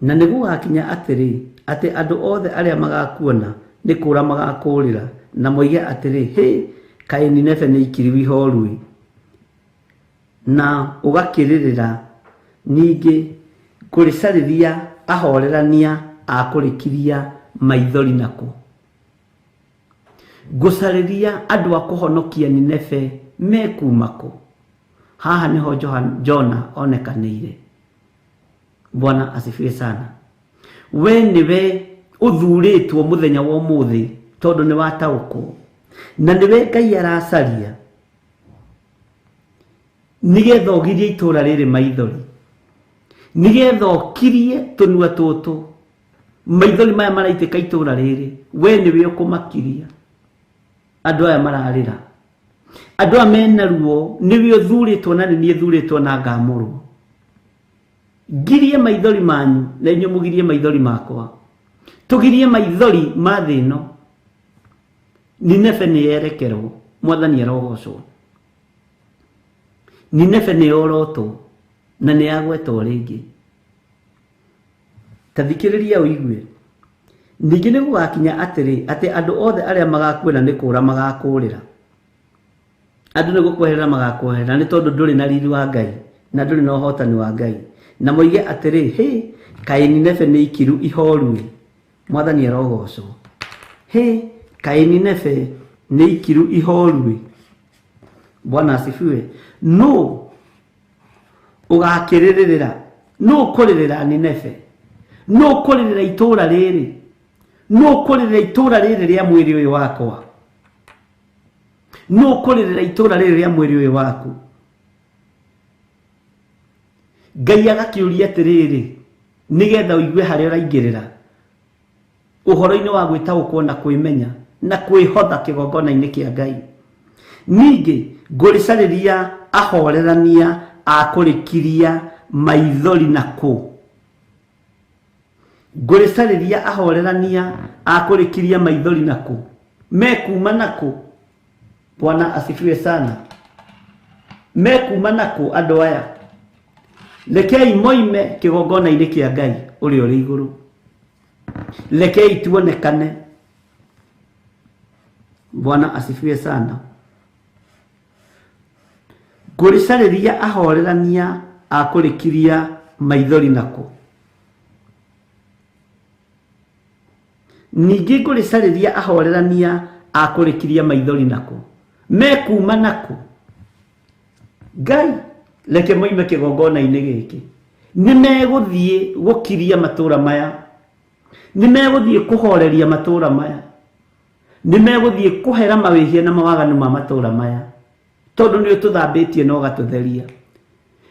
na nĩ gũgakinya atĩrĩ, atĩ andũ othe arĩa magakuona nĩ kũũra magakũũrĩra, na moige atĩrĩ, hĩ, kaĩ Nineve nĩ ikiriu ihoru-ĩ, na ũgakĩrĩrĩra ningĩ kũrĩcarĩria ahorerania a kũrĩkiria maithori nako. Ngũcarĩria andũ a kũhonokia Nineve mekuma kũ? Haha nĩho Jona onekanĩire. Bwana asifiwe sana. We nĩwe ũthurĩtwo mũthenya wa ũmũthĩ tondũ nĩ wataũkwo, na nĩwe Ngai aracaria nĩgetha ũgirie itũũra rĩrĩ maithori, nĩgetha ũkirie tũnua tũtũ maithori maya maraitĩka itũũra rĩrĩ. We nĩwe ũkũmakiria andũ aya mararĩra, andũ aya mena ruo, nĩwe ũthurĩtwo na nĩ niĩ thurĩtwo na ngamũrwo. Ngirie maithori manyu na inyuĩ mũgirie maithori makwa, tũgirie maithori ma thĩ ĩno. Nineve nĩ yerekerwo, Mwathani arogocwo. Nineve nĩ yorotwo na nĩ yagwetwo rĩngĩ. Ta thikĩrĩria ũigue. Ningĩ nĩ gũgakinya atĩrĩ, atĩ andũ othe arĩa magakuona nĩ kũũra magakũũrĩra. Andũ nĩ gũkweherera magakweherera nĩ tondũ ndũrĩ na riri wa Ngai na ndũrĩ na ũhotani wa Ngai. Na moige atĩrĩ, hĩ, kaĩ Nineve nĩ ikiru ihoru-ĩ. Mwathani arogocwo. Hĩ, kaĩ Nineve nĩ ikiru ihoru-ĩ. Bwana asifiwe. Nũ ũgakĩrĩrĩra? Nũ ũkũrĩrĩra Nineve? Nũ ũkũrĩrĩra itũũra rĩrĩ? Nũ ũkũrĩrĩra itũũra rĩrĩ rĩa mwĩrĩ ũyũ wakwa? Nũ ũkũrĩrĩra itũũra rĩrĩ rĩa mwĩrĩ ũyũ waku? Ngai agakĩũria atĩrĩrĩ, nĩgetha ũigue harĩa ũraingĩrĩra ũhoro-inĩ wa gwĩtaũkwo na kwĩmenya na kwĩhotha kĩgongona-inĩ kĩa Ngai. Ningĩ ngũrĩcarĩria ahorerania a kũrĩkiria maithori nakũ? Ngũrĩcarĩria ahorerania a kũrĩkiria maithori nakũ? Mekuma nakũ? Bwana asifiwe sana. Mekuma nakũ andũ aya? Rekei moime kĩgongona-inĩ kĩa Ngai ũrĩa ũrĩ igũrũ. Rekei tuonekane. Bwana asifiwe sana. Ngũrĩcarĩria ahorerania a kũrĩkiria maithori nakũ? Ningĩ ngũrĩcarĩria ahorerania a kũrĩkiria maithori nakũ? Mekuma nakũ? Ngai reke moime kĩgongona-inĩ gĩkĩ. Nĩ megũthiĩ gũkiria matũra maya, nĩ megũthiĩ kũhoreria matũra maya, nĩ megũthiĩ kũhera mawĩhia na mawaganu ma matũra maya, tondũ nĩ ũtũthambĩtie na ũgatũtheria,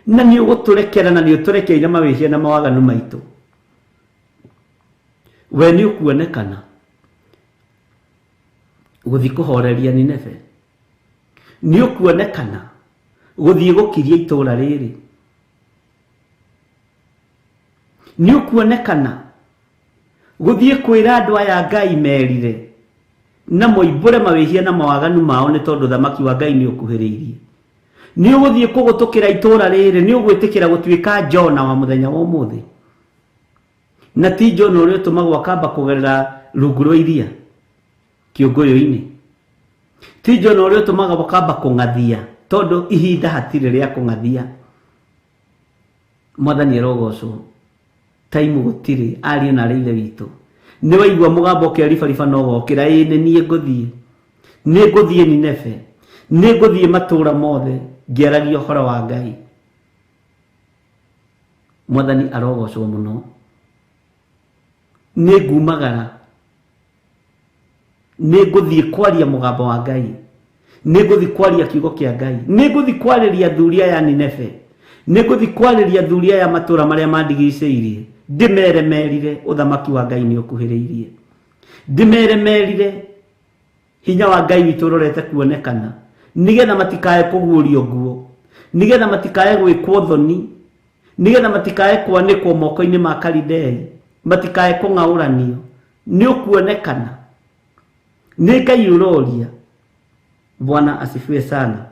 na nĩ ũgũtũrekera na nĩ ũtũrekeire mawĩhia na mawaganu maitũ. We nĩ ũkuonekana gũthiĩ kũhoreria Nineve, nĩ ũkuonekana gũthiĩ gũkiria itũra rĩrĩ, nĩ ũkuonekana gũthiĩ kwĩra andũ aya Ngai merire na moimbũre mawĩhia na mawaganu mao, nĩ tondũ thamaki wa Ngai nĩ ũkuhĩrĩirie. Nĩ ũgũthiĩ kũgũtũkĩra itũra rĩrĩ, nĩ ũgwĩtĩkĩra gũtuĩka Jona wa mũthenya wa ũmũthĩ, na ti Jona ũrĩa ũtũmagwo akamba kũgerera rungu rwa iria kĩũngũyũ-inĩ, ti Jona ũrĩa ũtũmagwo akamba kũng'athia, tondũ ihinda hatirĩ rĩa kũng'athia. Mwathani arogocwo, taimu gũtirĩ, ariũ na arĩ ithe witũ. Nĩ waigua mũgambo ũkĩaribariba na ũgokĩra, ĩĩ nĩ niĩ ngũthiĩ, nĩ ngũthiĩ Nineve, nĩ ngũthiĩ matũũra mothe ngĩaragia ũhoro wa Ngai. Mwathani arogocwo mũno. Nĩ ngumagara, nĩ ngũthiĩ kwaria mũgambo wa Ngai, nĩ ngũthiĩ kwaria kiugo kĩa Ngai, nĩ ngũthiĩ kwarĩria athuri aya Nineve, nĩ ngũthiĩ kwarĩria athuri aya matũũra marĩa mandigicĩirie, ndĩmere merire ũthamaki wa Ngai nĩ ũkuhĩrĩirie, ndĩmere merire hinya wa Ngai witũ ũrorete kuonekana, nĩgetha matikae kũguũrio nguo, nĩgetha matikae gwĩkwo thoni, nĩgetha matikae kwanĩkwo moko-inĩ ma Kalidei, matikae kũng'aũranio. Nĩ ũkuonekana, nĩ Ngai ũroria. Bwana asifiwe sana.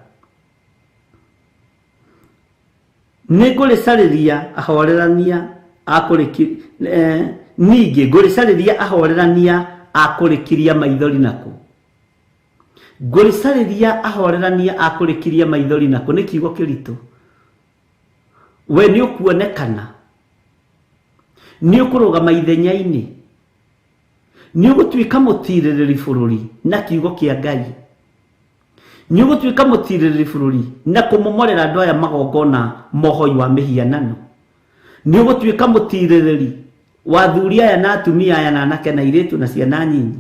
Nĩ ngũrĩcarĩria ahorerania ningĩ ngũrĩcarĩria ahorerania a kũrĩkiria maithori nako, ngũrĩcarĩria ahorerania a kũrĩkiria maithori nako. Nĩ kiugo kĩritũ. We nĩ ũkuonekana, nĩ ũkũrũgama ithenya-inĩ, nĩ ũgũtuĩka mũtirĩrĩri bũrũri na kiugo kĩa Ngai, nĩ ũgũtuĩka mũtirĩrĩri bũrũri na kũmomorera andũ aya magongona mohoi wa mĩhianano, nĩ ũgũtuĩka mũtirĩrĩri wa athuri aya na atumia aya na anake na airĩtu na ciana nyinyi.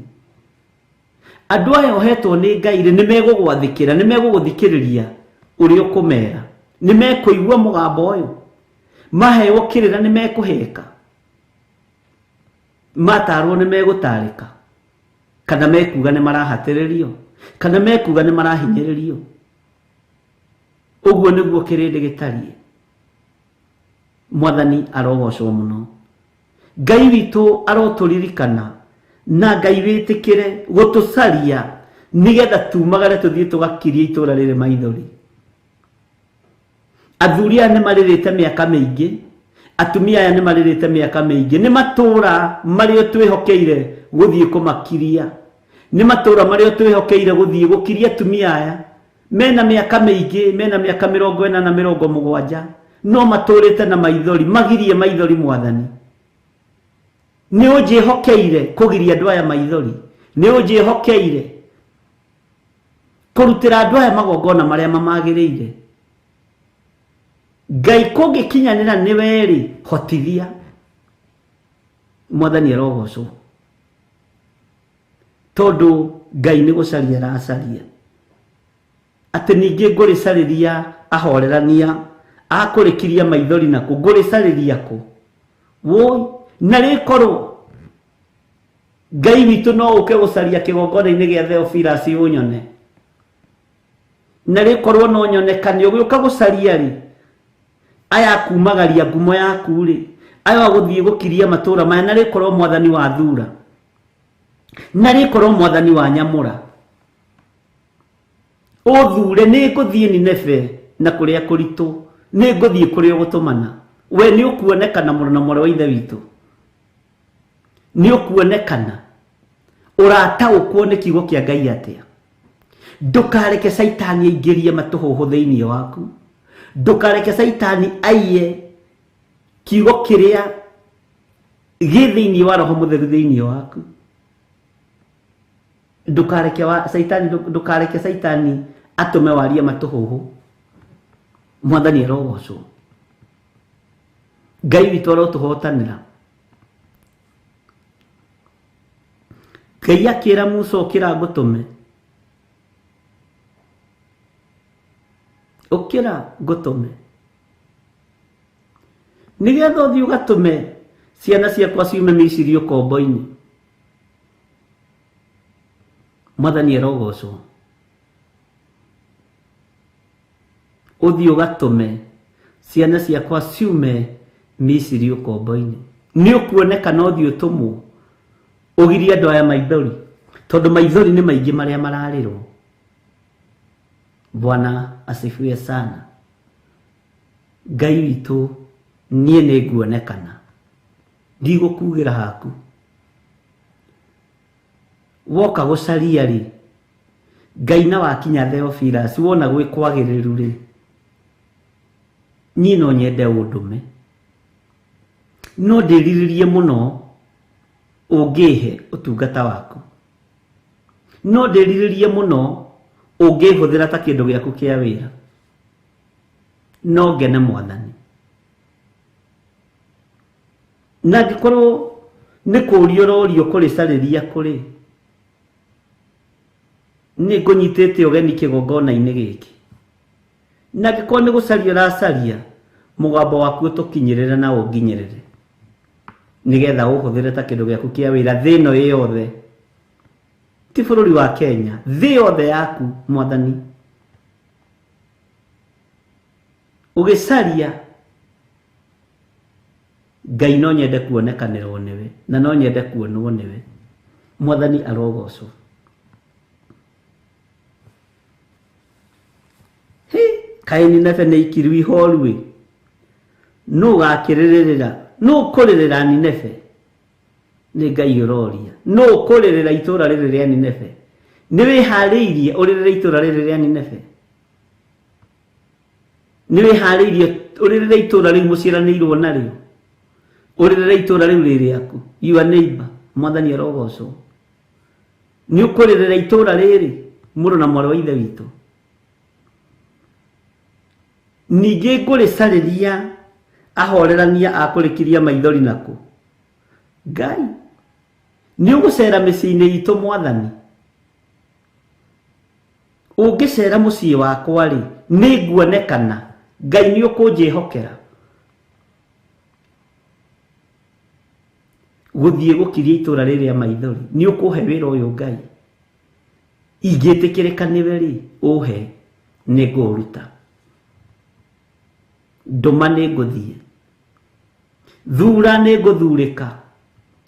Andũ aya ũhetwo nĩ Ngai rĩ, nĩ megũgwathĩkĩra, nĩ megũgũthikĩrĩria ũrĩa ũkũmera, nĩ mekũigua mũgambo ũyũ, maheo kĩrĩra nĩ mekũheka, matarwo nĩ megũtarĩka, kana mekuga nĩ marahatĩrĩrio, kana mekuga nĩ marahinyĩrĩrio. Ũguo nĩguo kĩrĩndĩ gĩtariĩ. Mwathani arogocwo mũno. Ngai witũ arotũririkana, na Ngai wĩtĩkĩre gũtũcaria nĩgetha tumagare tũthiĩ tũgakirie itũra rĩrĩ maithori. Athuri aya nĩ marĩrĩte mĩaka mĩingĩ, atumia aya nĩ marĩrĩte mĩaka mĩingĩ, nĩ matũra marĩa twĩhokeire gũthiĩ kũmakiria, nĩ matũra marĩa twĩhokeire gũthiĩ gũkiria atumia aya mena mĩaka mĩingĩ, mena mĩaka 40 na 70, no matũrĩte na maithori, magirie maithori. Mwathani, nĩ ũnjĩhokeire kũgiria andũ aya maithori, nĩ ũnjĩhokeire kũrutĩra andũ aya magongona marĩa mamagĩrĩire. Ngai kũngĩkinyanĩra nĩ werĩ, hotithia. Mwathani arogocwo, tondũ Ngai nĩ gũcaria aracaria. Atĩ ningĩ ngũrĩcarĩria ahorerania a kũrĩkiria maithori nako, ngũrĩcarĩria kũ? Woi, na rĩkorwo Ngai witũ no ũke gũcaria kĩgongona-inĩ gĩa Theophilus ũnyone, na rĩkorwo no nyonekane ũgĩũka gũcaria rĩ, aya kumagaria ngumo yaku rĩ, aya gũthiĩ gũkiria matũra maya, na rĩkorwo Mwathani wa thura, na rĩkorwo Mwathani wa nyamũra, ũthure nĩ ngũthiĩ Nineve na kũrĩa kũritũ, nĩ ngũthiĩ kũrĩa ũgũtũmana. We nĩ ũkuonekana mũno na mwarĩ wa ithe witũ, nĩ ũkuonekana ũrataũkwo nĩ kiugo kĩa Ngai atĩa. Ndũkareke Caitani aingĩrie matũhũhũ thĩinĩ waku, ndũkareke Caitani aiye kiugo kĩrĩa gĩ thĩinĩ wa Roho Mũtheru thĩinĩ waku. Ndũkareke Caitani, ndũkareke Caitani atũme warie matũhũhũ. Mwathani arogocwo. Ngai witũ arotũhotanĩra. Ngai akĩra Musa ũkĩra ngũtũme, ũkĩra ngũtũme, nĩgetha ũthiĩ ũgatũme ciana ciakwa ciume Misiri ũkombo-inĩ. Mwathani arogocwo. Ũthiĩ ũgatũme ciana ciakwa ciume Misiri ũkombo-inĩ. Nĩ ũkuonekana ũthiĩ ũtũmwo ũgirie andũ aya maithori, tondũ maithori nĩ maingĩ marĩa mararĩrwo. Bwana asifiwe sana. Ngai witũ niĩ nĩ nguonekana, ndigũkugĩra haku. Woka gũcaria rĩ, Ngai na wakinya Theophilus wona gwĩ kwagĩrĩru rĩ, niĩ no nyende ũndũme, no ndĩrirĩrie mũno ũngĩhe ũtungata waku, no ndĩrirĩrie mũno ũngĩhũthĩra ta kĩndũ gĩaku kĩa wĩra, no ngene Mwathani. Na angĩkorwo nĩ kũũria ũrorio kũrĩcarĩria kũrĩ, nĩ ngũnyitĩte ũgeni kĩgongona-inĩ gĩkĩ. Na angĩkorwo nĩ gũcaria ũracaria, mũgambo waku ũtũkinyĩrĩre na ũnginyĩrĩre, nĩgetha ũhũthĩre ta kĩndũ gĩaku kĩa wĩra thĩ ĩno ĩ yothe, ti bũrũri wa Kenya, thĩ yothe yaku Mwathani. Ũgĩcaria Ngai no nyende kuonekanĩrwo nĩwe, na no nyende kuonwo nĩwe. Mwathani arogocwo. Hĩ, kaĩ Nineve nĩ ikiru ihoru ĩ, nũ ũgakĩrĩrĩra, nũ ũkũrĩrĩra Nineve? Nĩ Ngai ũroria, nũ ũkũrĩrĩra itũra rĩrĩ rĩa Nineve? Nĩ wĩharĩirie ũrĩrĩre itũra rĩrĩ rĩa Nineve? Nĩ wĩharĩirie ũrĩrĩre itũra rĩu mũciaranĩirwo narĩo? Ũrĩrĩre itũra rĩu rĩ rĩaku, your neighbor. Mwathani arogocwo. Nĩ ũkũrĩrĩra itũra rĩrĩ, mũrũ na mwarĩ wa ithe witũ? Ningĩ ngũrĩcarĩria ahorerania a kũrĩkiria maithori nakũ? Ngai, nĩ ũgũcera mĩciĩ-inĩ itũ Mwathani? Ũngĩcera mũciĩ wakwa rĩ, nĩ nguonekana. Ngai nĩ ũkũnjĩhokera gũthiĩ gũkiria itũra rĩrĩa maithori. Nĩ ũkũhe wĩra ũyũ Ngai, ingĩtĩkĩrĩka nĩwe rĩ, ũhe, nĩ ngũũruta. Ndũma nĩ ngũthiĩ, thura nĩ ngũthurĩka,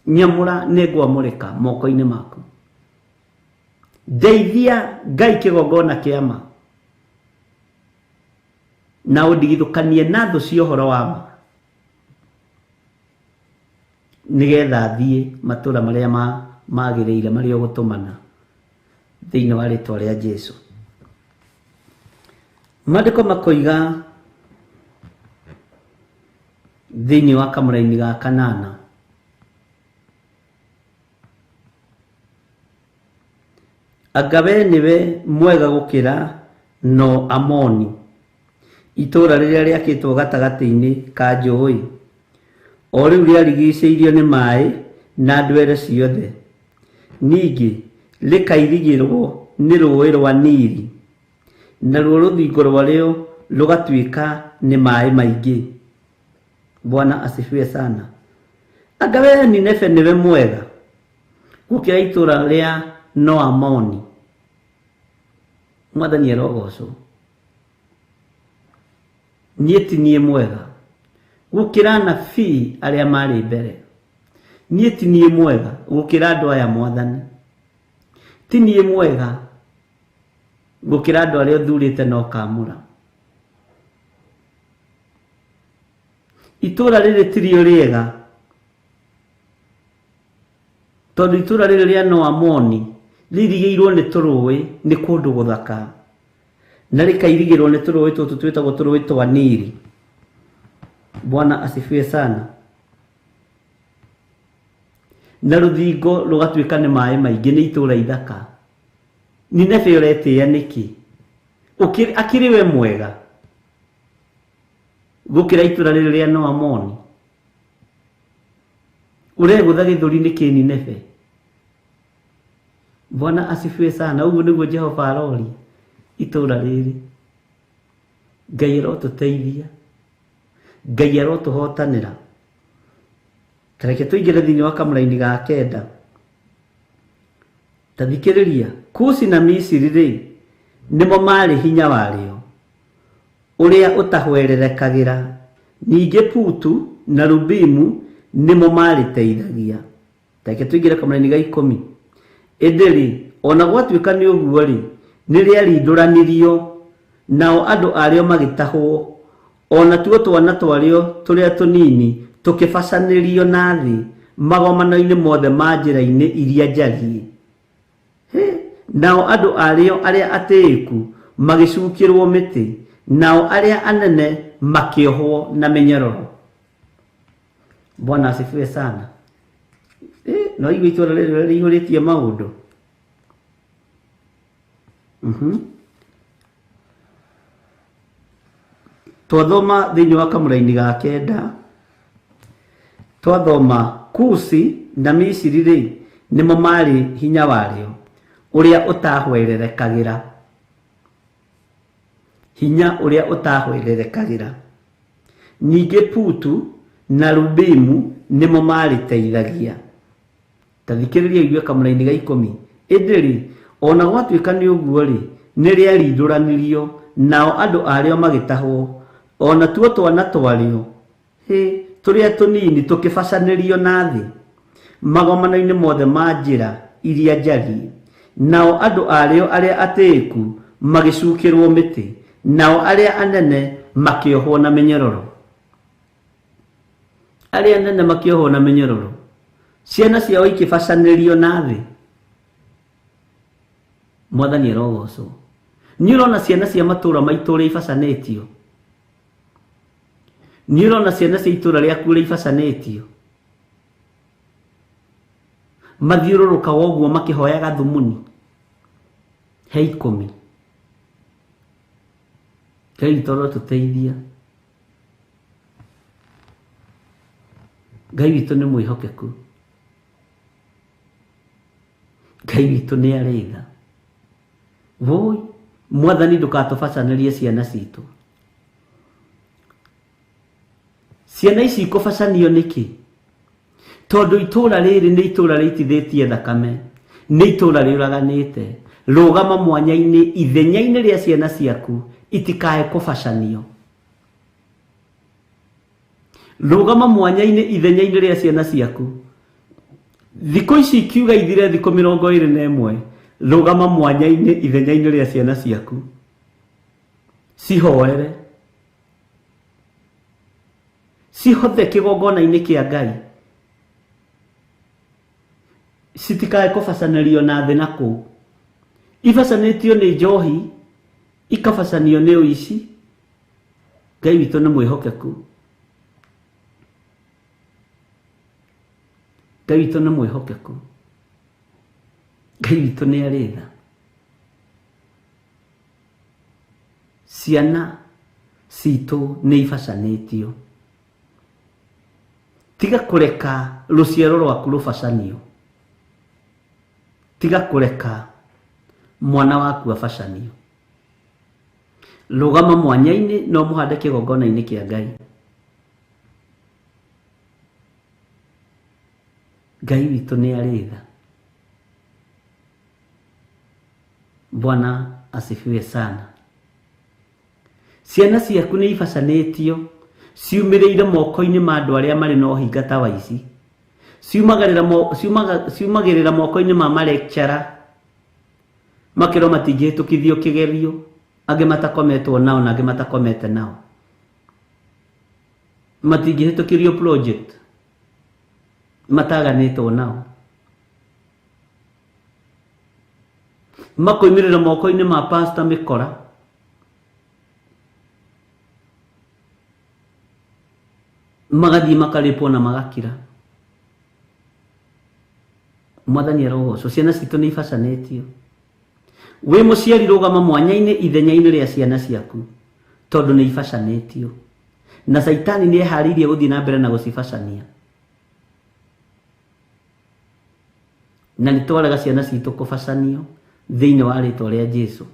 nyamũra nĩ ngwamũrĩka moko-inĩ maku. Ndeithia Ngai kĩgongona kĩa ma, na ũndigithũkanie na thũ cia ũhoro wa ma, nĩgetha thiĩ matũra marĩa magĩrĩire marĩa ũgũtũmana thĩinĩ wa rĩtwa rĩa Jesu. Maandĩko makoiga thĩinĩ wa kamũraini ga kanana, anga we nĩwe mwega gũkĩra no Amoni, itũũra rĩrĩa rĩakĩtwo gatagatĩ-inĩ ka njũũĩ, o rĩu rĩarigicĩirio nĩ maĩ na ndwere ciothe, ningĩ rĩkairigĩrwo nĩ rũũĩ rwa Nili, naruo rũthingo rwarĩo rũgatuĩka nĩ maĩ maingĩ. Bwana asifiwe sana. Anga we Nineve nĩwe mwega gũkĩra itũũra rĩa Noamoni? Mwathani arogocwo. Niĩ ti niĩ mwega gũkĩra anabii arĩa marĩ mbere. Niĩ ti niĩ mwega gũkĩra andũ aya Mwathani. Ti niĩ mwega gũkĩra andũ arĩa ũthurĩte na ũkaamũra. Itũũra rĩrĩ tirio rĩega, tondũ itũũra rĩrĩ rĩa Noamoni rĩirigĩirwo nĩ tũrũũĩ, nĩ kũndũ gũthaka, na rĩkairigĩrwo nĩ tũrũũĩ tũtũ twĩtagwo tũrũũĩ twa Nili. Bwana asifiwe sana. Na rũthingo rũgatuĩka nĩ maĩ maingĩ, nĩ itũũra ithaka. Nineve ũretĩĩa nĩkĩ? Akĩrĩ we mwega gũkĩra itũũra rĩrĩ rĩa Noamoni? Ũregũtha gĩthũri nĩkĩ Nineve? Bwana asifiwe sana. Ũguo nĩguo Jehova aroria itũra rĩrĩ. Ngai arotũteithia, Ngai arotũhotanĩra. Tareke tũingĩre thĩinĩ wa kamũraini ga kenda. Ta thikĩrĩria, Kushi na Misiri rĩ, nĩmo marĩ hinya warĩo ũrĩa ũtahwererekagĩra. Ningĩ Putu na Rubimu nĩmo marĩteithagia. Tareke tũingĩre kamũraini ga 10. Ĩndĩ rĩ, ona gwatuĩka nĩ ũguo rĩ, nĩ rĩarindũranirio, nao andũ arĩo magĩtahwo, ona tuo twana twarĩo tũrĩa tũnini tũkĩbacanĩrio na thĩ magomano-inĩ mothe ma njĩra-inĩ iria njariĩ. Nao andũ arĩo arĩa atĩĩku magĩcukĩrwo mĩtĩ, nao arĩa anene makĩohwo na mĩnyororo. Bwana asifiwe sana. No igue itũra rĩrĩ rĩihũrĩtie maũndũ. Twathoma thĩinĩ wa kamũraini ga kenda, twathoma Kushi na Misiri rĩ, nĩmo marĩ hinya warĩo ũrĩa ũtahwererekagĩra. Hinya ũrĩa ũtahwererekagĩra. Ningĩ Putu na Rubimu nĩmo marĩteithagia. Ta thikĩrĩria igue kamũraini ga 10. Ĩndĩ rĩ, ona gwatuĩka nĩ ũguo rĩ, nĩ rĩarindũranirio, nao andũ arĩo magĩtahwo, ona tuo twana twarĩo tũrĩa tũnini tũkĩbacanĩrio na thĩ magomano-inĩ mothe ma njĩra iria njariĩ. Nao andũ arĩo arĩa atĩĩku magĩcukĩrwo mĩtĩ, nao arĩa anene makĩohwo na mĩnyororo. Arĩa anene makĩohwo na mĩnyororo, ciana ciao ikĩbacanĩrio na thĩ. Mwathani arogocwo. Nĩ ũrona ciana cia matũũra maitũ ũrĩa ibacanĩtio? Nĩ ũrona ciana cia itũũra rĩaku ũrĩa ibacanĩtio? Mathiũrũrũkaga ũguo makĩhoyaga thumuni he 10. Ngai witũ arotũteithia. Ngai witũ nĩ mwĩhokeku. Ngai witũ nĩ arĩ tha. Woi, Mwathani ndũgatũbacanĩrie ciana citũ. Ciana ici ikũbacanio nĩkĩ? Tondũ itũra rĩrĩ nĩ itũra rĩitithĩtie thakame, nĩ itũra rĩũraganĩte. Rũgama mwanya-inĩ ithenya-inĩ rĩa ciana ciaku itikae kũbacanio. Rũgama mwanya-inĩ ithenya-inĩ rĩa ciana ciaku. Thikũ ici ikiuga ithire thikũ 21, rũgama mwanya-inĩ ithenya-inĩ rĩa ciana ciaku. Cihoere, cihothe kĩgongona-inĩ kĩa Ngai, citikae kũbacanĩrio na thĩ na kũu. Ibacanĩtio nĩ njohi, ikabacanio nĩ ũici. Ngai witũ nĩ mwĩhokeku. Ngai witũ nĩ mwĩhokeku. Ngai witũ nĩ arĩ tha. Ciana citũ nĩ ibacanĩtio. Tiga kũreka rũciaro rwaku rũbacanio. Tiga kũreka mwana waku abacanio. Rũgama mwanya-inĩ no mũhande kĩgongona-inĩ kĩa Ngai. Ngai witũ nĩ arĩ tha. Bwana asifiwe sana. Ciana ciaku nĩ ibacanĩtio, ciumĩrĩire moko-inĩ ma andũ arĩa marĩ na ũhinga ta wa ici. Ciumagĩrĩra moko-inĩ ma malecturer, makĩrwo matingĩhĩtũkithio kĩgerio, angĩ matakometwo nao na angĩ matakomete nao. Matingĩhĩtũkĩrio project mataganĩtwo nao. Makoimĩrĩra moko-inĩ ma pastor mĩkora. Magathiĩ makarĩpwo na magakira. Mwathani arogocwo. Ciana citũ nĩ ibacanĩtio. Wĩ mũciari rũgama mwanya-inĩ ithenya-inĩ rĩa ciana ciaku, tondũ nĩ ibacanĩtio. Na Caitani nĩ eharĩirie gũthiĩ na mbere na gũcibacania. Na nĩ twarega ciana citũ kũbacanio thĩinĩ wa rĩtwa rĩa Jesu.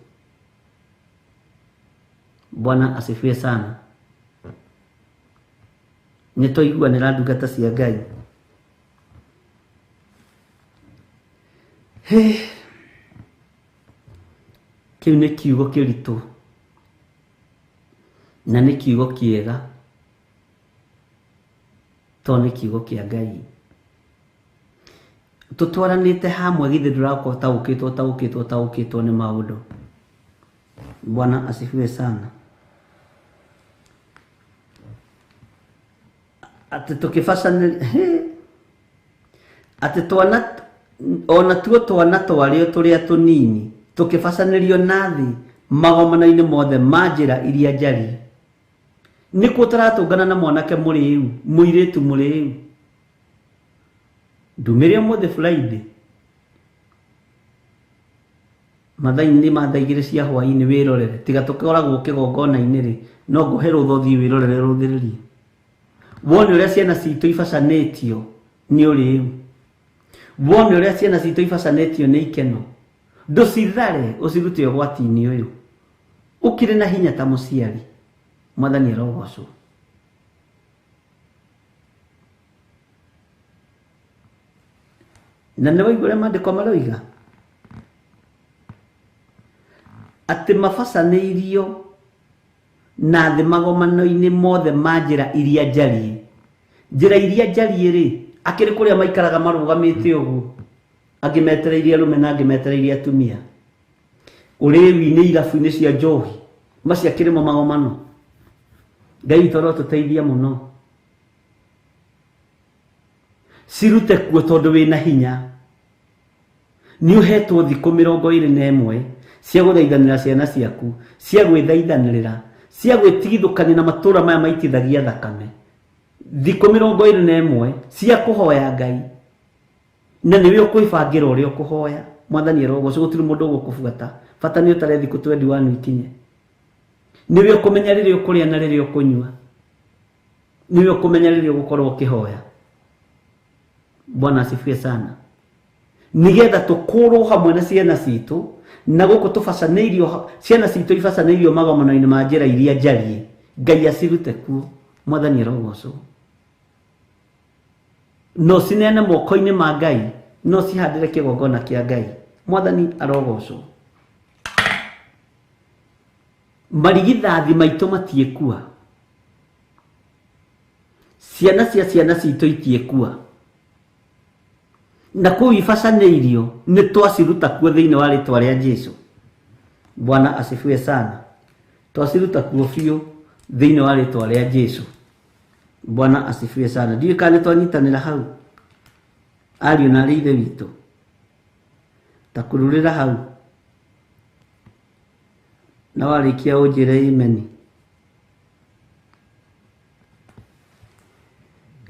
Bwana asifiwe sana. Nĩ twaiguanĩra ndungata cia Ngai. Kĩu nĩ kiugo kĩritũ na nĩ kiugo kĩega tondũ nĩ kiugo kĩa Ngai. Tũtwaranĩte hamwe githĩ ndũrakorwo ũtaũkĩtwo ũtaũkĩtwo ũtaũkĩtwo nĩ maũndũ. Bwana asifiwe sana. Atĩ tũkĩbacanĩria atĩ twana ona tuo twana twarĩo tũrĩa tũnini tũkĩbacanĩrio na thĩ magomano-inĩ mothe ma njĩra iria njariĩ. Nĩkuo tũratũngana na mwanake mũrĩu, mũirĩtu mũrĩu. Ndumĩre ũmũthĩ Friday mathaa-inĩ ma thaa 2 cia hwaĩ-inĩ wĩrorere, tiga tũkoragwo kĩgongona-inĩ rĩ, no ngũhe rũtha ũthiĩ wĩrorere rũthĩrĩrie. Wone ũrĩa ciana citũ ibacanĩtio nĩ ũrĩu. Wone ũrĩa ciana citũ ibacanĩtio nĩ ikeno. Ndũcithare ũcirute ũgwati-inĩ ũyũ. Ũkĩrĩ na hinya ta mũciari. Mwathani arogocwo. Na nĩ waigua ũrĩa maandĩko maroiga atĩ mabacanĩirio na thĩ magomano-inĩ mothe ma njĩra iria njariĩ. Njĩra iria njariĩ rĩ, akĩrĩ kũrĩa maikaraga marũgamĩte ũguo, angĩ metereirie arũme na angĩ metereirie atumia. Ũrĩu-inĩ irabu-inĩ cia njohi, macio akĩrĩ mo magomano. Ngai witũ arotũteithia mũno. Cirute kuo tondũ wĩna hinya. Nĩ ũhetwo thikũ 21 cia gũthaithanĩra ciana ciaku, cia gwĩthaithanĩrĩra, cia gwĩtigithũkania na matũra maya maitithagia thakame. Thikũ 21 cia kũhoya Ngai. Na nĩwe ũkwĩbangĩra ũrĩa ũkũhoya. Mwathani arogocwo, gũtirĩ mũndũ ũgũkũbuata. Bata nĩ ũtare thikũ 21 ikinye. Nĩwe ũkũmenya rĩrĩa ũkũrĩa na rĩrĩa ũkũnyua. Nĩwe ũkũmenya rĩrĩa ũgũkorwo ũkĩhoya. Bwana asifiwe sana. Nĩgetha tũkũrwo hamwe na ciana citũ na gũkũ tũbacanĩirio, ciana citũ ibacanĩirio magomano-inĩ ma njĩra iria njariĩ. Ngai acirute kuo. Mwathani arogocwo. No cineane moko-inĩ ma Ngai, no cihandĩre kĩgongona kĩa Ngai. Mwathani arogocwo. Marigithathi maitũ matiĩkua. Ciana cia ciana citũ itiĩkua. Na kũu ibacanĩirio nĩ twaciruta kuo thĩinĩ wa rĩtwa rĩa Jesu. Bwana asifiwe sana. Twaciruta kuo biũ thĩinĩ wa rĩtwa rĩa Jesu. Bwana asifiwe sana. Ndiũĩ kana nĩ twanyitanĩra hau, ariũ na arĩ ithe witũ. Ta kururĩra hau na warĩkia ũnjĩre imeni.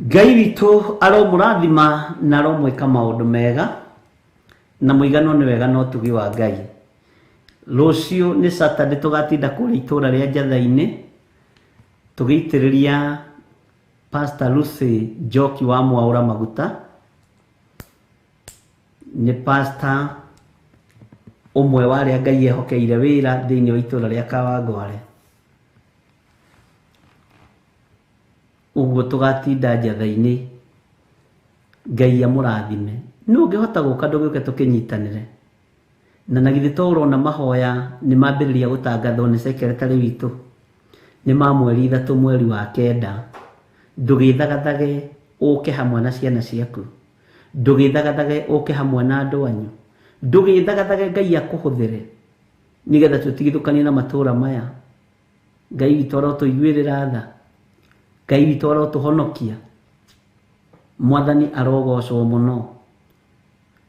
Ngai witũ aromũrathima na aromwĩka maũndũ mega na mũigano nĩ wega na ũtugi wa Ngai. Rũciũ nĩ Saturday tũgatinda kũrĩa itũra rĩa Njatha-inĩ tũgĩitĩrĩria Pastor Lucy Njoki wa Mwaũra maguta. Nĩ pastor ũmwe wa arĩa Ngai ehokeire wĩra thĩinĩ wa itũra rĩa Kawangware. Ũguo tũgatinda Njatha-inĩ. Ngai amũrathime. Nũ ũngĩhota gũka ndũgĩũke tũkĩnyitanĩre. Na githĩ to ũrona mahoya nĩ mambĩrĩria gũtangathwo nĩ secretary witũ. Nĩ ma mweri 3 mweri wa 9. Ndũgĩthagathage ũke hamwe na ciana ciaku. Ndũgĩthagathage ũke hamwe na andũ anyu. Ndũgĩthagathage Ngai akũhũthĩre nĩgetha tũtigithũkanie na matũra maya. Ngai witũ arotũiguĩrĩra tha. Ngai witũ arotũhonokia. Mwathani arogocwo mũno.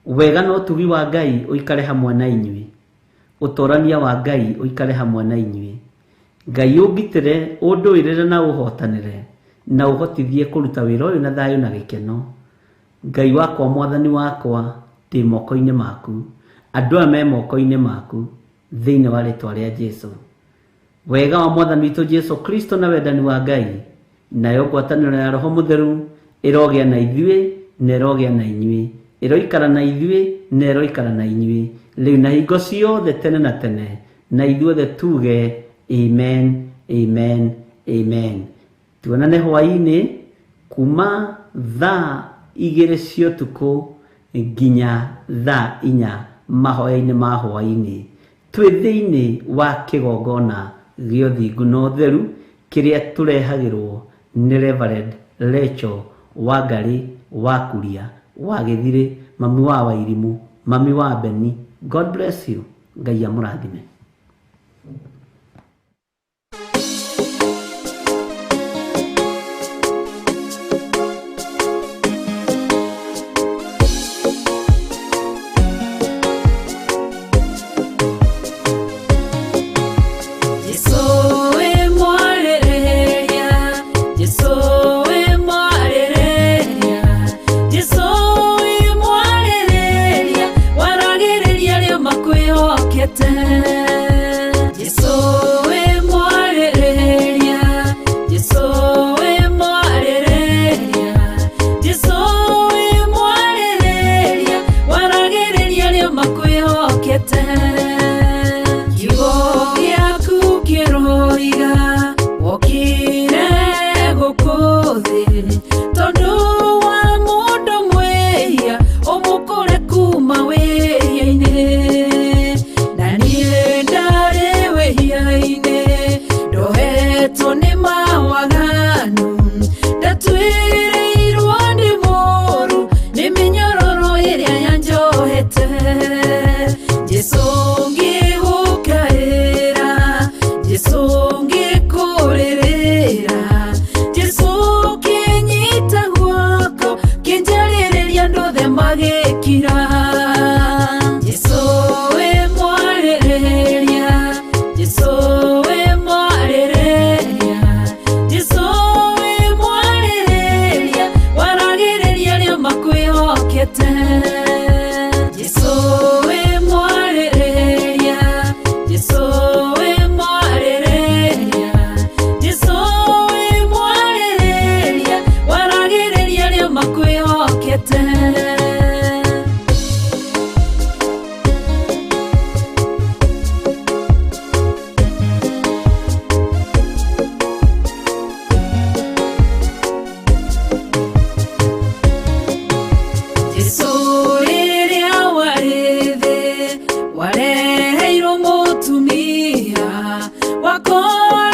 Wega na ũtugi wa Ngai ũikare hamwe na inyuĩ. Ũtorania wa Ngai ũikare hamwe na inyuĩ. Ngai ũngitĩre, ũndũĩrĩre na ũhotanĩre, na ũhotithie kũruta wĩra ũyũ na thayũ na gĩkeno. Ngai wakwa, Mwathani wakwa, ndĩ moko-inĩ maku. Andũ aya me moko-inĩ maku thĩinĩ wa rĩtwa rĩa Jesu. Wega wa Mwathani witũ Jesu Kristo na wendani wa Ngai nayo ngwatanĩro ya Roho Mũtheru ĩrogĩa na ithuĩ na ĩrogĩa na inyuĩ. Ĩroikara na ithuĩ na ĩroikara na inyuĩ rĩu na hingo ciothe tene na tene, na ithuothe tuge amen, amen, amen. Tuonane hwaĩ-inĩ kuma thaa 2 cia ũtukũ nginya thaa 4 mahoya-inĩ ma hwaĩ-inĩ, twĩ thĩinĩ wa kĩgongona gĩa ũthingu na ũtheru kĩrĩa tũrehagĩrwo nĩ Reverend Rachel Wangari wa Kuria wa Gĩthirĩ, mami wa Wairimu, mami wa Beni. God bless you. Ngai amũrathime. Jesũ wĩ mwarĩrĩria, Jesũ wĩ mwarĩrĩria, Jesũ wĩ mwarĩrĩria, waragĩrĩria arĩa makwĩhokete. Jesũ wĩ mwarĩrĩria, Jesũ wĩ mwarĩrĩria, Jesũ wĩ mwarĩrĩria, waragĩrĩria arĩa makwĩhokete. Kiugo gĩaku kĩroiga wokire gũkũ thĩ tondũ wa mũndũ mwĩhia ũmũkũre kuma wĩhia-inĩ, na niĩ ndarĩ wĩhia-inĩ ndohetwo nĩ mawaganu, ndatuĩrĩirwo nĩ mũru nĩ mĩnyororo ĩrĩa yanjohete. Jesũ ngĩgũkaĩra, Jesũ ngĩkũrĩrĩra, Jesũ kĩnyita guoko kĩnjarĩrĩria andũ othe magĩkira. Jesũ wĩ mwarĩrĩria, Jesũ wĩ mwarĩrĩria, Jesũ wĩ mwarĩrĩria, waragĩrĩria arĩa makwĩhokete. Jesũ wĩ mwarĩrĩria, Jesũ wĩ mwarĩrĩria, Jesũ wĩ mwarĩrĩria, waragĩrĩria arĩa makwĩhokete. Jesũ rĩrĩa warĩ thĩ wareheirwo mũtumia wakoragwo